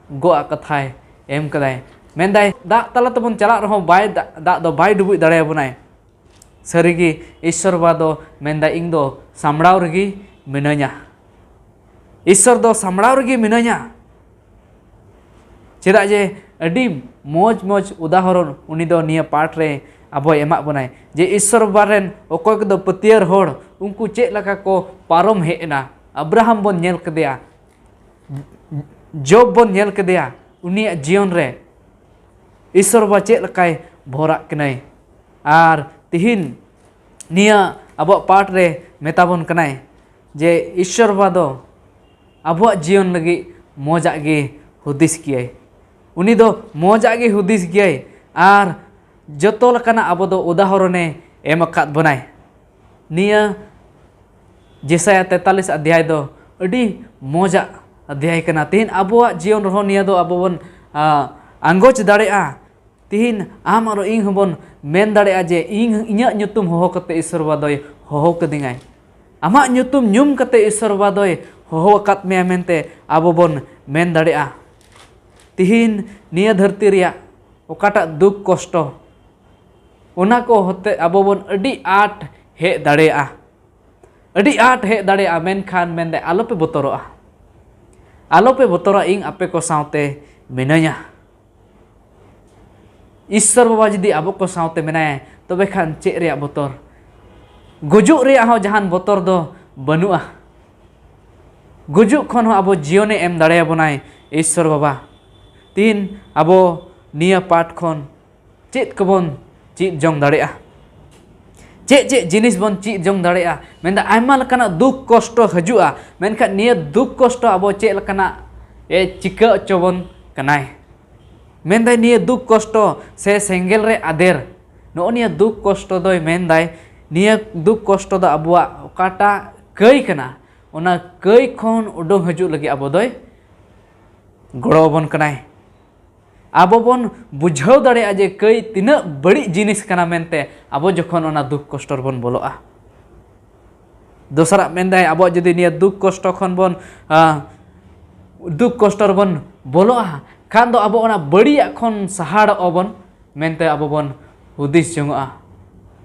ᱜᱚᱜ ᱟᱜ ᱠᱟᱛᱷᱟᱭ ᱮᱢ ᱠᱟᱫᱟᱭ᱾ ᱢᱮᱱᱫᱟᱭ, ᱫᱟᱜ ᱛᱟᱞᱟ ᱛᱮᱵᱚᱱ ᱪᱟᱞᱟᱜ ᱨᱮᱦᱚᱸ ᱵᱟᱭ, ᱫᱟᱜ, ᱫᱟᱜ ᱫᱚ ᱵᱟᱭ ᱰᱩᱵᱩᱡ ᱫᱟᱲᱮᱭᱟᱵᱚᱱᱟᱭ᱾ ᱥᱟᱹᱨᱤᱜᱮ ᱤᱥᱥᱚᱨ ᱵᱟᱵᱟ ᱫᱚ ᱢᱮᱱᱫᱟᱭ, ᱤᱧ ᱫᱚ ᱥᱟᱢᱲᱟᱣ ᱨᱮᱜᱮ ᱢᱤᱱᱟᱹᱧᱟ᱾ ᱤᱥᱥᱚᱨ ᱫᱚ ᱥᱟᱢᱲᱟᱣ ᱨᱮᱜᱮ ᱢᱤᱱᱟᱹᱧᱟ᱾ ᱪᱮᱫᱟᱜ ᱡᱮ ᱟᱹᱰᱤ ᱢᱚᱡᱽ ᱢᱚᱡᱽ ᱩᱫᱟᱦᱚᱨᱚᱱ ᱩᱱᱤ ᱫᱚ ᱱᱤᱭᱟᱹ ᱯᱟᱴ ᱨᱮ ᱟᱵᱚᱭ ᱮᱢᱟᱜ ᱵᱚᱱᱟᱭ, ᱡᱮ ᱤᱥᱥᱚᱨ ᱵᱟᱵᱟ ᱨᱮᱱ ᱚᱠᱚᱭ ᱠᱚᱫᱚ ᱯᱟᱹᱛᱭᱟᱹᱨ ᱦᱚᱲ, ᱩᱱᱠᱩ ᱪᱮᱫ ᱞᱮᱠᱟ ᱠᱚ ᱯᱟᱨᱚᱢ ᱦᱮᱡ ᱮᱱᱟ᱾ ᱟᱵᱨᱟᱦᱟᱢ ᱵᱚᱱ ᱧᱮᱞ ᱠᱮᱫᱮᱭᱟ, ᱡᱚᱵ ᱵᱚᱱ ᱧᱮᱞ ᱠᱮᱫᱮᱭᱟ, ᱩᱱᱤᱭᱟᱜ ᱡᱤᱭᱚᱱ ᱨᱮ ᱤᱥᱥᱚᱨ ᱵᱟᱵᱟ ᱪᱮᱫ ᱞᱮᱠᱟᱭ ᱵᱷᱚᱨᱟᱜ ᱠᱟᱱᱟᱭ᱾ ᱟᱨ ᱛᱤᱦᱤᱧ ᱱᱤᱭᱟᱹ ᱟᱵᱚᱣᱟᱜ ᱯᱟᱴ ᱨᱮ ᱢᱮᱛᱟ ᱵᱚᱱ ᱠᱟᱱᱟᱭ ᱡᱮ ᱤᱥᱥᱚᱨ ᱵᱟᱵᱟ ᱫᱚ ᱟᱵᱚᱣᱟᱜ ᱡᱤᱭᱚᱱ ᱞᱟᱹᱜᱤᱫ ᱢᱚᱡᱟᱜ ᱜᱮ ᱦᱩᱫᱤᱥ ᱜᱮᱭᱟᱭ᱾ ᱩᱱᱤ ᱫᱚ ᱢᱚᱡᱟᱜ ᱜᱮ ᱦᱩᱫᱤᱥ ᱜᱮᱭᱟᱭ᱾ ᱟᱨ ᱡᱚᱛᱚ ᱞᱮᱠᱟᱱᱟᱜ ᱟᱵᱚ ᱫᱚ ᱩᱫᱟᱦᱚᱨᱚᱱᱮ ᱮᱢ ᱟᱠᱟᱫ ᱵᱚᱱᱟᱭ᱾ ᱱᱤᱭᱟᱹ ᱡᱮᱥᱟᱭᱟ ᱛᱮᱛᱟᱞᱤᱥ ᱚᱫᱷᱭᱟᱭ ᱫᱚ ᱟᱹᱰᱤ ᱢᱚᱡᱟᱜ ᱚᱫᱷᱭᱟᱭ ᱠᱟᱱᱟ᱾ ᱛᱮᱦᱮᱧ ᱟᱵᱚᱣᱟᱜ ᱡᱤᱭᱚᱱ ᱨᱮᱦᱚᱸ ᱱᱤᱭᱟᱹ ᱫᱚ ᱟᱵᱚ ᱵᱚᱱ, ᱟ, ᱟᱸᱜᱚᱪ ᱫᱟᱲᱮᱭᱟᱜᱼᱟ᱾ ᱛᱮᱦᱮᱧ ᱟᱢ ᱟᱨ ᱤᱧ ᱦᱚᱸᱵᱚᱱ ᱢᱮᱱ ᱫᱟᱲᱮᱭᱟᱜᱼᱟ ᱡᱮ, ᱤᱧ, ᱤᱧᱟᱹᱜ ᱧᱩᱛᱩᱢ ᱦᱚᱦᱚ ᱠᱟᱛᱮ ᱤᱥᱥᱚᱨ ᱵᱟᱵᱟ ᱫᱚᱭ ᱦᱚᱦᱚ ᱠᱟᱹᱫᱤᱧᱟᱭ᱾ ᱟᱢᱟᱜ ᱧᱩᱛᱩᱢ ᱧᱩᱢ ᱠᱟᱛᱮ ᱤᱥᱥᱚᱨ ᱵᱟᱵᱟ ᱫᱚᱭ ᱦᱚᱦᱚ ᱟᱠᱟᱫ ᱢᱮᱭᱟ ᱢᱮᱱᱛᱮ ᱟᱵᱚ ᱵᱚᱱ ᱢᱮᱱ ᱫᱟᱲᱮᱭᱟᱜᱼᱟ᱾ ᱛᱤᱦᱤᱧ ᱱᱤᱭᱟᱹ ᱫᱷᱟᱹᱨᱛᱤ ᱨᱮᱭᱟᱜ ᱚᱠᱟᱴᱟᱜ ᱫᱩᱠ ᱠᱚᱥᱴᱚ, ᱚᱱᱟ ᱠᱚ ᱦᱚᱛᱮ ᱟᱵᱚ ᱵᱚᱱ ᱟᱹᱰᱤ ᱟᱸᱴ ᱦᱮᱡ ᱫᱟᱲᱮᱭᱟᱜᱼᱟ᱾ ᱟᱹᱰᱤ ᱟᱸᱴ ᱦᱮᱡ ᱫᱟᱲᱮᱭᱟᱜᱼᱟ, ᱢᱮᱱᱠᱷᱟᱱ ᱢᱮᱱᱫᱟᱭ, ᱟᱞᱚᱯᱮ ᱵᱚᱛᱚᱨᱚᱜᱼᱟ᱾ ᱟᱞᱚᱯᱮ ᱵᱚᱛᱚᱨᱟ, ᱤᱧ ᱟᱯᱮ ᱠᱚ ᱥᱟᱶᱛᱮ ᱢᱤᱱᱟᱹᱧᱟ᱾ ᱤᱥᱥᱚᱨ ᱵᱟᱵᱟ ᱡᱩᱫᱤ ᱟᱵᱚ ᱠᱚ ᱥᱟᱶᱛᱮ ᱢᱮᱱᱟᱭᱟ, ᱛᱚᱵᱮ ᱠᱷᱟᱱ ᱪᱮᱫ ᱨᱮᱭᱟᱜ ᱵᱚᱛᱚᱨ? ᱜᱩᱡᱩᱜ ᱨᱮᱭᱟᱜ ᱦᱚᱸ ᱡᱟᱦᱟᱱ ᱵᱚᱛᱚᱨ ᱫᱚ ᱵᱟᱹᱱᱩᱜᱼᱟ᱾ ᱜᱩᱡᱩᱜ ᱠᱷᱚᱱ ᱦᱚᱸ ᱟᱵᱚ ᱡᱤᱭᱚᱱᱮ ᱮᱢ ᱫᱟᱲᱮᱭᱟᱵᱚᱱᱟᱭ ᱤᱥᱥᱚᱨ ᱵᱟᱵᱟ᱾ ᱛᱤᱦᱤᱧ ᱟᱵᱚ ᱱᱤᱭᱟᱹ ᱯᱟᱴ ᱠᱷᱚᱱ ᱪᱮᱫ ᱠᱚᱵᱚᱱ ᱪᱮᱫ ᱡᱚᱝ ᱫᱟᱲᱮᱭᱟᱜᱼᱟ? ᱪᱮᱫ ᱪᱮᱫ ᱡᱤᱱᱤᱥ ᱵᱚᱱ ᱪᱮᱫ ᱡᱚᱝ ᱫᱟᱲᱮᱭᱟᱜᱼᱟ? ᱢᱮᱱᱫᱟ ᱟᱭᱢᱟ ᱞᱮᱠᱟᱱᱟᱜ ᱫᱩᱠ ᱠᱚᱥᱴᱚ ᱦᱤᱡᱩᱜᱼᱟ, ᱢᱮᱱᱠᱷᱟᱱ ᱱᱤᱭᱟᱹ ᱫᱩᱠ ᱠᱚᱥᱴᱚ ᱟᱵᱚ ᱪᱮᱫ ᱞᱮᱠᱟᱱᱟᱜ ᱮ ᱪᱤᱠᱟᱹ ᱦᱚᱪᱚ ᱵᱚᱱ ᱠᱟᱱᱟᱭ? ᱢᱮᱱᱫᱟᱭ ᱱᱤᱭᱟᱹ ᱫᱩᱠ ᱠᱚᱥᱴᱚ ᱥᱮ ᱥᱮᱸᱜᱮᱞ ᱨᱮ ᱟᱫᱮᱨ, ᱱᱚᱜᱼᱚ ᱱᱤᱭᱟᱹ ᱫᱩᱠ ᱠᱚᱥᱴᱚ ᱫᱚᱭ ᱢᱮᱱᱫᱟᱭ, ᱱᱤᱭᱟᱹ ᱫᱩᱠ ᱠᱚᱥᱴᱚ ᱫᱚ ᱟᱵᱚᱣᱟᱜ ᱚᱠᱟᱴᱟᱜ ᱠᱟᱹᱭ ᱠᱟᱱᱟ, ᱚᱱᱟ ᱠᱟᱹᱭ ᱠᱷᱚᱱ ᱩᱰᱩᱝ ᱦᱤᱡᱩᱜ ᱞᱟᱹᱜᱤᱫ ᱟᱵᱚ ᱫᱚᱭ ᱜᱚᱲᱚ ᱟᱵᱚᱱ ᱠᱟᱱᱟᱭ᱾ ᱟᱵᱚ ᱵᱚᱱ ᱵᱩᱡᱷᱟᱹᱣ ᱫᱟᱲᱮᱭᱟᱜᱼᱟ ᱡᱮ ᱠᱟᱹᱭ ᱛᱤᱱᱟᱹᱜ ᱵᱟᱹᱲᱤᱡ ᱡᱤᱱᱤᱥ ᱠᱟᱱᱟ ᱢᱮᱱᱛᱮ, ᱟᱵᱚ ᱡᱚᱠᱷᱚᱱ ᱚᱱᱟ ᱫᱩᱠ ᱠᱚᱥᱴᱚ ᱨᱮᱵᱚᱱ ᱵᱚᱞᱚᱜᱼᱟ᱾ ᱫᱚᱥᱟᱨᱟᱜ ᱢᱮᱱᱫᱟᱭ, ᱟᱵᱚᱣᱟᱜ ᱡᱩᱫᱤ ᱱᱤᱭᱟᱹ ᱫᱩᱠ ᱠᱚᱥᱴᱚ ᱠᱷᱚᱱ ᱵᱚᱱ, ᱟ, ᱫᱩᱠ ᱠᱚᱥᱴᱚ ᱨᱮᱵᱚᱱ ᱵᱚᱞᱚᱜᱼᱟ ᱠᱷᱟᱱ ᱫᱚ ᱟᱵᱚ ᱚᱱᱟ ᱵᱟᱹᱲᱤᱡᱟᱜ ᱠᱷᱚᱱ ᱥᱟᱦᱟᱲᱚᱜ ᱟᱵᱚᱱ ᱢᱮᱱᱛᱮ ᱟᱵᱚ ᱵᱚᱱ ᱦᱩᱫᱤᱥ ᱡᱚᱝᱚᱜᱼᱟ᱾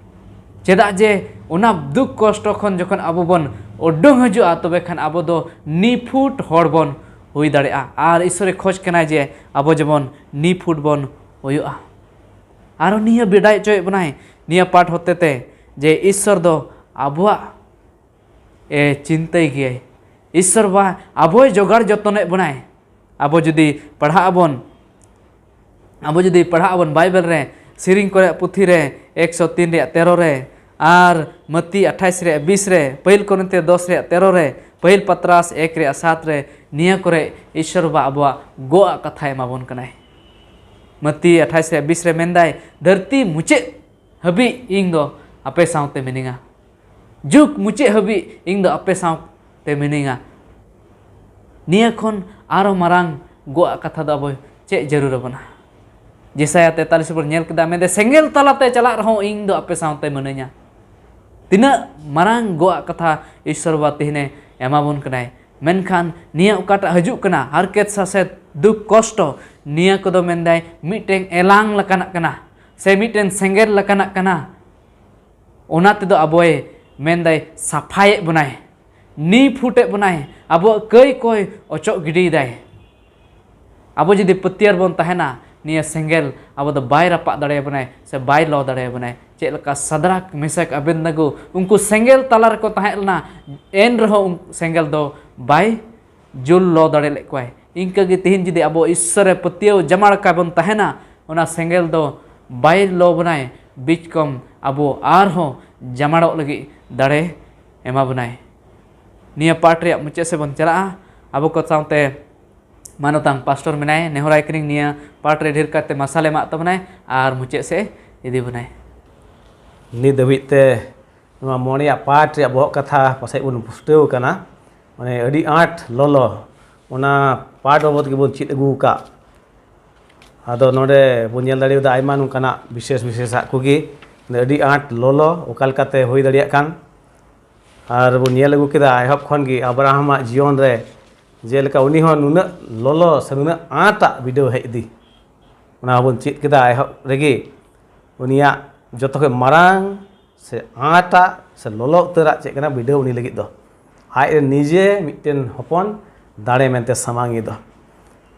ᱪᱮᱫᱟᱜ ᱡᱮ ᱚᱱᱟ ᱫᱩᱠ ᱠᱚᱥᱴᱚ ᱠᱷᱚᱱ ᱡᱚᱠᱷᱚᱱ ᱟᱵᱚ ᱵᱚᱱ ᱩᱰᱩᱝ ᱦᱤᱡᱩᱜᱼᱟ, ᱛᱚᱵᱮ ᱠᱷᱟᱱ ᱟᱵᱚ ᱫᱚ ᱱᱤᱯᱷᱩᱴ ᱦᱚᱲ ᱵᱚᱱ ᱦᱩᱭ ᱫᱟᱲᱮᱭᱟᱜᱼᱟ᱾ ᱟᱨ ᱤᱥᱥᱚᱨᱮ ᱠᱷᱚᱡᱽ ᱠᱟᱱᱟᱭ ᱡᱮ ᱟᱵᱚ ᱡᱮᱢᱚᱱ ᱱᱤᱯᱷᱩᱴ ᱵᱚᱱ ᱦᱩᱭᱩᱜᱼᱟ᱾ ᱟᱨᱚ ᱱᱤᱭᱟᱹ ᱵᱟᱰᱟᱭ ᱦᱚᱪᱚᱭᱮᱫ ᱵᱚᱱᱟᱭ ᱱᱤᱭᱟᱹ ᱯᱟᱴ ᱦᱚᱛᱮ ᱛᱮ ᱡᱮ ᱤᱥᱥᱚᱨ ᱫᱚ ᱟᱵᱚᱣᱟᱜ ᱮ ᱪᱤᱱᱛᱟᱹᱭ ᱜᱮᱭᱟᱭ᱾ ᱤᱥᱥᱚᱨ ᱵᱟ ᱟᱵᱚᱭ ᱡᱚᱜᱟᱲ ᱡᱚᱛᱚᱱᱮᱫ ᱵᱚᱱᱟᱭ᱾ ᱟᱵᱚ ᱡᱩᱫᱤ ᱯᱟᱲᱦᱟᱜ ᱟᱵᱚᱱ, ᱟᱵᱚ ᱡᱩᱫᱤ ᱯᱟᱲᱦᱟᱜ ᱟᱵᱚᱱ ᱵᱟᱭᱵᱮᱞ ᱨᱮ, ᱥᱮᱨᱮᱧ ᱠᱚᱨᱮ ᱯᱩᱛᱷᱤ ᱨᱮ ᱮᱠᱥᱚ ᱛᱤᱱ ᱨᱮᱭᱟᱜ ᱛᱮᱨᱚ ᱨᱮ, ᱟᱨ ᱢᱟᱹᱛᱤ ᱟᱴᱷᱟᱭᱤᱥ ᱨᱮᱭᱟᱜ ᱵᱤᱥ ᱨᱮ, ᱯᱟᱹᱦᱤᱞ ᱠᱚᱨᱤᱱᱛᱷᱤᱭᱚ ᱫᱚᱥ ᱨᱮᱭᱟᱜ ᱛᱮᱨᱚ ᱨᱮ, ᱯᱟᱹᱦᱤᱞ ᱯᱟᱛᱨᱟᱥ ᱮᱠ ᱨᱮᱭᱟᱜ ᱥᱟᱛ ᱨᱮ, ᱱᱤᱭᱟᱹ ᱠᱚᱨᱮ ᱤᱥᱥᱚᱨ ᱵᱟ ᱟᱵᱚᱣᱟᱜ ᱜᱚᱜ ᱟᱜ ᱠᱟᱛᱷᱟᱭ ᱮᱢᱟ ᱵᱚᱱ ᱠᱟᱱᱟᱭ᱾ ᱢᱟᱹᱛᱤ ᱟᱴᱷᱟᱭᱤᱥ ᱨᱮᱭᱟᱜ ᱵᱤᱥ ᱨᱮ ᱢᱮᱱᱫᱟᱭ, "ᱫᱷᱟᱹᱨᱛᱤ ᱢᱩᱪᱟᱹᱫ ᱦᱟᱹᱵᱤᱡ ᱤᱧ ᱫᱚ ᱟᱯᱮ ᱥᱟᱶᱛᱮ ᱢᱤᱱᱟᱹᱧᱟ᱾ ᱡᱩᱜᱽ ᱢᱩᱪᱟᱹᱫ ᱦᱟᱹᱵᱤᱡ ᱤᱧ ᱫᱚ ᱟᱯᱮ ᱥᱟᱶᱛᱮ ᱢᱤᱱᱟᱹᱧᱟ᱾" ᱱᱤᱭᱟᱹ ᱠᱷᱚᱱ ᱟᱨᱚ ᱢᱟᱨᱟᱝ ᱜᱚᱜ ᱟᱜ ᱠᱟᱛᱷᱟ ᱫᱚ ᱟᱵᱚ ᱪᱮᱫ ᱡᱟᱹᱨᱩᱲ ᱟᱵᱚᱱᱟ? ᱡᱮᱥᱟᱭᱟ ᱛᱮᱛᱟᱞᱤᱥ ᱵᱚᱱ ᱧᱮᱞ ᱠᱮᱫᱟ, ᱢᱮᱱᱫᱟᱭ, "ᱥᱮᱸᱜᱮᱞ ᱛᱟᱞᱟᱛᱮ ᱪᱟᱞᱟᱜ ᱨᱮᱦᱚᱸ ᱤᱧ ᱫᱚ ᱟᱯᱮ ᱥᱟᱶᱛᱮ ᱢᱤᱱᱟᱹᱧᱟ᱾" ᱛᱤᱱᱟᱹᱜ ᱢᱟᱨᱟᱝ ᱜᱚᱜ ᱟᱜ ᱠᱟᱛᱷᱟ ᱤᱥᱥᱚᱨ ᱵᱟ ᱛᱮᱦᱮᱧᱮ ᱮᱢᱟ ᱵᱚᱱ ᱠᱟᱱᱟᱭ᱾ ᱢᱮᱱᱠᱷᱟᱱ ᱱᱤᱭᱟᱹ ᱚᱠᱟᱴᱟᱜ ᱦᱤᱡᱩᱜ ᱠᱟᱱᱟ, ᱦᱟᱨᱠᱮᱛ ᱥᱟᱥᱮᱛ ᱫᱩᱠ ᱠᱚᱥᱴᱚ, ᱱᱤᱭᱟᱹ ᱠᱚᱫᱚ ᱢᱮᱱᱫᱟᱭ ᱢᱤᱫᱴᱮᱱ ᱮᱞᱟᱝ ᱞᱮᱠᱟᱱᱟᱜ ᱠᱟᱱᱟ, ᱥᱮ ᱢᱤᱫᱴᱮᱱ ᱥᱮᱸᱜᱮᱞ ᱞᱮᱠᱟᱱᱟᱜ ᱠᱟᱱᱟ᱾ ᱚᱱᱟ ᱛᱮᱫᱚ ᱟᱵᱚᱭ ᱢᱮᱱᱫᱟᱭ ᱥᱟᱯᱷᱟᱭᱮᱫ ᱵᱚᱱᱟᱭ᱾ ᱱᱤ ᱯᱷᱩᱴᱮᱫ ᱵᱚᱱᱟᱭ, ᱟᱵᱚᱣᱟᱜ ᱠᱟᱹᱭ ᱠᱚᱭ ᱚᱪᱚᱜ ᱜᱤᱰᱤᱭᱮᱫᱟᱭ᱾ ᱟᱵᱚ ᱡᱩᱫᱤ ᱯᱟᱹᱛᱭᱟᱹᱨ ᱵᱚᱱ ᱛᱟᱦᱮᱱᱟ, ᱱᱤᱭᱟᱹ ᱥᱮᱸᱜᱮᱞ ᱟᱵᱚ ᱫᱚ ᱵᱟᱭ ᱨᱟᱯᱟᱜ ᱫᱟᱲᱮᱭᱟᱵᱚᱱᱟᱭ ᱥᱮ ᱵᱟᱭ ᱞᱚ ᱫᱟᱲᱮᱭᱟᱵᱚᱱᱟᱭ᱾ ᱪᱮᱫ ᱞᱮᱠᱟ ᱥᱟᱫᱨᱟᱠ, ᱢᱮᱥᱟᱠ, ᱟᱵᱮᱫᱱᱟᱜᱳ ᱩᱱᱠᱩ ᱥᱮᱸᱜᱮᱞ ᱛᱟᱞᱟ ᱨᱮᱠᱚ ᱛᱟᱦᱮᱸ ᱞᱮᱱᱟ, ᱮᱱ ᱨᱮᱦᱚᱸ ᱩᱱ-, ᱥᱮᱸᱜᱮᱞ ᱫᱚ ᱵᱟᱭ ᱡᱩᱞ ᱞᱚ ᱫᱟᱲᱮ ᱞᱮᱫ ᱠᱚᱣᱟᱭ᱾ ᱤᱱᱠᱟᱹ ᱜᱮ ᱛᱮᱦᱮᱧ ᱡᱩᱫᱤ ᱟᱵᱚ ᱤᱥᱥᱚᱨ ᱨᱮ ᱯᱟᱹᱛᱭᱟᱹᱣ ᱡᱟᱢᱟᱲ ᱠᱟ ᱵᱚᱱ ᱛᱟᱦᱮᱱᱟ, ᱚᱱᱟ ᱥᱮᱸᱜᱮᱞ ᱫᱚ ᱵᱟᱭ ᱞᱚ ᱵᱚᱱᱟᱭ, ᱵᱤᱪᱠᱚᱢ ᱟᱵᱚ ᱟᱨᱦᱚᱸ ᱡᱟᱢᱟᱲᱚᱜ ᱞᱟᱹᱜᱤᱫ ᱫᱟᱲᱮ ᱮᱢᱟ ᱵᱚᱱᱟᱭ᱾ ᱱᱤᱭᱟᱹ ᱯᱟᱴ ᱨᱮᱭᱟᱜ ᱢᱩᱪᱟᱹᱫ ᱥᱮᱫ ᱵᱚᱱ ᱪᱟᱞᱟᱜᱼᱟ᱾ ᱟᱵᱚ ᱠᱚ ᱥᱟᱶᱛᱮ ᱢᱟᱱᱚᱛᱟᱝ ᱯᱟᱥᱴᱚᱨ ᱢᱮᱱᱟᱭ, ᱱᱮᱦᱚᱨᱟᱭ ᱠᱟᱹᱱᱟᱹᱧ ᱱᱤᱭᱟᱹ ᱯᱟᱴ ᱨᱮ ᱰᱷᱮᱨ ᱠᱟᱛᱮ ᱢᱟᱥᱟᱞ ᱮᱢᱟᱜ ᱛᱟᱵᱚᱱᱟᱭ ᱟᱨ ᱢᱩᱪᱟᱹᱫ ᱥᱮᱫ ᱤᱫᱤ ᱵᱚᱱᱟᱭ᱾ ᱱᱤᱛ ᱫᱷᱟᱹᱵᱤᱡ ᱛᱮ ᱱᱚᱣᱟ ᱢᱚᱬᱮᱭᱟᱜ ᱯᱟᱴ ᱨᱮᱭᱟᱜ ᱵᱚᱦᱚᱜ ᱠᱟᱛᱷᱟ ᱯᱟᱥᱮᱡ ᱵᱚᱱ ᱯᱩᱥᱴᱟᱹᱣ ᱠᱟᱱᱟ, ᱢᱟᱱᱮ ᱟᱹᱰᱤ ᱟᱸᱴ ᱞᱚᱞᱚ, ᱚᱱᱟ ᱯᱟᱴ ᱵᱟᱵᱚᱫ ᱜᱮᱵᱚᱱ ᱪᱮᱫ ᱟᱹᱜᱩ ᱟᱠᱟᱫ᱾ ᱟᱫᱚ ᱱᱚᱰᱮ ᱵᱚᱱ ᱧᱮᱞ ᱫᱟᱲᱮᱭᱟᱫᱟ ᱟᱭᱢᱟ ᱱᱚᱝᱠᱟᱱᱟᱜ ᱵᱤᱥᱮᱥ ᱵᱤᱥᱮᱥᱟᱜ ᱠᱚᱜᱮ, ᱟᱹᱰᱤ ᱟᱸᱴ ᱞᱚᱞᱚ ᱚᱠᱟ ᱞᱮᱠᱟᱛᱮ ᱦᱩᱭ ᱫᱟᱲᱮᱭᱟᱜ ᱠᱟᱱ᱾ ᱟᱨ ᱵᱚᱱ ᱧᱮᱞ ᱟᱹᱜᱩ ᱠᱮᱫᱟ ᱮᱦᱚᱵ ᱠᱷᱚᱱ ᱜᱮ ᱟᱵᱨᱟᱦᱟᱢᱟᱜ ᱡᱤᱭᱚᱱ ᱨᱮ, ᱡᱮᱞᱮᱠᱟ ᱩᱱᱤ ᱦᱚᱸ ᱱᱩᱱᱟᱹᱜ ᱞᱚᱞᱚ ᱥᱮ ᱱᱩᱱᱟᱹᱜ ᱟᱸᱴᱟᱜ ᱵᱤᱰᱟᱹᱣ ᱦᱮᱡ ᱤᱫᱤ, ᱚᱱᱟ ᱦᱚᱸᱵᱚᱱ ᱪᱮᱫ ᱠᱮᱫᱟ ᱮᱦᱚᱵ ᱨᱮᱜᱮ᱾ ᱩᱱᱤᱭᱟᱜ ᱡᱚᱛᱚ ᱠᱷᱚᱱ ᱢᱟᱨᱟᱝ ᱥᱮ ᱟᱸᱴᱟᱜ ᱥᱮ ᱞᱚᱞᱚ ᱩᱛᱟᱹᱨᱟᱜ ᱪᱮᱫ ᱠᱟᱱᱟ ᱵᱤᱰᱟᱹᱣ ᱩᱱᱤ ᱞᱟᱹᱜᱤᱫ ᱫᱚ? ᱟᱡ ᱨᱮᱱ ᱱᱤᱡᱮ ᱢᱤᱫᱴᱮᱱ ᱦᱚᱯᱚᱱ ᱫᱟᱲᱮ ᱢᱮᱱᱛᱮ ᱥᱟᱢᱟᱝ ᱮ ᱫᱚ᱾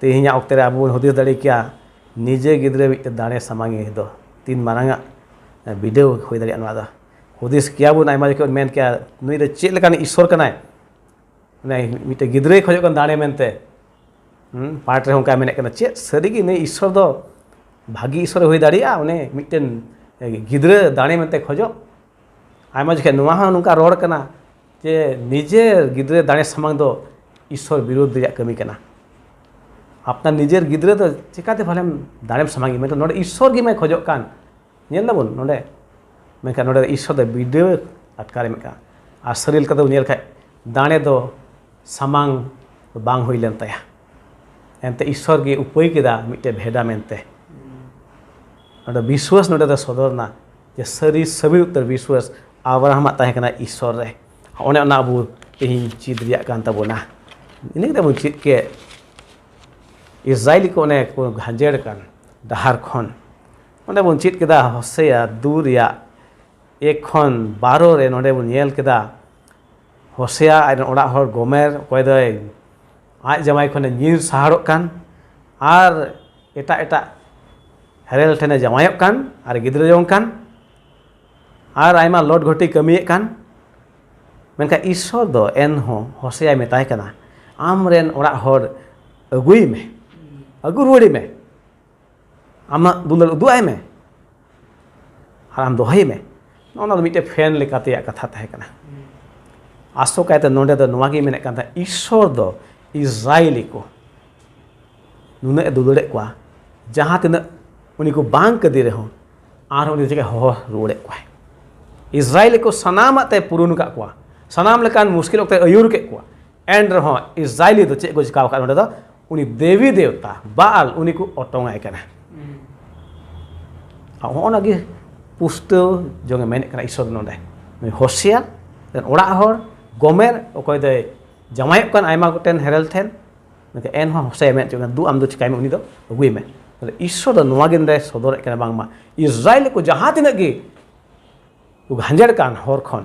ᱛᱮᱦᱮᱧᱟᱜ ᱚᱠᱛᱮ ᱨᱮ ᱟᱵᱚ ᱵᱚᱱ ᱦᱩᱫᱤᱥ ᱫᱟᱲᱮ ᱠᱮᱭᱟ, ᱱᱤᱡᱮ ᱜᱤᱫᱽᱨᱟᱹ ᱢᱤᱫᱴᱮᱱ ᱫᱟᱲᱮ ᱥᱟᱢᱟᱝ ᱮ ᱫᱚ᱾ ᱛᱤᱱ ᱢᱟᱨᱟᱝᱟᱜ ᱵᱤᱰᱟᱹᱣ ᱦᱩᱭ ᱫᱟᱲᱮᱭᱟᱜᱼᱟ ᱱᱚᱣᱟ ᱫᱚ᱾ ᱦᱩᱫᱤᱥ ᱠᱮᱭᱟ ᱵᱚᱱ, ᱟᱭᱢᱟ ᱡᱚᱠᱷᱚᱱ ᱵᱚᱱ ᱢᱮᱱ ᱠᱮᱭᱟ, "ᱱᱩᱭ ᱫᱚ ᱪᱮᱫ ᱞᱮᱠᱟᱱ ᱤᱥᱥᱚᱨ ᱠᱟᱱᱟᱭ?" ᱢᱟᱱᱮ ᱢᱤᱫᱴᱮᱱ ᱜᱤᱫᱽᱨᱟᱹᱭ ᱠᱷᱚᱡᱚᱜ ᱠᱟᱱ ᱫᱟᱲᱮ ᱢᱮᱱᱛᱮ᱾ ᱦᱩᱸ, ᱯᱟᱴ ᱨᱮᱦᱚᱸ ᱚᱱᱠᱟ ᱢᱮᱱᱮᱫ ᱠᱟᱱᱟ, ᱪᱮᱫ ᱥᱟᱹᱨᱤᱜᱮ ᱱᱩᱭ ᱤᱥᱥᱚᱨ ᱫᱚ ᱵᱷᱟᱹᱜᱤ ᱤᱥᱥᱚᱨᱮ ᱦᱩᱭ ᱫᱟᱲᱮᱭᱟᱜᱼᱟ? ᱩᱱᱤ ᱢᱤᱫᱴᱮᱱ ᱜᱤᱫᱽᱨᱟᱹ ᱫᱟᱲᱮ ᱢᱮᱱᱛᱮ ᱠᱷᱚᱡᱚᱜ? ᱟᱭᱢᱟ ᱡᱚᱠᱷᱮᱡ ᱱᱚᱣᱟ ᱦᱚᱸ ᱱᱚᱝᱠᱟ ᱨᱚᱲ ᱠᱟᱱᱟ ᱡᱮ ᱱᱤᱡᱮᱨ ᱜᱤᱫᱽᱨᱟᱹ ᱫᱟᱲᱮ ᱥᱟᱢᱟᱝ ᱫᱚ ᱤᱥᱥᱚᱨ ᱵᱤᱨᱳᱫᱷ ᱨᱮᱭᱟᱜ ᱠᱟᱹᱢᱤ ᱠᱟᱱᱟ᱾ ᱟᱯᱱᱟᱨ ᱱᱤᱡᱮᱨ ᱜᱤᱫᱽᱨᱟᱹ ᱫᱚ ᱪᱤᱠᱟᱹᱛᱮ ᱵᱷᱟᱞᱮᱢ ᱫᱟᱲᱮᱢ ᱥᱟᱢᱟᱝ ᱮᱭᱟ? ᱢᱮᱱᱠᱷᱟᱱ ᱱᱚᱰᱮ ᱤᱥᱥᱚᱨ ᱜᱮ ᱢᱟᱭ ᱠᱷᱚᱡᱚᱜ ᱠᱟᱱ᱾ ᱧᱮᱞ ᱫᱟᱵᱚᱱ ᱱᱚᱰᱮ, ᱢᱮᱱᱠᱷᱟᱱ ᱱᱚᱰᱮ ᱤᱥᱥᱚᱨ ᱫᱚ ᱵᱤᱰᱟᱹᱣ ᱟᱴᱠᱟᱨᱮ ᱢᱮᱱ ᱠᱟᱜᱼᱟ᱾ ᱟᱨ ᱥᱟᱹᱨᱤ ᱞᱮᱠᱟᱛᱮ ᱵᱚᱱ ᱧᱮᱞ ᱠᱷᱟᱡ ᱫᱟᱲᱮ ᱫᱚ ᱥᱟᱢᱟᱝ ᱫᱚ ᱵᱟᱝ ᱦᱩᱭ ᱞᱮᱱ ᱛᱟᱭᱟ᱾ ᱮᱱᱛᱮ ᱤᱥᱥᱚᱨ ᱜᱮ ᱩᱯᱟᱹᱭ ᱠᱮᱫᱟ ᱢᱤᱫᱴᱮᱡ ᱵᱷᱮᱰᱟ ᱢᱮᱱᱛᱮ᱾ ᱱᱚᱰᱮ ᱵᱤᱥᱣᱟᱥ ᱱᱚᱰᱮ ᱫᱚ ᱥᱚᱫᱚᱨ ᱮᱱᱟ ᱡᱮ ᱥᱟᱹᱨᱤ ᱥᱟᱹᱵᱤ ᱩᱛᱟᱹᱨ ᱵᱤᱥᱣᱟᱥ ᱟᱵᱨᱟᱦᱟᱢᱟᱜ ᱛᱟᱦᱮᱸ ᱠᱟᱱᱟ ᱤᱥᱥᱚᱨ ᱨᱮ᱾ ᱚᱱᱮ ᱚᱱᱟ ᱟᱵᱚ ᱛᱮᱦᱮᱧ ᱪᱮᱫ ᱨᱮᱭᱟᱜ ᱠᱟᱱ ᱛᱟᱵᱚᱱᱟ᱾ ᱤᱱᱟᱹ ᱠᱟᱛᱮ ᱵᱚᱱ ᱪᱮᱫ ᱠᱮᱫ ᱤᱥᱨᱟᱭᱮᱞᱤ ᱠᱚ ᱚᱱᱮ ᱠᱚ ᱜᱷᱟᱸᱡᱮᱲ ᱠᱟᱱ ᱰᱟᱦᱟᱨ ᱠᱷᱚᱱ᱾ ᱚᱸᱰᱮ ᱵᱚᱱ ᱪᱮᱫ ᱠᱮᱫᱟ ᱦᱳᱥᱮᱭᱟ ᱫᱩ ᱨᱮᱭᱟᱜ ᱮᱠ ᱠᱷᱚᱱ ᱵᱟᱨᱚ ᱨᱮ ᱱᱚᱰᱮ ᱵᱚᱱ ᱧᱮᱞ ᱠᱮᱫᱟ ᱦᱳᱥᱮᱭᱟ ᱟᱡ ᱨᱮᱱ ᱚᱲᱟᱜ ᱦᱚᱲ ᱜᱚᱢᱮᱨ, ᱚᱠᱚᱭ ᱫᱚᱭ ᱟᱡ ᱡᱟᱶᱟᱭ ᱠᱷᱚᱱᱮ ᱧᱤᱨ ᱥᱟᱦᱟᱲᱚᱜ ᱠᱟᱱ ᱟᱨ ᱮᱴᱟᱜ ᱮᱴᱟᱜ ᱦᱮᱨᱮᱞ ᱴᱷᱮᱱᱮ ᱡᱟᱶᱟᱭᱚᱜ ᱠᱟᱱ ᱟᱨ ᱜᱤᱫᱽᱨᱟᱹ ᱡᱚᱝ ᱠᱟᱱ ᱟᱨ ᱟᱭᱢᱟ ᱞᱚᱴ ᱜᱷᱚᱴᱤ ᱠᱟᱹᱢᱤᱭᱮᱫ ᱠᱟᱱ, ᱢᱮᱱᱠᱷᱟᱱ ᱤᱥᱥᱚᱨ ᱫᱚ ᱮᱱᱦᱚᱸ ᱦᱳᱥᱮᱭᱟᱭ ᱢᱮᱛᱟᱭ ᱠᱟᱱᱟ, "ᱟᱢ ᱨᱮᱱ ᱚᱲᱟᱜ ᱦᱚᱲ ᱟᱹᱜᱩᱭ ᱢᱮ, ᱟᱹᱜᱩ ᱨᱩᱣᱟᱹᱲᱮ ᱢᱮ, ᱟᱢᱟᱜ ᱫᱩᱞᱟᱹᱲ ᱩᱫᱩᱜ ᱟᱭ ᱢᱮ ᱟᱨ ᱟᱢ ᱫᱚᱦᱚᱭᱮ ᱢᱮ᱾" ᱱᱚᱜᱼᱚ ᱱᱚᱣᱟ ᱫᱚ ᱢᱤᱫᱴᱮᱱ ᱯᱷᱮᱱ ᱞᱮᱠᱟ ᱛᱮᱭᱟᱜ ᱠᱟᱛᱷᱟ ᱛᱟᱦᱮᱸ ᱠᱟᱱᱟ᱾ ᱟᱥᱚᱠᱟᱭᱛᱮ ᱱᱚᱰᱮ ᱫᱚ ᱱᱚᱣᱟ ᱜᱮ ᱢᱮᱱᱮᱫ ᱠᱟᱱ ᱛᱟᱦᱮᱸᱫ, ᱤᱥᱥᱚᱨ ᱫᱚ ᱤᱥᱨᱟᱭᱮᱞᱤ ᱠᱚ ᱱᱩᱱᱟᱹᱜ ᱮ ᱫᱩᱞᱟᱹᱲᱮᱫ ᱠᱚᱣᱟ, ᱡᱟᱦᱟᱸ ᱛᱤᱱᱟᱹᱜ ᱩᱱᱤ ᱠᱚ ᱵᱟᱝ ᱠᱟᱹᱫᱤ ᱨᱮᱦᱚᱸ ᱟᱨᱦᱚᱸ ᱩᱱᱤ ᱪᱮᱠᱟ ᱦᱚᱦᱚ ᱨᱩᱣᱟᱹᱲᱮᱫ ᱠᱚᱣᱟᱭ᱾ ᱤᱥᱨᱟᱭᱮᱞᱤ ᱠᱚ ᱥᱟᱱᱟᱢᱟᱜ ᱛᱮ ᱯᱩᱨᱩᱱ ᱟᱠᱟᱫ ᱠᱚᱣᱟ, ᱥᱟᱱᱟᱢ ᱞᱮᱠᱟᱱ ᱢᱩᱥᱠᱤᱞ ᱚᱠᱛᱮ ᱟᱹᱭᱩᱨ ᱠᱮᱫ ᱠᱚᱣᱟ, ᱮᱱ ᱨᱮᱦᱚᱸ ᱤᱥᱨᱟᱭᱮᱞᱤ ᱫᱚ ᱪᱮᱫ ᱠᱚ ᱪᱤᱠᱟᱹ ᱟᱠᱟᱫ ᱱᱚᱰᱮ ᱫᱚ? ᱩᱱᱤ ᱫᱮᱵᱤ ᱫᱮᱣᱛᱟ ᱵᱟᱟᱞ ᱩᱱᱤ ᱠᱚ ᱚᱴᱚᱝ ᱟᱭ ᱠᱟᱱᱟ᱾ ᱟᱨ ᱦᱚᱸᱜᱼᱚ ᱱᱟ ᱜᱮ ᱯᱩᱥᱴᱟᱹᱣ ᱡᱚᱝ ᱮ ᱢᱮᱱᱮᱫ ᱠᱟᱱᱟ ᱤᱥᱥᱚᱨ ᱫᱚ ᱱᱚᱰᱮ᱾ ᱱᱩᱭ ᱦᱳᱥᱮᱭᱟ ᱨᱮᱱ ᱚᱲᱟᱜ ᱦᱚᱲ ᱜᱚᱢᱮᱨ, ᱚᱠᱚᱭ ᱫᱚᱭ ᱡᱟᱶᱟᱭᱚᱜ ᱠᱟᱱ ᱟᱭᱢᱟ ᱜᱚᱴᱮᱱ ᱦᱮᱨᱮᱞ ᱴᱷᱮᱱ, ᱢᱮᱱᱠᱷᱟᱱ ᱮᱱᱦᱚᱸ ᱦᱳᱥᱮᱭᱟ ᱢᱮᱱ ᱦᱚᱪᱚ ᱠᱟᱱᱟ, "ᱫᱩ, ᱟᱢ ᱫᱚ ᱪᱤᱠᱟᱹᱭ ᱢᱮ, ᱩᱱᱤ ᱫᱚ ᱟᱹᱜᱩᱭ ᱢᱮ᱾" ᱛᱟᱦᱞᱮ ᱤᱥᱥᱚᱨ ᱫᱚ ᱱᱚᱣᱟ ᱜᱮ ᱱᱚᱰᱮ ᱥᱚᱫᱚᱨᱮᱫ ᱠᱟᱱᱟ, ᱵᱟᱝᱢᱟ ᱤᱥᱨᱟᱭᱮᱞ ᱠᱚ ᱡᱟᱦᱟᱸ ᱛᱤᱱᱟᱹᱜ ᱜᱮ ᱠᱚ ᱜᱷᱟᱸᱡᱮᱲ ᱠᱟᱱ ᱦᱚᱨ ᱠᱷᱚᱱ,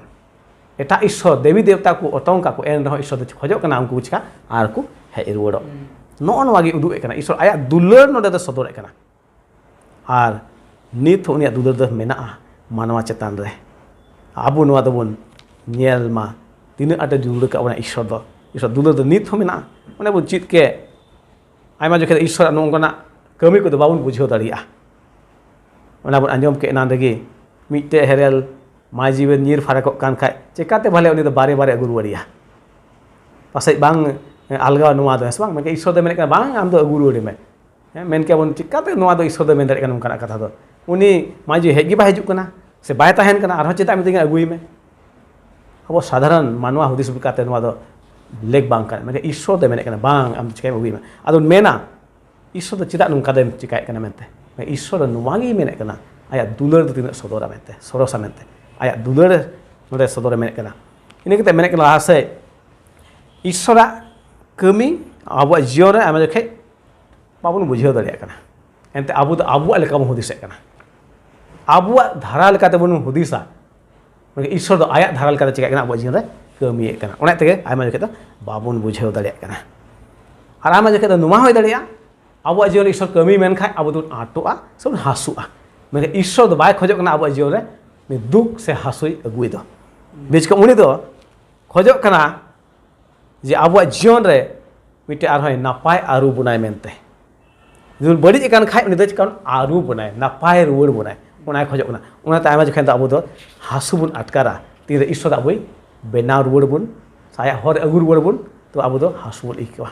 ᱮᱴᱟᱜ ᱤᱥᱥᱚᱨ ᱫᱮᱵᱤ ᱫᱮᱵᱛᱟ ᱠᱚ ᱚᱴᱚᱝ ᱠᱟᱜ ᱠᱚ, ᱮᱱ ᱨᱮᱦᱚᱸ ᱤᱥᱥᱚᱨ ᱫᱚ ᱠᱷᱚᱡᱚᱜ ᱠᱟᱱᱟ ᱩᱱᱠᱩ ᱠᱚ ᱪᱤᱠᱟ ᱟᱨ ᱠᱚ ᱦᱮᱡ ᱨᱩᱣᱟᱹᱲᱚᱜ᱾ ᱱᱚᱜᱼᱚ ᱱᱚᱣᱟ ᱜᱮ ᱩᱫᱩᱜ ᱮᱫ ᱠᱟᱱᱟ, ᱤᱥᱥᱚᱨ ᱟᱭᱟᱜ ᱫᱩᱞᱟᱹᱲ ᱱᱚᱰᱮ ᱫᱚ ᱥᱚᱫᱚᱨᱮᱫ ᱠᱟᱱᱟ᱾ ᱟᱨ ᱱᱤᱛ ᱦᱚᱸ ᱩᱱᱤᱭᱟᱜ ᱫᱩᱞᱟᱹᱲ ᱫᱚ ᱢᱮᱱᱟᱜᱼᱟ ᱢᱟᱱᱣᱟ ᱪᱮᱛᱟᱱ ᱨᱮ᱾ ᱟᱵᱚ ᱱᱚᱣᱟ ᱫᱚᱵᱚᱱ ᱧᱮᱞ ᱢᱟ, ᱛᱤᱱᱟᱹᱜ ᱟᱸᱴᱮ ᱫᱩᱞᱟᱹᱲ ᱟᱠᱟᱫ ᱵᱚᱱᱟ ᱤᱥᱥᱚᱨ ᱫᱚ᱾ ᱤᱥᱥᱚᱨ ᱫᱩᱞᱟᱹᱲ ᱫᱚ ᱱᱤᱛ ᱦᱚᱸ ᱢᱮᱱᱟᱜᱼᱟ᱾ ᱚᱱᱮ ᱵᱚᱱ ᱪᱮᱫ ᱠᱮᱫ, ᱟᱭᱢᱟ ᱡᱚᱠᱷᱮᱡ ᱫᱚ ᱤᱥᱥᱚᱨᱟᱜ ᱱᱚᱝᱠᱟᱱᱟᱜ ᱠᱟᱹᱢᱤ ᱠᱚᱫᱚ ᱵᱟᱵᱚᱱ ᱵᱩᱡᱷᱟᱹᱣ ᱫᱟᱲᱮᱭᱟᱜᱼᱟ᱾ ᱚᱱᱟ ᱵᱚᱱ ᱟᱸᱡᱚᱢ ᱠᱮᱫ ᱮᱱᱟᱝ ᱨᱮᱜᱮ, ᱢᱤᱫᱴᱮᱡ ᱦᱮᱨᱮᱞ ᱢᱟᱹᱭ ᱡᱤᱣᱤ ᱧᱤᱨ ᱯᱷᱟᱨᱟᱠᱚᱜ ᱠᱟᱱ ᱠᱷᱟᱡ, ᱪᱮᱠᱟᱛᱮ ᱵᱷᱟᱞᱮ ᱩᱱᱤ ᱫᱚ ᱵᱟᱨᱮ ᱵᱟᱨᱮ ᱟᱹᱜᱩ ᱨᱩᱣᱟᱹᱲᱮᱭᱟ? ᱯᱟᱥᱮᱡ ᱵᱟᱝ ᱟᱞᱜᱟᱣᱟ ᱱᱚᱣᱟ ᱫᱚ, ᱦᱮᱸ ᱥᱮ ᱵᱟᱝ? ᱢᱮᱱᱠᱷᱟᱱ ᱤᱥᱥᱚᱨ ᱫᱚ ᱢᱮᱱᱮᱫ ᱠᱟᱱᱟ, "ᱵᱟᱝ, ᱟᱢ ᱫᱚ ᱟᱹᱜᱩ ᱨᱩᱣᱟᱹᱲᱮ ᱢᱮ᱾" ᱦᱮᱸ, ᱢᱮᱱ ᱠᱮᱭᱟ ᱵᱚᱱ, ᱪᱤᱠᱟᱛᱮ ᱱᱚᱣᱟ ᱫᱚ ᱤᱥᱥᱚᱨ ᱫᱚᱭ ᱢᱮᱱ ᱫᱟᱲᱮᱭᱟᱜ ᱠᱟᱱᱟ ᱱᱚᱝᱠᱟᱱᱟᱜ ᱠᱟᱛᱷᱟ ᱫᱚ? ᱩᱱᱤ ᱢᱟᱹᱭ ᱡᱤᱣᱤ ᱦᱮᱡ ᱜᱮ ᱵᱟᱭ ᱦᱤᱡᱩᱜ ᱠᱟᱱᱟ, ᱥᱮ ᱵᱟᱭ ᱛᱟᱦᱮᱱ ᱠᱟᱱᱟ, ᱟᱨᱦᱚᱸ ᱪᱮᱫᱟᱜ ᱢᱮᱛᱟᱹᱧ ᱠᱟᱱᱟ, "ᱟᱹᱜᱩᱭ ᱢᱮ"? ᱟᱵᱚ ᱥᱟᱫᱷᱟᱨᱚᱱ ᱢᱟᱱᱣᱟ ᱦᱩᱫᱤᱥ ᱞᱮᱠᱟᱛᱮ ᱱᱚᱣᱟ ᱫᱚ ᱞᱮᱠ ᱵᱟᱝ ᱠᱟᱱᱟ᱾ ᱢᱮᱱᱠᱷᱟᱱ ᱤᱥᱥᱚᱨ ᱫᱚᱭ ᱢᱮᱱᱮᱫ ᱠᱟᱱᱟ, "ᱵᱟᱝ, ᱟᱢ ᱫᱚ ᱪᱤᱠᱟᱹᱭ ᱢᱮ, ᱟᱹᱜᱩᱭ ᱢᱮ᱾" ᱟᱫᱚ ᱢᱮᱱᱟ, ᱤᱥᱥᱚᱨ ᱫᱚ ᱪᱮᱫᱟᱜ ᱱᱚᱝᱠᱟ ᱫᱚᱭ ᱪᱤᱠᱟᱭᱮᱫ ᱠᱟᱱᱟ ᱢᱮᱱᱛᱮ? ᱤᱥᱥᱚᱨ ᱫᱚ ᱱᱚᱣᱟ ᱜᱮᱭ ᱢᱮᱱᱮᱫ ᱠᱟᱱᱟ, ᱟᱭᱟᱜ ᱫᱩᱞᱟᱹᱲ ᱫᱚ ᱛᱤᱱᱟᱹᱜ ᱥᱚᱫᱚᱨᱟ ᱢᱮᱱᱛᱮ, ᱥᱚᱨᱚᱥᱟ ᱢᱮᱱᱛᱮ, ᱟᱭᱟᱜ ᱫᱩᱞᱟᱹᱲ ᱱᱚᱰᱮ ᱥᱚᱫᱚᱨᱮ ᱢᱮᱱᱮᱫ ᱠᱟᱱᱟ᱾ ᱤᱱᱟᱹ ᱠᱟᱛᱮ ᱢᱮᱱᱮᱫ ᱠᱟᱱᱟ, ᱞᱟᱦᱟ ᱥᱮᱫ ᱤᱥᱥᱚᱨᱟᱜ ᱠᱟᱹᱢᱤ ᱟᱵᱚᱣᱟᱜ ᱡᱤᱭᱚᱱ ᱨᱮ ᱟᱭᱢᱟ ᱡᱚᱠᱷᱮᱡ ᱵᱟᱵᱚᱱ ᱵᱩᱡᱷᱟᱹᱣ ᱫᱟᱲᱮᱭᱟᱜ ᱠᱟᱱᱟ᱾ ᱮᱱᱛᱮ ᱟᱵᱚ ᱫᱚ ᱟᱵᱚᱣᱟᱜ ᱞᱮᱠᱟ ᱵᱚᱱ ᱦᱩᱫᱤᱥᱮᱫ ᱠᱟᱱᱟ, ᱟᱵᱚᱣᱟᱜ ᱫᱷᱟᱨᱟ ᱞᱮᱠᱟᱛᱮ ᱵᱚᱱ ᱦᱩᱫᱤᱥᱟ᱾ ᱢᱮᱱᱠᱷᱟᱱ ᱤᱥᱥᱚᱨ ᱫᱚ ᱟᱭᱟᱜ ᱫᱷᱟᱨᱟ ᱞᱮᱠᱟᱛᱮ ᱪᱤᱠᱟᱹᱜ ᱠᱟᱱᱟ ᱟᱵᱚᱣᱟᱜ ᱡᱤᱭᱚᱱ ᱨᱮ? ᱠᱟᱹᱢᱤᱭᱮᱫ ᱠᱟᱱᱟ᱾ ᱚᱱᱟ ᱛᱮᱜᱮ ᱟᱭᱢᱟ ᱡᱚᱠᱷᱮᱡ ᱫᱚ ᱵᱟᱵᱚᱱ ᱵᱩᱡᱷᱟᱹᱣ ᱫᱟᱲᱮᱭᱟᱜ ᱠᱟᱱᱟ᱾ ᱟᱨ ᱟᱭᱢᱟ ᱡᱚᱠᱷᱮᱡ ᱫᱚ ᱱᱚᱣᱟ ᱦᱩᱭ ᱫᱟᱲᱮᱭᱟᱜᱼᱟ, ᱟᱵᱚᱣᱟᱜ ᱡᱤᱭᱚᱱ ᱨᱮ ᱤᱥᱚᱨ ᱠᱟᱹᱢᱤ ᱢᱮᱱᱠᱷᱟᱱ ᱟᱵᱚ ᱫᱚᱵᱚᱱ ᱟᱸᱴᱚᱜᱼᱟ ᱥᱮ ᱵᱚᱱ ᱦᱟᱹᱥᱩᱜᱼᱟ᱾ ᱢᱮᱱᱠᱷᱟᱱ ᱤᱥᱚᱨ ᱫᱚ ᱵᱟᱭ ᱠᱷᱚᱡᱚᱜ ᱠᱟᱱᱟ ᱟᱵᱚᱣᱟᱜ ᱡᱤᱭᱚᱱ ᱨᱮ ᱩᱱᱤ ᱫᱩᱠ ᱥᱮ ᱦᱟᱹᱥᱩᱭ ᱟᱹᱜᱩᱭ ᱫᱚ᱾ ᱵᱮᱥ ᱠᱚ ᱩᱱᱤ ᱫᱚ ᱠᱷᱚᱡᱚᱜ ᱠᱟᱱᱟ ᱡᱮ ᱟᱵᱚᱣᱟᱜ ᱡᱤᱭᱚᱱ ᱨᱮ ᱢᱤᱫᱴᱮᱱ ᱟᱨᱦᱚᱸᱭ ᱱᱟᱯᱟᱭ ᱟᱹᱨᱩ ᱵᱚᱱᱟᱭ ᱢᱮᱱᱛᱮ᱾ ᱡᱩᱫᱤ ᱵᱟᱹᱲᱤᱡ ᱟᱠᱟᱱ ᱠᱷᱟᱡ ᱩᱱᱤ ᱫᱚ ᱪᱤᱠᱟᱹ ᱟᱹᱨᱩ ᱵᱚᱱᱟᱭ, ᱱᱟᱯᱟᱭ ᱨᱩᱣᱟᱹᱲ ᱵᱚᱱᱟᱭ, ᱚᱱᱟᱭ ᱠᱷᱚᱡᱚᱜ ᱠᱟᱱᱟ᱾ ᱚᱱᱟᱛᱮ ᱟᱭᱢᱟ ᱡᱚᱠᱷᱚᱱ ᱫᱚ ᱟᱵᱚ ᱫᱚ ᱦᱟᱹᱥᱩ ᱵᱚᱱ ᱟᱴᱠᱟᱨᱟ, ᱛᱤᱱᱨᱮ ᱤᱥᱚᱨ ᱟᱵᱚᱭ ᱵᱮᱱᱟᱣ ᱨᱩᱣᱟᱹᱲ ᱵᱚᱱ, ᱥᱮ ᱟᱭᱟᱜ ᱦᱚᱨ ᱨᱮ ᱟᱹᱜᱩ ᱨᱩᱣᱟᱹᱲ ᱵᱚᱱ, ᱛᱚ ᱟᱵᱚ ᱫᱚ ᱦᱟᱹᱥᱩ ᱵᱚᱱ ᱟᱹᱭᱠᱟᱹᱣᱟ᱾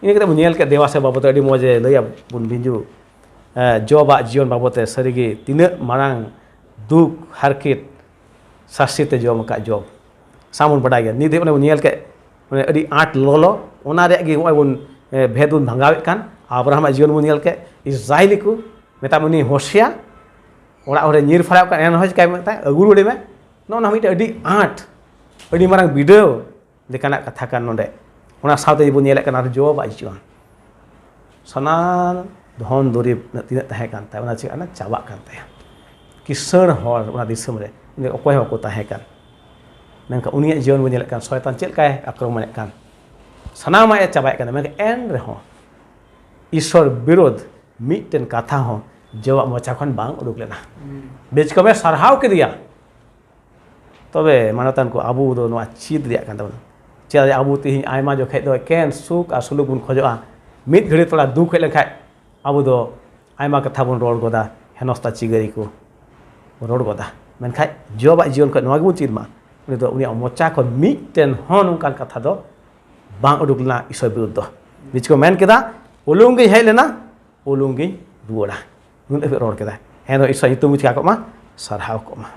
ᱤᱱᱟᱹ ᱠᱟᱛᱮ ᱵᱚᱱ ᱧᱮᱞ ᱠᱮᱫ ᱫᱮᱣᱟ ᱥᱮ ᱵᱟᱵᱚᱫ ᱛᱮ ᱟᱹᱰᱤ ᱢᱚᱡᱽ ᱮ ᱞᱟᱹᱭᱟ ᱵᱚᱱ ᱵᱤᱸᱡᱩ᱾ ᱮ, ᱡᱚᱵᱟᱜ ᱡᱤᱭᱚᱱ ᱵᱟᱵᱚᱫ ᱛᱮ ᱥᱟᱹᱨᱤᱜᱮ ᱛᱤᱱᱟᱹᱜ ᱢᱟᱨᱟᱝ ᱫᱩᱠ ᱦᱟᱨᱠᱮᱛ ᱥᱟᱥᱮᱛ ᱮ ᱡᱚᱢ ᱟᱠᱟᱫ ᱡᱚᱵ᱾ ᱥᱟᱱᱟᱢ ᱵᱚᱱ ᱵᱟᱰᱟᱭ ᱜᱮᱭᱟ᱾ ᱱᱤᱛ ᱫᱷᱟᱹᱵᱤᱡ ᱚᱱᱮ ᱵᱚᱱ ᱧᱮᱞ ᱠᱮᱫ, ᱢᱟᱱᱮ ᱟᱹᱰᱤ ᱟᱸᱴ ᱞᱚᱞᱚ, ᱚᱱᱟ ᱨᱮᱭᱟᱜ ᱜᱮ ᱱᱚᱜᱼᱚᱭ ᱵᱚᱱ, ᱮ, ᱵᱷᱮᱫ ᱵᱚᱱ ᱵᱷᱟᱸᱜᱟᱣᱮᱫ ᱠᱟᱱ᱾ ᱟᱵᱨᱟᱦᱟᱢᱟᱜ ᱡᱤᱭᱚᱱ ᱵᱚᱱ ᱧᱮᱞ ᱠᱮᱫ, ᱤᱥᱨᱟᱭᱮᱞᱤ ᱠᱚ ᱢᱮᱛᱟᱜ ᱢᱮ ᱩᱱᱤ ᱦᱳᱥᱮᱭᱟ, ᱚᱲᱟᱜ ᱦᱚᱲᱮ ᱧᱤᱨ ᱯᱷᱟᱲᱟᱣ ᱠᱟᱱ, ᱮᱱᱦᱚᱸ ᱪᱤᱠᱟᱹᱭ ᱢᱮᱛᱟᱭ, ᱟᱹᱜᱩ ᱨᱩᱣᱟᱹᱲᱮ ᱢᱮ᱾ ᱱᱚᱜᱼᱚ ᱱᱚᱣᱟ ᱢᱤᱫᱴᱮᱱ ᱟᱹᱰᱤ ᱟᱸᱴ, ᱟᱹᱰᱤ ᱢᱟᱨᱟᱝ ᱵᱤᱰᱟᱹᱣ ᱞᱮᱠᱟᱱᱟᱜ ᱠᱟᱛᱷᱟ ᱠᱟᱱ ᱱᱚᱰᱮ᱾ ᱚᱱᱟ ᱥᱟᱶᱛᱮ ᱡᱩᱫᱤ ᱵᱚᱱ ᱧᱮᱞᱮᱫ ᱠᱟᱱᱟ, ᱟᱨ ᱡᱚᱵᱟᱜ ᱡᱤᱭᱚᱱ, ᱥᱟᱱᱟᱢ ᱫᱷᱚᱱ ᱫᱩᱨᱤᱵᱽ ᱛᱤᱱᱟᱹᱜ ᱛᱟᱦᱮᱸ ᱠᱟᱱ ᱛᱟᱭ, ᱚᱱᱟ ᱪᱮᱫ ᱠᱟᱱᱟ, ᱪᱟᱵᱟᱜ ᱠᱟᱱ ᱛᱟᱭᱟ᱾ ᱠᱤᱥᱟᱹᱬ ᱦᱚᱲ ᱚᱱᱟ ᱫᱤᱥᱚᱢ ᱨᱮ ᱩᱱᱤ ᱚᱠᱚᱭ ᱦᱚᱸ ᱵᱟᱠᱚ ᱛᱟᱦᱮᱸ ᱠᱟᱱ᱾ ᱢᱮᱱᱠᱷᱟᱱ ᱩᱱᱤᱭᱟᱜ ᱡᱤᱭᱚᱱ ᱵᱚᱱ ᱧᱮᱞᱮᱫ ᱠᱟᱱ, ᱥᱚᱭᱛᱟᱱ ᱪᱮᱫ ᱞᱮᱠᱟᱭ ᱟᱠᱨᱚᱢᱚᱱᱮᱫ ᱠᱟᱱ, ᱥᱟᱱᱟᱢᱟᱜ ᱮ ᱪᱟᱵᱟᱭᱮᱫ ᱠᱟᱱᱟ᱾ ᱢᱮᱱᱠᱷᱟᱱ ᱮᱱ ᱨᱮᱦᱚᱸ ᱤᱥᱚᱨ ᱵᱤᱨᱳᱫᱷ ᱢᱤᱫᱴᱮᱱ ᱠᱟᱛᱷᱟ ᱦᱚᱸ ᱡᱚᱵᱟᱜ ᱢᱚᱪᱟ ᱠᱷᱚᱱ ᱵᱟᱝ ᱩᱰᱩᱠ ᱞᱮᱱᱟ᱾ ᱵᱮᱪᱠᱚᱢᱮ ᱥᱟᱨᱦᱟᱣ ᱠᱮᱫᱮᱭᱟ᱾ ᱛᱚᱵᱮ ᱢᱟᱱᱚᱛᱟᱱ ᱠᱚ, ᱟᱵᱚ ᱫᱚ ᱱᱚᱣᱟ ᱪᱮᱫ ᱨᱮᱭᱟᱜ ᱠᱟᱱ ᱛᱟᱵᱚᱱᱟ᱾ ᱪᱮᱫᱟᱜ ᱡᱮ ᱟᱵᱚ ᱛᱮᱦᱮᱧ ᱟᱭᱢᱟ ᱡᱚᱠᱷᱮᱡ ᱫᱚ ᱮᱠᱮᱱ ᱥᱩᱠ ᱟᱨ ᱥᱩᱞᱩᱠ ᱵᱚᱱ ᱠᱷᱚᱡᱚᱜᱼᱟ᱾ ᱢᱤᱫ ᱜᱷᱟᱹᱲᱤ ᱛᱷᱚᱲᱟ ᱫᱩᱠ ᱦᱮᱡ ᱞᱮᱱᱠᱷᱟᱡ ᱟᱵᱚ ᱫᱚ ᱟᱭᱢᱟ ᱠᱟᱛᱷᱟ ᱵᱚᱱ ᱨᱚᱲ ᱜᱚᱫᱟ, ᱦᱮᱱᱚᱥᱛᱟ ᱪᱤᱜᱟᱹᱨᱤ ᱠᱚ ᱨᱚᱲ ᱜᱚᱫᱟ᱾ ᱢᱮᱱᱠᱷᱟᱡ ᱡᱚᱵᱟᱜ ᱡᱤᱭᱚᱱ ᱠᱷᱚᱱ ᱱᱚᱣᱟ ᱜᱮᱵᱚᱱ ᱪᱮᱫ ᱢᱟ, ᱩᱱᱤ ᱫᱚ ᱩᱱᱤᱭᱟᱜ ᱢᱚᱪᱟ ᱠᱷᱚᱱ ᱢᱤᱫᱴᱮᱱ ᱦᱚᱸ ᱱᱚᱝᱠᱟᱱ ᱠᱟᱛᱷᱟ ᱫᱚ ᱵᱟᱝ ᱩᱰᱩᱠ ᱞᱮᱱᱟ ᱤᱥᱚᱨ ᱵᱤᱨᱩᱫᱽ ᱫᱚ᱾ ᱵᱤᱪ ᱠᱚ ᱢᱮᱱ ᱠᱮᱫᱟ, ᱩᱞᱩᱝ ᱜᱤᱧ ᱦᱮᱡ ᱞᱮᱱᱟ, ᱩᱞᱩᱝ ᱜᱤᱧ ᱨᱩᱣᱟᱹᱲᱟ᱾ ᱱᱩᱱᱟᱹᱜ ᱫᱷᱟᱹᱵᱤᱡ ᱨᱚᱲ ᱠᱮᱫᱟ᱾ ᱮᱱᱨᱮᱦᱚᱸ ᱤᱥᱚᱨ ᱧᱩᱛᱩᱢ ᱪᱤᱠᱟ ᱠᱚᱜ ᱢᱟ, ᱥᱟᱨᱦᱟᱣ ᱠᱚᱜ ᱢᱟ᱾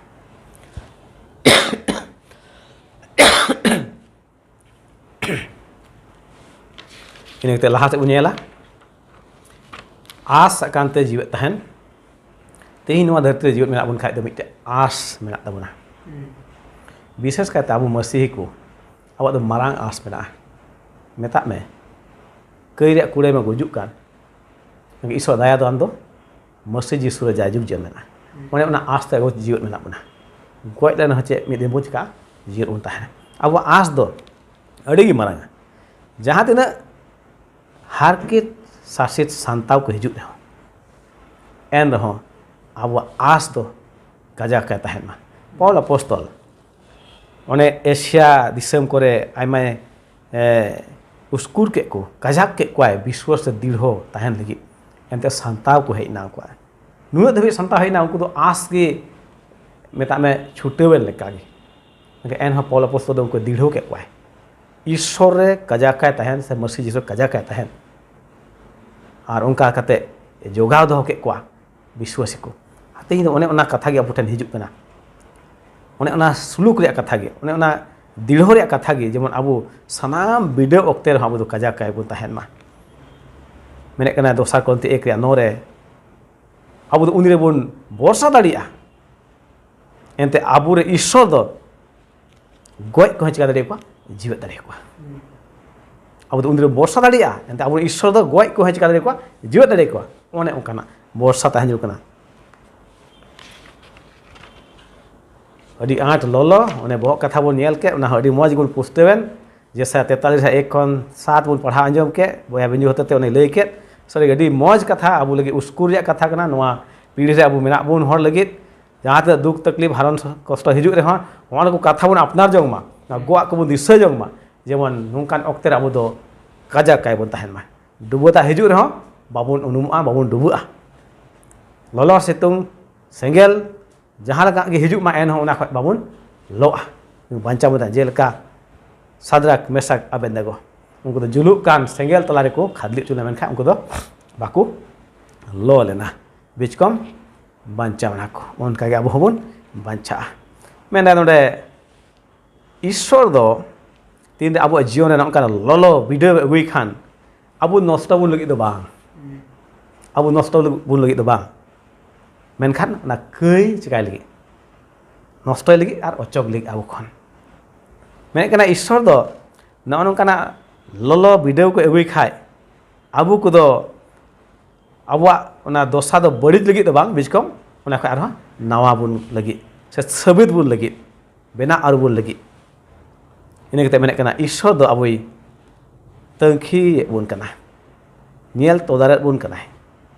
ᱤᱱᱟᱹ ᱠᱟᱛᱮ ᱞᱟᱦᱟ ᱥᱮᱫ ᱵᱚᱱ ᱧᱮᱞᱟ, ᱟᱸᱥ ᱟᱠᱟᱱ ᱛᱮ ᱡᱤᱣᱮᱫ ᱛᱟᱦᱮᱱ᱾ ᱛᱮᱦᱮᱧ ᱱᱚᱣᱟ ᱫᱷᱟᱹᱨᱛᱤ ᱨᱮ ᱡᱤᱣᱮᱫ ᱢᱮᱱᱟᱜ ᱵᱚᱱ ᱠᱷᱟᱡ ᱫᱚ ᱢᱤᱫᱴᱮᱡ ᱟᱸᱥ ᱢᱮᱱᱟᱜ ᱛᱟᱵᱚᱱᱟ᱾ ᱵᱤᱥᱮᱥ ᱠᱟᱭᱛᱮ ᱟᱵᱚ ᱢᱟᱹᱥᱤᱦᱤ ᱠᱚ, ᱟᱵᱚᱣᱟᱜ ᱫᱚ ᱢᱟᱨᱟᱝ ᱟᱸᱥ ᱢᱮᱱᱟᱜᱼᱟ᱾ ᱢᱮᱛᱟᱜ ᱢᱮ, ᱠᱟᱹᱭ ᱨᱮᱭᱟᱜ ᱠᱩᱲᱟᱹᱭ ᱢᱟ ᱜᱩᱡᱩᱜ ᱠᱟᱱ, ᱢᱮᱱᱠᱷᱟᱱ ᱤᱥᱚᱨ ᱫᱟᱭᱟ ᱫᱚ ᱟᱢ ᱫᱚ ᱢᱟᱹᱥᱤ ᱡᱤᱥᱩ ᱨᱮ ᱡᱟᱭᱡᱩᱜᱽ ᱡᱤᱭᱚᱱ ᱢᱮᱱᱟᱜᱼᱟ᱾ ᱚᱱᱮ ᱚᱱᱟ ᱟᱸᱥ ᱛᱮ ᱟᱵᱚ ᱡᱤᱣᱮᱫ ᱢᱮᱱᱟᱜ ᱵᱚᱱᱟ᱾ ᱜᱚᱡ ᱞᱮᱱ ᱨᱮᱦᱚᱸ ᱪᱮᱫ ᱢᱤᱫ ᱫᱤᱱ ᱵᱚᱱ ᱪᱤᱠᱟᱹᱜᱼᱟ? ᱡᱤᱭᱟᱹᱲ ᱵᱚᱱ ᱛᱟᱦᱮᱱᱟ᱾ ᱟᱵᱚᱣᱟᱜ ᱟᱸᱥ ᱫᱚ ᱟᱹᱰᱤ ᱜᱮ ᱢᱟᱨᱟᱝᱟ᱾ ᱡᱟᱦᱟᱸ ᱛᱤᱱᱟᱹᱜ ᱦᱟᱨᱠᱮᱛ ᱥᱟᱥᱮᱛ ᱥᱟᱱᱛᱟᱣ ᱠᱚ ᱦᱤᱡᱩᱜ ᱨᱮᱦᱚᱸ, ᱮᱱ ᱨᱮᱦᱚᱸ ᱟᱵᱚᱣᱟᱜ ᱟᱸᱥ ᱫᱚ ᱠᱟᱡᱟᱠ ᱮ ᱛᱟᱦᱮᱱ ᱢᱟ᱾ ᱯᱚᱞ ᱟᱯᱚᱥᱛᱚᱞ ᱚᱱᱮ ᱮᱥᱤᱭᱟ ᱫᱤᱥᱚᱢ ᱠᱚᱨᱮ ᱟᱭᱢᱟᱭ, ᱮ, ᱩᱥᱠᱩᱨ ᱠᱮᱫ ᱠᱚ, ᱠᱟᱡᱟᱠ ᱠᱮᱫ ᱠᱚᱣᱟᱭ ᱵᱤᱥᱣᱟᱥ ᱨᱮ ᱫᱤᱲᱦᱚ ᱛᱟᱦᱮᱱ ᱞᱟᱹᱜᱤᱫ᱾ ᱮᱱᱛᱮ ᱥᱟᱱᱛᱟᱣ ᱠᱚ ᱦᱮᱡ ᱮᱱᱟ ᱩᱱᱠᱩᱣᱟᱜ᱾ ᱱᱩᱱᱟᱹᱜ ᱫᱷᱟᱹᱵᱤᱡ ᱥᱟᱱᱛᱟᱣ ᱦᱮᱡ ᱮᱱᱟ, ᱩᱱᱠᱩ ᱫᱚ ᱟᱸᱥ ᱜᱮ, ᱢᱮᱛᱟᱜ ᱢᱮ, ᱪᱷᱩᱴᱟᱹᱣᱮᱱ ᱞᱮᱠᱟᱜᱮ᱾ ᱢᱮᱱᱠᱷᱟᱱ ᱮᱱᱦᱚᱸ ᱯᱚᱞ ᱟᱯᱚᱥᱛᱚᱞ ᱫᱚ ᱩᱱᱠᱩ ᱫᱤᱲᱦᱚ ᱠᱮᱫ ᱠᱚᱣᱟᱭ᱾ ᱤᱥᱥᱚᱨ ᱨᱮ ᱠᱟᱡᱟᱠᱟᱭ ᱛᱟᱦᱮᱱ ᱥᱮ ᱢᱟᱹᱥᱤ ᱡᱤᱥᱩ ᱠᱟᱡᱟᱠᱟᱭ ᱛᱟᱦᱮᱱ᱾ ᱟᱨ ᱚᱱᱠᱟ ᱠᱟᱛᱮ ᱡᱚᱜᱟᱣ ᱫᱚᱦᱚ ᱠᱮᱫ ᱠᱚᱣᱟ ᱵᱤᱥᱣᱟᱥᱤ ᱠᱚ᱾ ᱟᱨ ᱛᱮᱦᱮᱧ ᱫᱚ ᱚᱱᱮ ᱚᱱᱟ ᱠᱟᱛᱷᱟ ᱜᱮ ᱟᱵᱚ ᱴᱷᱮᱱ ᱦᱤᱡᱩᱜ ᱠᱟᱱᱟ᱾ ᱚᱱᱮ ᱚᱱᱟ ᱥᱩᱞᱩᱠ ᱨᱮᱭᱟᱜ ᱠᱟᱛᱷᱟ ᱜᱮ, ᱚᱱᱮ ᱚᱱᱟ ᱫᱤᱲᱦᱚ ᱨᱮᱭᱟᱜ ᱠᱟᱛᱷᱟ ᱜᱮ, ᱡᱮᱢᱚᱱ ᱟᱵᱚ ᱥᱟᱱᱟᱢ ᱵᱤᱰᱟᱹᱣ ᱚᱠᱛᱮ ᱨᱮᱦᱚᱸ ᱟᱵᱚ ᱫᱚ ᱠᱟᱡᱟᱠᱟᱭ ᱵᱚᱱ ᱛᱟᱦᱮᱱ ᱢᱟ᱾ ᱢᱮᱱᱮᱫ ᱠᱟᱱᱟ ᱫᱚᱥᱟᱨ ᱠᱚᱨᱤᱱᱛᱷᱤ ᱮᱠ ᱨᱮᱭᱟᱜ ᱱᱚ ᱨᱮ, ᱟᱵᱚ ᱫᱚ ᱩᱱᱤ ᱨᱮᱵᱚᱱ ᱵᱷᱚᱨᱥᱟ ᱫᱟᱲᱮᱭᱟᱜᱼᱟ᱾ ᱮᱱᱛᱮ ᱟᱵᱚᱨᱮᱱ ᱤᱥᱥᱚᱨ ᱫᱚ ᱜᱚᱡ ᱠᱚᱦᱚᱸ ᱪᱤᱠᱟ ᱫᱟᱲᱮᱭᱟᱠᱚᱣᱟ? ᱡᱤᱣᱮᱫ ᱫᱟᱲᱮᱭᱟᱠᱚᱣᱟ᱾ ᱟᱵᱚ ᱫᱚ ᱩᱱᱤ ᱨᱮᱵᱚᱱ ᱵᱷᱚᱨᱥᱟ ᱫᱟᱲᱮᱭᱟᱜᱼᱟ, ᱮᱱᱛᱮ ᱟᱵᱚᱨᱮᱱ ᱤᱥᱥᱚᱨ ᱫᱚ ᱜᱚᱡ ᱠᱚᱦᱚᱸ ᱪᱤᱠᱟ ᱫᱟᱲᱮᱭᱟᱠᱚᱣᱟ? ᱡᱤᱣᱮᱫ ᱫᱟᱲᱮᱭᱟᱠᱚᱣᱟ᱾ ᱚᱱᱮ ᱚᱱᱠᱟᱱᱟᱜ ᱵᱷᱚᱨᱥᱟ ᱛᱟᱦᱮᱸ ᱡᱟᱹᱨᱩᱲ ᱠᱟᱱᱟ᱾ ᱟᱹᱰᱤ ᱟᱸᱴ ᱞᱚᱞᱚ, ᱚᱱᱮ ᱵᱚᱦᱚᱜ ᱠᱟᱛᱷᱟ ᱵᱚᱱ ᱧᱮᱞ ᱠᱮᱫ, ᱚᱱᱟ ᱦᱚᱸ ᱟᱹᱰᱤ ᱢᱚᱡᱽ ᱵᱚᱱ ᱯᱩᱥᱴᱟᱹᱣᱮᱱ᱾ ᱡᱮᱥᱟ ᱛᱮᱛᱟᱞᱤᱥ ᱨᱮ ᱮᱠ ᱠᱷᱚᱱ ᱥᱟᱛ ᱵᱚᱱ ᱯᱟᱲᱦᱟᱣ ᱟᱸᱡᱚᱢ ᱠᱮᱫ, ᱵᱚᱭᱦᱟ ᱵᱤᱧᱡᱩ ᱦᱚᱛᱮᱛᱮ ᱚᱱᱮ ᱞᱟᱹᱭ ᱠᱮᱫ᱾ ᱥᱟᱹᱨᱤ ᱟᱹᱰᱤ ᱢᱚᱡᱽ ᱠᱟᱛᱷᱟ, ᱟᱵᱚ ᱞᱟᱹᱜᱤᱫ ᱩᱥᱠᱩᱨ ᱨᱮᱭᱟᱜ ᱠᱟᱛᱷᱟ ᱠᱟᱱᱟ᱾ ᱱᱚᱣᱟ ᱯᱤᱲᱦᱤ ᱨᱮ ᱟᱵᱚ ᱢᱮᱱᱟᱜ ᱵᱚᱱ ᱦᱚᱲ ᱞᱟᱹᱜᱤᱫ ᱡᱟᱦᱟᱸ ᱛᱤᱱᱟᱹᱜ ᱫᱩᱠ ᱛᱟᱠᱞᱤᱯ ᱦᱟᱨᱚᱱ ᱠᱚᱥᱴᱚ ᱦᱤᱡᱩᱜ ᱨᱮᱦᱚᱸ, ᱱᱚᱣᱟ ᱠᱚ ᱠᱟᱛᱷᱟ ᱵᱚᱱ ᱟᱯᱱᱟᱨ ᱡᱚᱝ ᱢᱟ, ᱱᱚᱣᱟ ᱜᱚᱣᱟᱜ ᱠᱚᱵᱚᱱ ᱫᱤᱥᱟᱹ ᱡᱚᱝ ᱢᱟ, ᱡᱮᱢᱚᱱ ᱱᱚᱝᱠᱟᱱ ᱚᱠᱛᱮ ᱨᱮ ᱟᱵᱚ ᱫᱚ ᱠᱟᱡᱟᱠ ᱠᱟᱭ ᱵᱚᱱ ᱛᱟᱦᱮᱱ ᱢᱟ᱾ ᱰᱩᱵᱟᱹ ᱫᱟᱜ ᱦᱤᱡᱩᱜ ᱨᱮᱦᱚᱸ ᱵᱟᱵᱚᱱ ᱩᱱᱩᱢᱚᱜᱼᱟ, ᱵᱟᱵᱚᱱ ᱰᱩᱵᱟᱹᱜᱼᱟ᱾ ᱞᱚᱞᱚ ᱥᱤᱛᱩᱝ ᱥᱮᱸᱜᱮᱞ ᱡᱟᱦᱟᱸ ᱞᱮᱠᱟ ᱜᱮ ᱦᱤᱡᱩᱜ ᱢᱟ, ᱮᱱᱦᱚᱸ ᱚᱱᱟ ᱠᱷᱚᱱ ᱵᱟᱵᱚᱱ ᱞᱚᱜᱼᱟ, ᱵᱟᱧᱪᱟᱣ ᱵᱚᱱ ᱛᱟᱦᱮᱱᱟ᱾ ᱡᱮᱞᱮᱠᱟ ᱥᱟᱫᱨᱟᱠ, ᱢᱮᱥᱟᱠ, ᱟᱵᱮᱫᱱᱮᱜᱳ, ᱩᱱᱠᱩ ᱫᱚ ᱡᱩᱞᱩᱜ ᱠᱟᱱ ᱥᱮᱸᱜᱮᱞ ᱛᱟᱞᱟ ᱨᱮᱠᱚ ᱠᱷᱟᱫᱽᱞᱮ ᱦᱚᱪᱚ ᱞᱮᱱᱟ, ᱢᱮᱱᱠᱷᱟᱱ ᱩᱱᱠᱩ ᱫᱚ ᱵᱟᱠᱚ ᱞᱚ ᱞᱮᱱᱟ, ᱵᱤᱪᱠᱚᱢ ᱵᱟᱧᱪᱟᱣ ᱮᱱᱟ ᱠᱚ᱾ ᱚᱱᱠᱟᱜᱮ ᱟᱵᱚ ᱦᱚᱸᱵᱚᱱ ᱵᱟᱧᱪᱟᱜᱼᱟ᱾ ᱢᱮᱱᱫᱟ ᱱᱚᱰᱮ, ᱤᱥᱥᱚᱨ ᱫᱚ ᱛᱤᱱᱨᱮ ᱟᱵᱚᱣᱟᱜ ᱡᱤᱭᱚᱱ ᱨᱮ ᱱᱚᱝᱠᱟᱱ ᱞᱚᱞᱚ ᱵᱤᱰᱟᱹᱣ ᱮ ᱟᱹᱜᱩᱭ ᱠᱷᱟᱱ, ᱟᱵᱚ ᱱᱚᱥᱴᱚ ᱵᱚᱱ ᱞᱟᱹᱜᱤᱫ ᱫᱚ ᱵᱟᱝ, ᱟᱵᱚ ᱱᱚᱥᱴᱚ ᱵᱚᱱ ᱞᱟᱹᱜᱤᱫ ᱫᱚ ᱵᱟᱝ, ᱢᱮᱱᱠᱷᱟᱱ ᱚᱱᱟ ᱠᱟᱹᱭ ᱪᱤᱠᱟᱭ ᱞᱟᱹᱜᱤᱫ, ᱱᱚᱥᱴᱚᱭ ᱞᱟᱹᱜᱤᱫ ᱟᱨ ᱚᱪᱚᱜ ᱞᱟᱹᱜᱤᱫ ᱟᱵᱚ ᱠᱷᱚᱱ᱾ ᱢᱮᱱᱮᱫ ᱠᱟᱱᱟ ᱤᱥᱥᱚᱨ ᱫᱚ ᱱᱚᱜᱼᱚ ᱱᱚᱝᱠᱟᱱᱟᱜ ᱞᱚᱞᱚ ᱵᱤᱰᱟᱹᱣ ᱠᱚ ᱟᱹᱜᱩᱭ ᱠᱷᱟᱡ, ᱟᱵᱚ ᱠᱚᱫᱚ ᱟᱵᱚᱣᱟᱜ ᱚᱱᱟ ᱫᱚᱥᱟ ᱫᱚ ᱵᱟᱹᱲᱤᱡ ᱞᱟᱹᱜᱤᱫ ᱫᱚ ᱵᱟᱝ, ᱵᱤᱪᱠᱚᱢ ᱚᱱᱟ ᱠᱷᱚᱱ ᱟᱨᱦᱚᱸ ᱱᱟᱣᱟ ᱵᱚᱱ ᱞᱟᱹᱜᱤᱫ ᱥᱮ ᱥᱟᱹᱵᱤᱫ ᱵᱚᱱ ᱞᱟᱹᱜᱤᱫ᱾ ᱵᱮᱱᱟᱣ ᱟᱹᱨᱩ ᱵᱚᱱ ᱞᱟᱹᱜᱤᱫ᱾ ᱤᱱᱟᱹ ᱠᱟᱛᱮ ᱢᱮᱱᱮᱫ ᱠᱟᱱᱟ, ᱤᱥᱥᱚᱨ ᱫᱚ ᱟᱵᱚᱭ ᱛᱟᱹᱝᱠᱷᱤᱭᱮᱫ ᱵᱚᱱ ᱠᱟᱱᱟ, ᱧᱮᱞ ᱛᱚᱫᱟᱨᱮᱫ ᱵᱚᱱ ᱠᱟᱱᱟᱭ᱾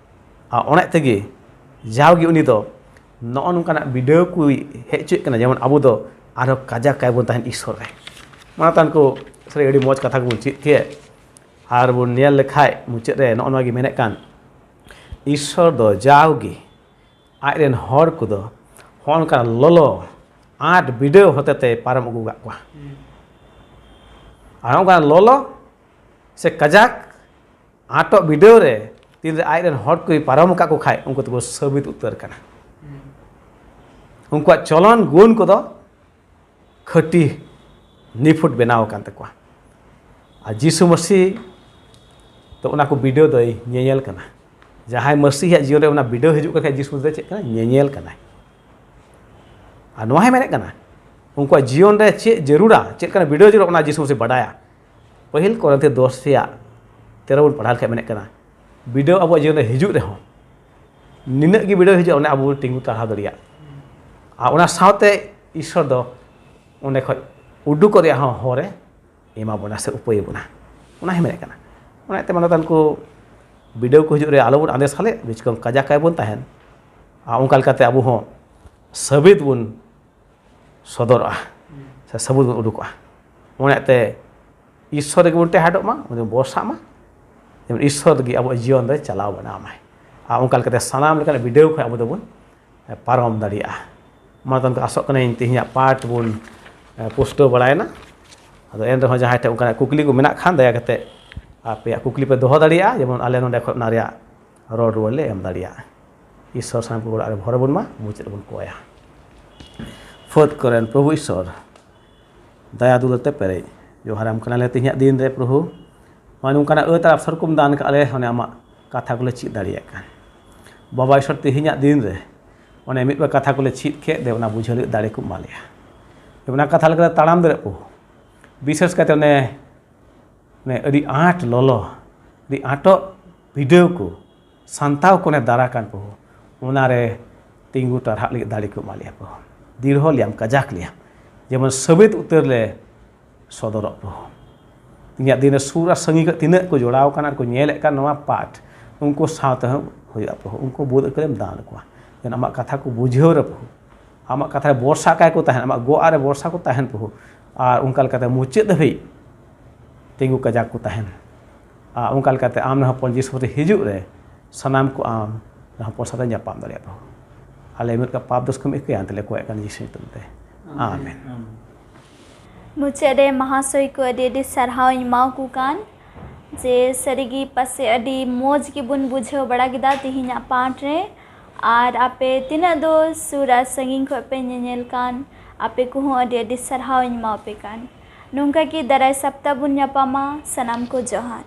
ᱟᱨ ᱚᱱᱟ ᱛᱮᱜᱮ ᱡᱟᱣᱜᱮ ᱩᱱᱤ ᱫᱚ ᱱᱚᱜᱼᱚ ᱱᱚᱝᱠᱟᱱᱟᱜ ᱵᱤᱰᱟᱹᱣ ᱠᱚᱭ ᱦᱮᱡ ᱦᱚᱪᱚᱭᱮᱫ ᱠᱟᱱᱟ, ᱡᱮᱢᱚᱱ ᱟᱵᱚ ᱫᱚ ᱟᱨᱦᱚᱸ ᱠᱟᱡᱟᱠ ᱠᱟᱭ ᱵᱚᱱ ᱛᱟᱦᱮᱱ ᱤᱥᱥᱚᱨ ᱨᱮ᱾ ᱢᱟ ᱛᱟᱦᱚᱞᱮ ᱠᱚ ᱥᱟᱹᱨᱤ ᱟᱹᱰᱤ ᱢᱚᱡᱽ ᱠᱟᱛᱷᱟ ᱠᱚᱵᱚᱱ ᱪᱮᱫ ᱠᱮᱫ᱾ ᱟᱨ ᱵᱚᱱ ᱧᱮᱞ ᱞᱮᱠᱷᱟᱡ ᱢᱩᱪᱟᱹᱫ ᱨᱮ ᱱᱚᱜᱼᱚ ᱱᱚᱣᱟ ᱜᱮ ᱢᱮᱱᱮᱫ ᱠᱟᱱ, ᱤᱥᱥᱚᱨ ᱫᱚ ᱡᱟᱣᱜᱮ ᱟᱡ ᱨᱮᱱ ᱦᱚᱲ ᱠᱚᱫᱚ ᱦᱚᱸᱜᱼᱚ ᱱᱚᱝᱠᱟᱱ ᱞᱚᱞᱚ ᱟᱸᱴ ᱵᱤᱰᱟᱹᱣ ᱦᱚᱛᱮᱛᱮ ᱯᱟᱨᱚᱢ ᱟᱹᱜᱩ ᱟᱠᱟᱫ ᱠᱚᱣᱟ᱾ ᱟᱨ ᱚᱱᱠᱟᱱ ᱞᱚᱞᱚ ᱥᱮ ᱠᱟᱡᱟᱠ ᱟᱸᱴᱚᱜ ᱵᱤᱰᱟᱹᱣ ᱨᱮ ᱛᱤᱱᱨᱮ ᱟᱡ ᱨᱮᱱ ᱦᱚᱲ ᱠᱚᱭ ᱯᱟᱨᱚᱢ ᱟᱠᱟᱫ ᱠᱚ ᱠᱷᱟᱡ, ᱩᱱᱠᱩ ᱫᱚᱠᱚ ᱥᱟᱹᱵᱤᱛ ᱩᱛᱟᱹᱨ ᱠᱟᱱᱟ᱾ ᱩᱱᱠᱩᱣᱟᱜ ᱪᱚᱞᱚᱱ ᱜᱩᱱ ᱠᱚᱫᱚ ᱠᱷᱟᱹᱴᱤ ᱱᱤᱯᱷᱩᱴ ᱵᱮᱱᱟᱣ ᱟᱠᱟᱱ ᱛᱟᱠᱚᱣᱟ᱾ ᱟᱨ ᱡᱤᱥᱩ ᱢᱟᱹᱥᱤ ᱫᱚ ᱚᱱᱟ ᱠᱚ ᱵᱤᱰᱟᱹᱣ ᱫᱚᱭ ᱧᱮᱧᱮᱞ ᱠᱟᱱᱟ᱾ ᱡᱟᱦᱟᱸᱭ ᱢᱟᱹᱥᱤᱭᱟᱜ ᱡᱤᱭᱚᱱ ᱨᱮ ᱚᱱᱟ ᱵᱤᱰᱟᱹᱣ ᱦᱤᱡᱩᱜ ᱠᱟᱱ ᱠᱷᱟᱡ, ᱡᱤᱥᱩ ᱫᱚ ᱪᱮᱫ ᱠᱟᱱᱟᱭ? ᱧᱮᱧᱮᱞ ᱠᱟᱱᱟᱭ᱾ ᱟᱨ ᱱᱚᱣᱟ ᱦᱚᱸᱭ ᱢᱮᱱᱮᱫ ᱠᱟᱱᱟ, ᱩᱱᱠᱩᱣᱟᱜ ᱡᱤᱭᱚᱱ ᱨᱮ ᱪᱮᱫ ᱡᱟᱹᱨᱩᱲᱟ, ᱪᱮᱫ ᱞᱮᱠᱟᱱᱟᱜ ᱵᱤᱰᱟᱹᱣ ᱡᱟᱹᱨᱩᱲᱟ, ᱚᱱᱟ ᱡᱤᱥᱩ ᱢᱟᱹᱥᱤ ᱵᱟᱰᱟᱭᱟ᱾ ᱯᱟᱹᱦᱤᱞ ᱠᱚᱨᱤᱱᱛᱷᱤ ᱫᱚᱥ ᱨᱮᱭᱟᱜ ᱛᱮᱨᱚ ᱵᱚᱱ ᱯᱟᱲᱦᱟᱣ ᱞᱮᱠᱷᱟᱡ ᱢᱮᱱᱮᱫ ᱠᱟᱱᱟ, ᱵᱤᱰᱟᱹᱣ ᱟᱵᱚᱣᱟᱜ ᱡᱤᱭᱚᱱ ᱨᱮ ᱦᱤᱡᱩᱜ ᱨᱮᱦᱚᱸ, ᱱᱤᱱᱟᱹᱜ ᱜᱮ ᱵᱤᱰᱟᱹᱣ ᱦᱤᱡᱩᱜᱼᱟ, ᱚᱱᱮ ᱟᱵᱚ ᱵᱚᱱ ᱛᱤᱸᱜᱩ ᱴᱟᱨᱦᱟᱣ ᱫᱟᱲᱮᱭᱟᱜ᱾ ᱟᱨ ᱚᱱᱟ ᱥᱟᱶᱛᱮ ᱤᱥᱥᱚᱨ ᱫᱚ ᱚᱸᱰᱮ ᱠᱷᱚᱡ ᱩᱰᱩᱠᱚᱜ ᱨᱮᱭᱟᱜ ᱦᱚᱸ ᱦᱚᱨᱮ ᱮᱢᱟ ᱵᱚᱱᱟ ᱥᱮ ᱩᱯᱟᱹᱭ ᱵᱚᱱᱟ, ᱚᱱᱟ ᱦᱚᱸᱭ ᱢᱮᱱᱮᱫ ᱠᱟᱱᱟ᱾ ᱚᱱᱟᱛᱮ ᱢᱟᱱᱚᱛᱟᱱ ᱠᱚ ᱵᱤᱰᱟᱹᱣ ᱠᱚ ᱦᱤᱡᱩᱜ ᱨᱮ ᱟᱞᱚ ᱵᱚᱱ ᱟᱸᱫᱮ ᱥᱟᱞᱮ, ᱵᱮᱥ ᱠᱚᱢ ᱠᱟᱡᱟᱠ ᱠᱟᱭ ᱵᱚᱱ ᱛᱟᱦᱮᱱ᱾ ᱟᱨ ᱚᱱᱠᱟ ᱞᱮᱠᱟᱛᱮ ᱟᱵᱚ ᱦᱚᱸ ᱥᱟᱹᱵᱤᱫ ᱵᱚᱱ ᱥᱚᱫᱚᱨᱚᱜᱼᱟ ᱥᱮ ᱥᱟᱹᱵᱩᱫ ᱵᱚᱱ ᱩᱰᱩᱠᱚᱜᱼᱟ᱾ ᱚᱱᱟᱛᱮ ᱤᱥᱥᱚᱨ ᱨᱮᱜᱮ ᱵᱚᱱ ᱴᱮᱦᱟᱰᱚᱜ ᱢᱟ, ᱩᱱᱤ ᱵᱚᱱ ᱵᱷᱚᱨᱥᱟᱜ ᱢᱟ, ᱡᱮᱢᱚᱱ ᱤᱥᱥᱚᱨ ᱜᱮ ᱟᱵᱚᱣᱟᱜ ᱡᱤᱭᱚᱱ ᱨᱮ ᱪᱟᱞᱟᱣ ᱵᱮᱱᱟᱣ ᱢᱟᱭ᱾ ᱟᱨ ᱚᱱᱠᱟ ᱞᱮᱠᱟᱛᱮ ᱥᱟᱱᱟᱢ ᱞᱮᱠᱟᱱᱟᱜ ᱵᱤᱰᱟᱹᱣ ᱠᱷᱚᱱ ᱟᱵᱚ ᱫᱚᱵᱚᱱ ᱯᱟᱨᱚᱢ ᱫᱟᱲᱮᱭᱟᱜᱼᱟ᱾ ᱢᱟ ᱛᱟᱦᱚᱞᱮ ᱟᱥᱚᱜ ᱠᱟᱹᱱᱟᱹᱧ ᱛᱮᱦᱮᱧᱟᱜ ᱯᱟᱴ ᱵᱚᱱ ᱯᱩᱥᱴᱟᱹᱣ ᱵᱟᱲᱟᱭᱮᱱᱟ᱾ ᱟᱫᱚ ᱮᱱ ᱨᱮᱦᱚᱸ ᱡᱟᱦᱟᱸᱭ ᱴᱷᱮᱱ ᱚᱱᱠᱟᱱᱟᱜ ᱠᱩᱠᱞᱤ ᱠᱚ ᱢᱮᱱᱟᱜ ᱠᱷᱟᱱ, ᱫᱟᱭᱟ ᱠᱟᱛᱮ ᱟᱯᱮᱭᱟᱜ ᱠᱩᱠᱞᱤ ᱯᱮ ᱫᱚᱦᱚ ᱫᱟᱲᱮᱭᱟᱜᱼᱟ, ᱡᱮᱢᱚᱱ ᱟᱞᱮ ᱱᱚᱸᱰᱮ ᱠᱷᱚᱱ ᱚᱱᱟ ᱨᱮᱭᱟᱜ ᱨᱚᱲ ᱨᱩᱣᱟᱹᱲ ᱞᱮ ᱮᱢ ᱫᱟᱲᱮᱭᱟᱜᱼᱟ᱾ ᱤᱥᱥᱚᱨ ᱥᱟᱱᱟᱢ ᱠᱚ ᱚᱲᱟᱜ ᱨᱮ ᱵᱷᱚᱨ ᱵᱚᱱ ᱢᱟ, ᱢᱩᱪᱟᱹᱫ ᱨᱮᱵᱚᱱ ᱠᱚᱭᱟ᱾ ᱯᱷᱟᱹᱫ ᱠᱚᱨᱮᱱ ᱯᱨᱚᱵᱷᱩ ᱤᱥᱥᱚᱨ, ᱫᱟᱭᱟ ᱫᱩᱞᱟᱹᱲ ᱛᱮ ᱯᱮᱨᱮᱡ, ᱡᱚᱦᱟᱨᱟᱢ ᱠᱟᱱᱟᱞᱮ ᱛᱮᱦᱮᱧᱟᱜ ᱫᱤᱱ ᱨᱮ ᱯᱨᱚᱵᱷᱩ᱾ ᱱᱚᱜᱼᱚᱭ ᱱᱚᱝᱠᱟᱱᱟᱜ ᱟᱹᱛ ᱟᱨ ᱟᱵᱥᱚᱨ ᱠᱚᱢ ᱫᱟᱱ ᱠᱟᱜ ᱞᱮ, ᱚᱱᱮ ᱟᱢᱟᱜ ᱠᱟᱛᱷᱟ ᱠᱚᱞᱮ ᱪᱮᱫ ᱫᱟᱲᱮᱭᱟᱜ ᱠᱟᱱ᱾ ᱵᱟᱵᱟ ᱤᱥᱥᱚᱨ, ᱛᱮᱦᱮᱧᱟᱜ ᱫᱤᱱ ᱨᱮ ᱚᱱᱮ ᱢᱤᱫ ᱵᱟᱨ ᱠᱟᱛᱷᱟ ᱠᱚᱞᱮ ᱪᱮᱫ ᱠᱮᱫ ᱫᱮ, ᱚᱱᱟ ᱵᱩᱡᱷᱟᱹᱣ ᱞᱟᱹᱜᱤᱫ ᱫᱟᱲᱮ ᱠᱚ ᱮᱢᱟ ᱞᱮᱭᱟ᱾ ᱚᱱᱟ ᱠᱟᱛᱷᱟ ᱞᱮᱠᱟᱛᱮ ᱛᱟᱲᱟᱢ ᱫᱟᱲᱮᱭᱟᱜ ᱯᱨᱚᱵᱷᱩ᱾ ᱵᱤᱥᱮᱥ ᱠᱟᱭᱛᱮ ᱚᱱᱮ ᱢᱟᱱᱮ ᱟᱹᱰᱤ ᱟᱸᱴ ᱞᱚᱞᱚ, ᱟᱹᱰᱤ ᱟᱸᱴᱚᱜ ᱵᱤᱰᱟᱹᱣ ᱠᱚ ᱥᱟᱱᱛᱟᱣ ᱠᱚᱱᱮ ᱫᱟᱨᱟ ᱠᱟᱱ ᱯᱨᱚᱵᱷᱩ, ᱚᱱᱟᱨᱮ ᱛᱤᱸᱜᱩ ᱴᱟᱨᱦᱟᱜ ᱞᱟᱹᱜᱤᱫ ᱫᱟᱲᱮ ᱠᱚ ᱮᱢᱟ ᱞᱮᱭᱟ ᱯᱨᱚᱵᱷᱩ᱾ ᱫᱤᱲᱦᱚ ᱞᱮᱭᱟᱢ, ᱠᱟᱡᱟᱠ ᱞᱮᱭᱟᱢ᱾ ᱡᱮᱢᱚᱱ ᱥᱟᱹᱵᱤᱛ ᱩᱛᱟᱹᱨ ᱞᱮ ᱥᱚᱫᱚᱨᱚᱜ ᱯᱨᱚᱵᱷᱩ᱾ ᱤᱧᱟᱹᱜ ᱫᱤᱱ ᱨᱮ ᱥᱩᱨ ᱟᱨ ᱥᱟᱺᱜᱤᱧ ᱠᱷᱚᱱ ᱛᱤᱱᱟᱹᱜ ᱠᱚ ᱡᱚᱲᱟᱣ ᱟᱠᱟᱱ ᱟᱨ ᱠᱚ ᱧᱮᱞᱮᱫ ᱠᱟᱱ ᱱᱚᱣᱟ ᱯᱟᱴ, ᱩᱱᱠᱩ ᱥᱟᱶᱛᱮ ᱦᱚᱸ ᱦᱩᱭᱩᱜᱼᱟ ᱯᱨᱚᱵᱷᱩ᱾ ᱩᱱᱠᱩ ᱵᱩᱫ ᱟᱹᱠᱤᱞᱮᱢ ᱫᱟᱱ ᱟᱠᱚᱣᱟ, ᱡᱮᱱᱚ ᱟᱢᱟᱜ ᱠᱟᱛᱷᱟ ᱠᱚ ᱵᱩᱡᱷᱟᱹᱣ ᱨᱮ ᱯᱨᱚᱵᱷᱩ, ᱟᱢᱟᱜ ᱠᱟᱛᱷᱟ ᱨᱮ ᱵᱷᱚᱨᱥᱟ ᱠᱟᱭ ᱠᱚ ᱛᱟᱦᱮᱱ, ᱟᱢᱟᱜ ᱜᱚᱜ ᱨᱮ ᱵᱷᱚᱨᱥᱟ ᱠᱚ ᱛᱟᱦᱮᱱ ᱯᱨᱚᱵᱷᱩ, ᱟᱨ ᱚᱱᱠᱟ ᱞᱮᱠᱟᱛᱮ ᱢᱩᱪᱟᱹᱫ ᱫᱷᱟᱹᱵᱤᱡ ᱛᱤᱸᱜᱩ ᱠᱟᱡᱟᱠ ᱠᱚ ᱛᱟᱦᱮᱱ᱾ ᱟᱨ ᱚᱱᱠᱟ ᱞᱮᱠᱟᱛᱮ ᱟᱢ ᱨᱮᱱ ᱦᱚᱯᱚᱱ ᱡᱤᱥᱩ ᱨᱮ ᱦᱤᱡᱩᱜ ᱨᱮ ᱥᱟᱱᱟᱢ ᱠᱚ ᱟᱢ ᱨᱮᱱ ᱦᱚᱯᱚᱱ ᱥᱟᱶᱛᱮ ᱧᱟᱯᱟᱢ ᱫᱟᱲᱮᱭᱟᱜᱼᱟ ᱯᱨᱚᱵᱷᱩ᱾ ᱟᱞᱮ ᱢᱤᱫ ᱠᱟ ᱯᱟᱯ ᱫᱳᱥ ᱠᱷᱚᱱ ᱤᱠᱟᱹᱭ ᱟᱱ ᱛᱮᱞᱮ ᱠᱚᱭᱮᱜ ᱠᱟᱱ ᱡᱤᱥᱩ ᱧᱩᱛᱩᱢ ᱛᱮ᱾ ᱟᱢᱮᱱ᱾ ᱢᱩᱪᱟᱹᱫ ᱨᱮ ᱢᱟᱦᱟᱥᱚᱭ ᱠᱚ ᱟᱹᱰᱤ ᱟᱹᱰᱤ ᱥᱟᱨᱦᱟᱣ ᱤᱧ ᱮᱢᱟᱣᱟᱠᱚ ᱠᱟᱱ, ᱡᱮ ᱥᱟᱹᱨᱤᱜᱮ ᱯᱟᱥᱮ ᱟᱹᱰᱤ ᱢᱚᱡᱽ ᱜᱮᱵᱚᱱ ᱵᱩᱡᱷᱟᱹᱣ ᱵᱟᱲᱟ ᱠᱮᱫᱟ ᱛᱮᱦᱮᱧᱟᱜ ᱯᱟᱴ ᱨᱮ᱾ ᱟᱨ ᱟᱯᱮ ᱛᱤᱱᱟᱹᱜ ᱫᱚ ᱥᱩᱨ ᱟᱨ ᱥᱟᱺᱜᱤᱧ ᱠᱷᱚᱱ ᱯᱮ ᱧᱮᱧᱮᱞ ᱠᱟᱱ, ᱟᱯᱮ ᱠᱚᱦᱚᱸ ᱟᱹᱰᱤ ᱟᱹᱰᱤ ᱥᱟᱨᱦᱟᱣ ᱤᱧ ᱮᱢᱟᱣᱟᱯᱮ ᱠᱟᱱ᱾ ᱱᱚᱝᱠᱟ ᱜᱮ ᱫᱟᱨᱟᱭ ᱥᱟᱯᱛᱟ ᱵᱚᱱ ᱧᱟᱯᱟᱢᱟ᱾ ᱥᱟᱱᱟᱢ ᱠᱚ ᱡᱚᱦᱟᱨ᱾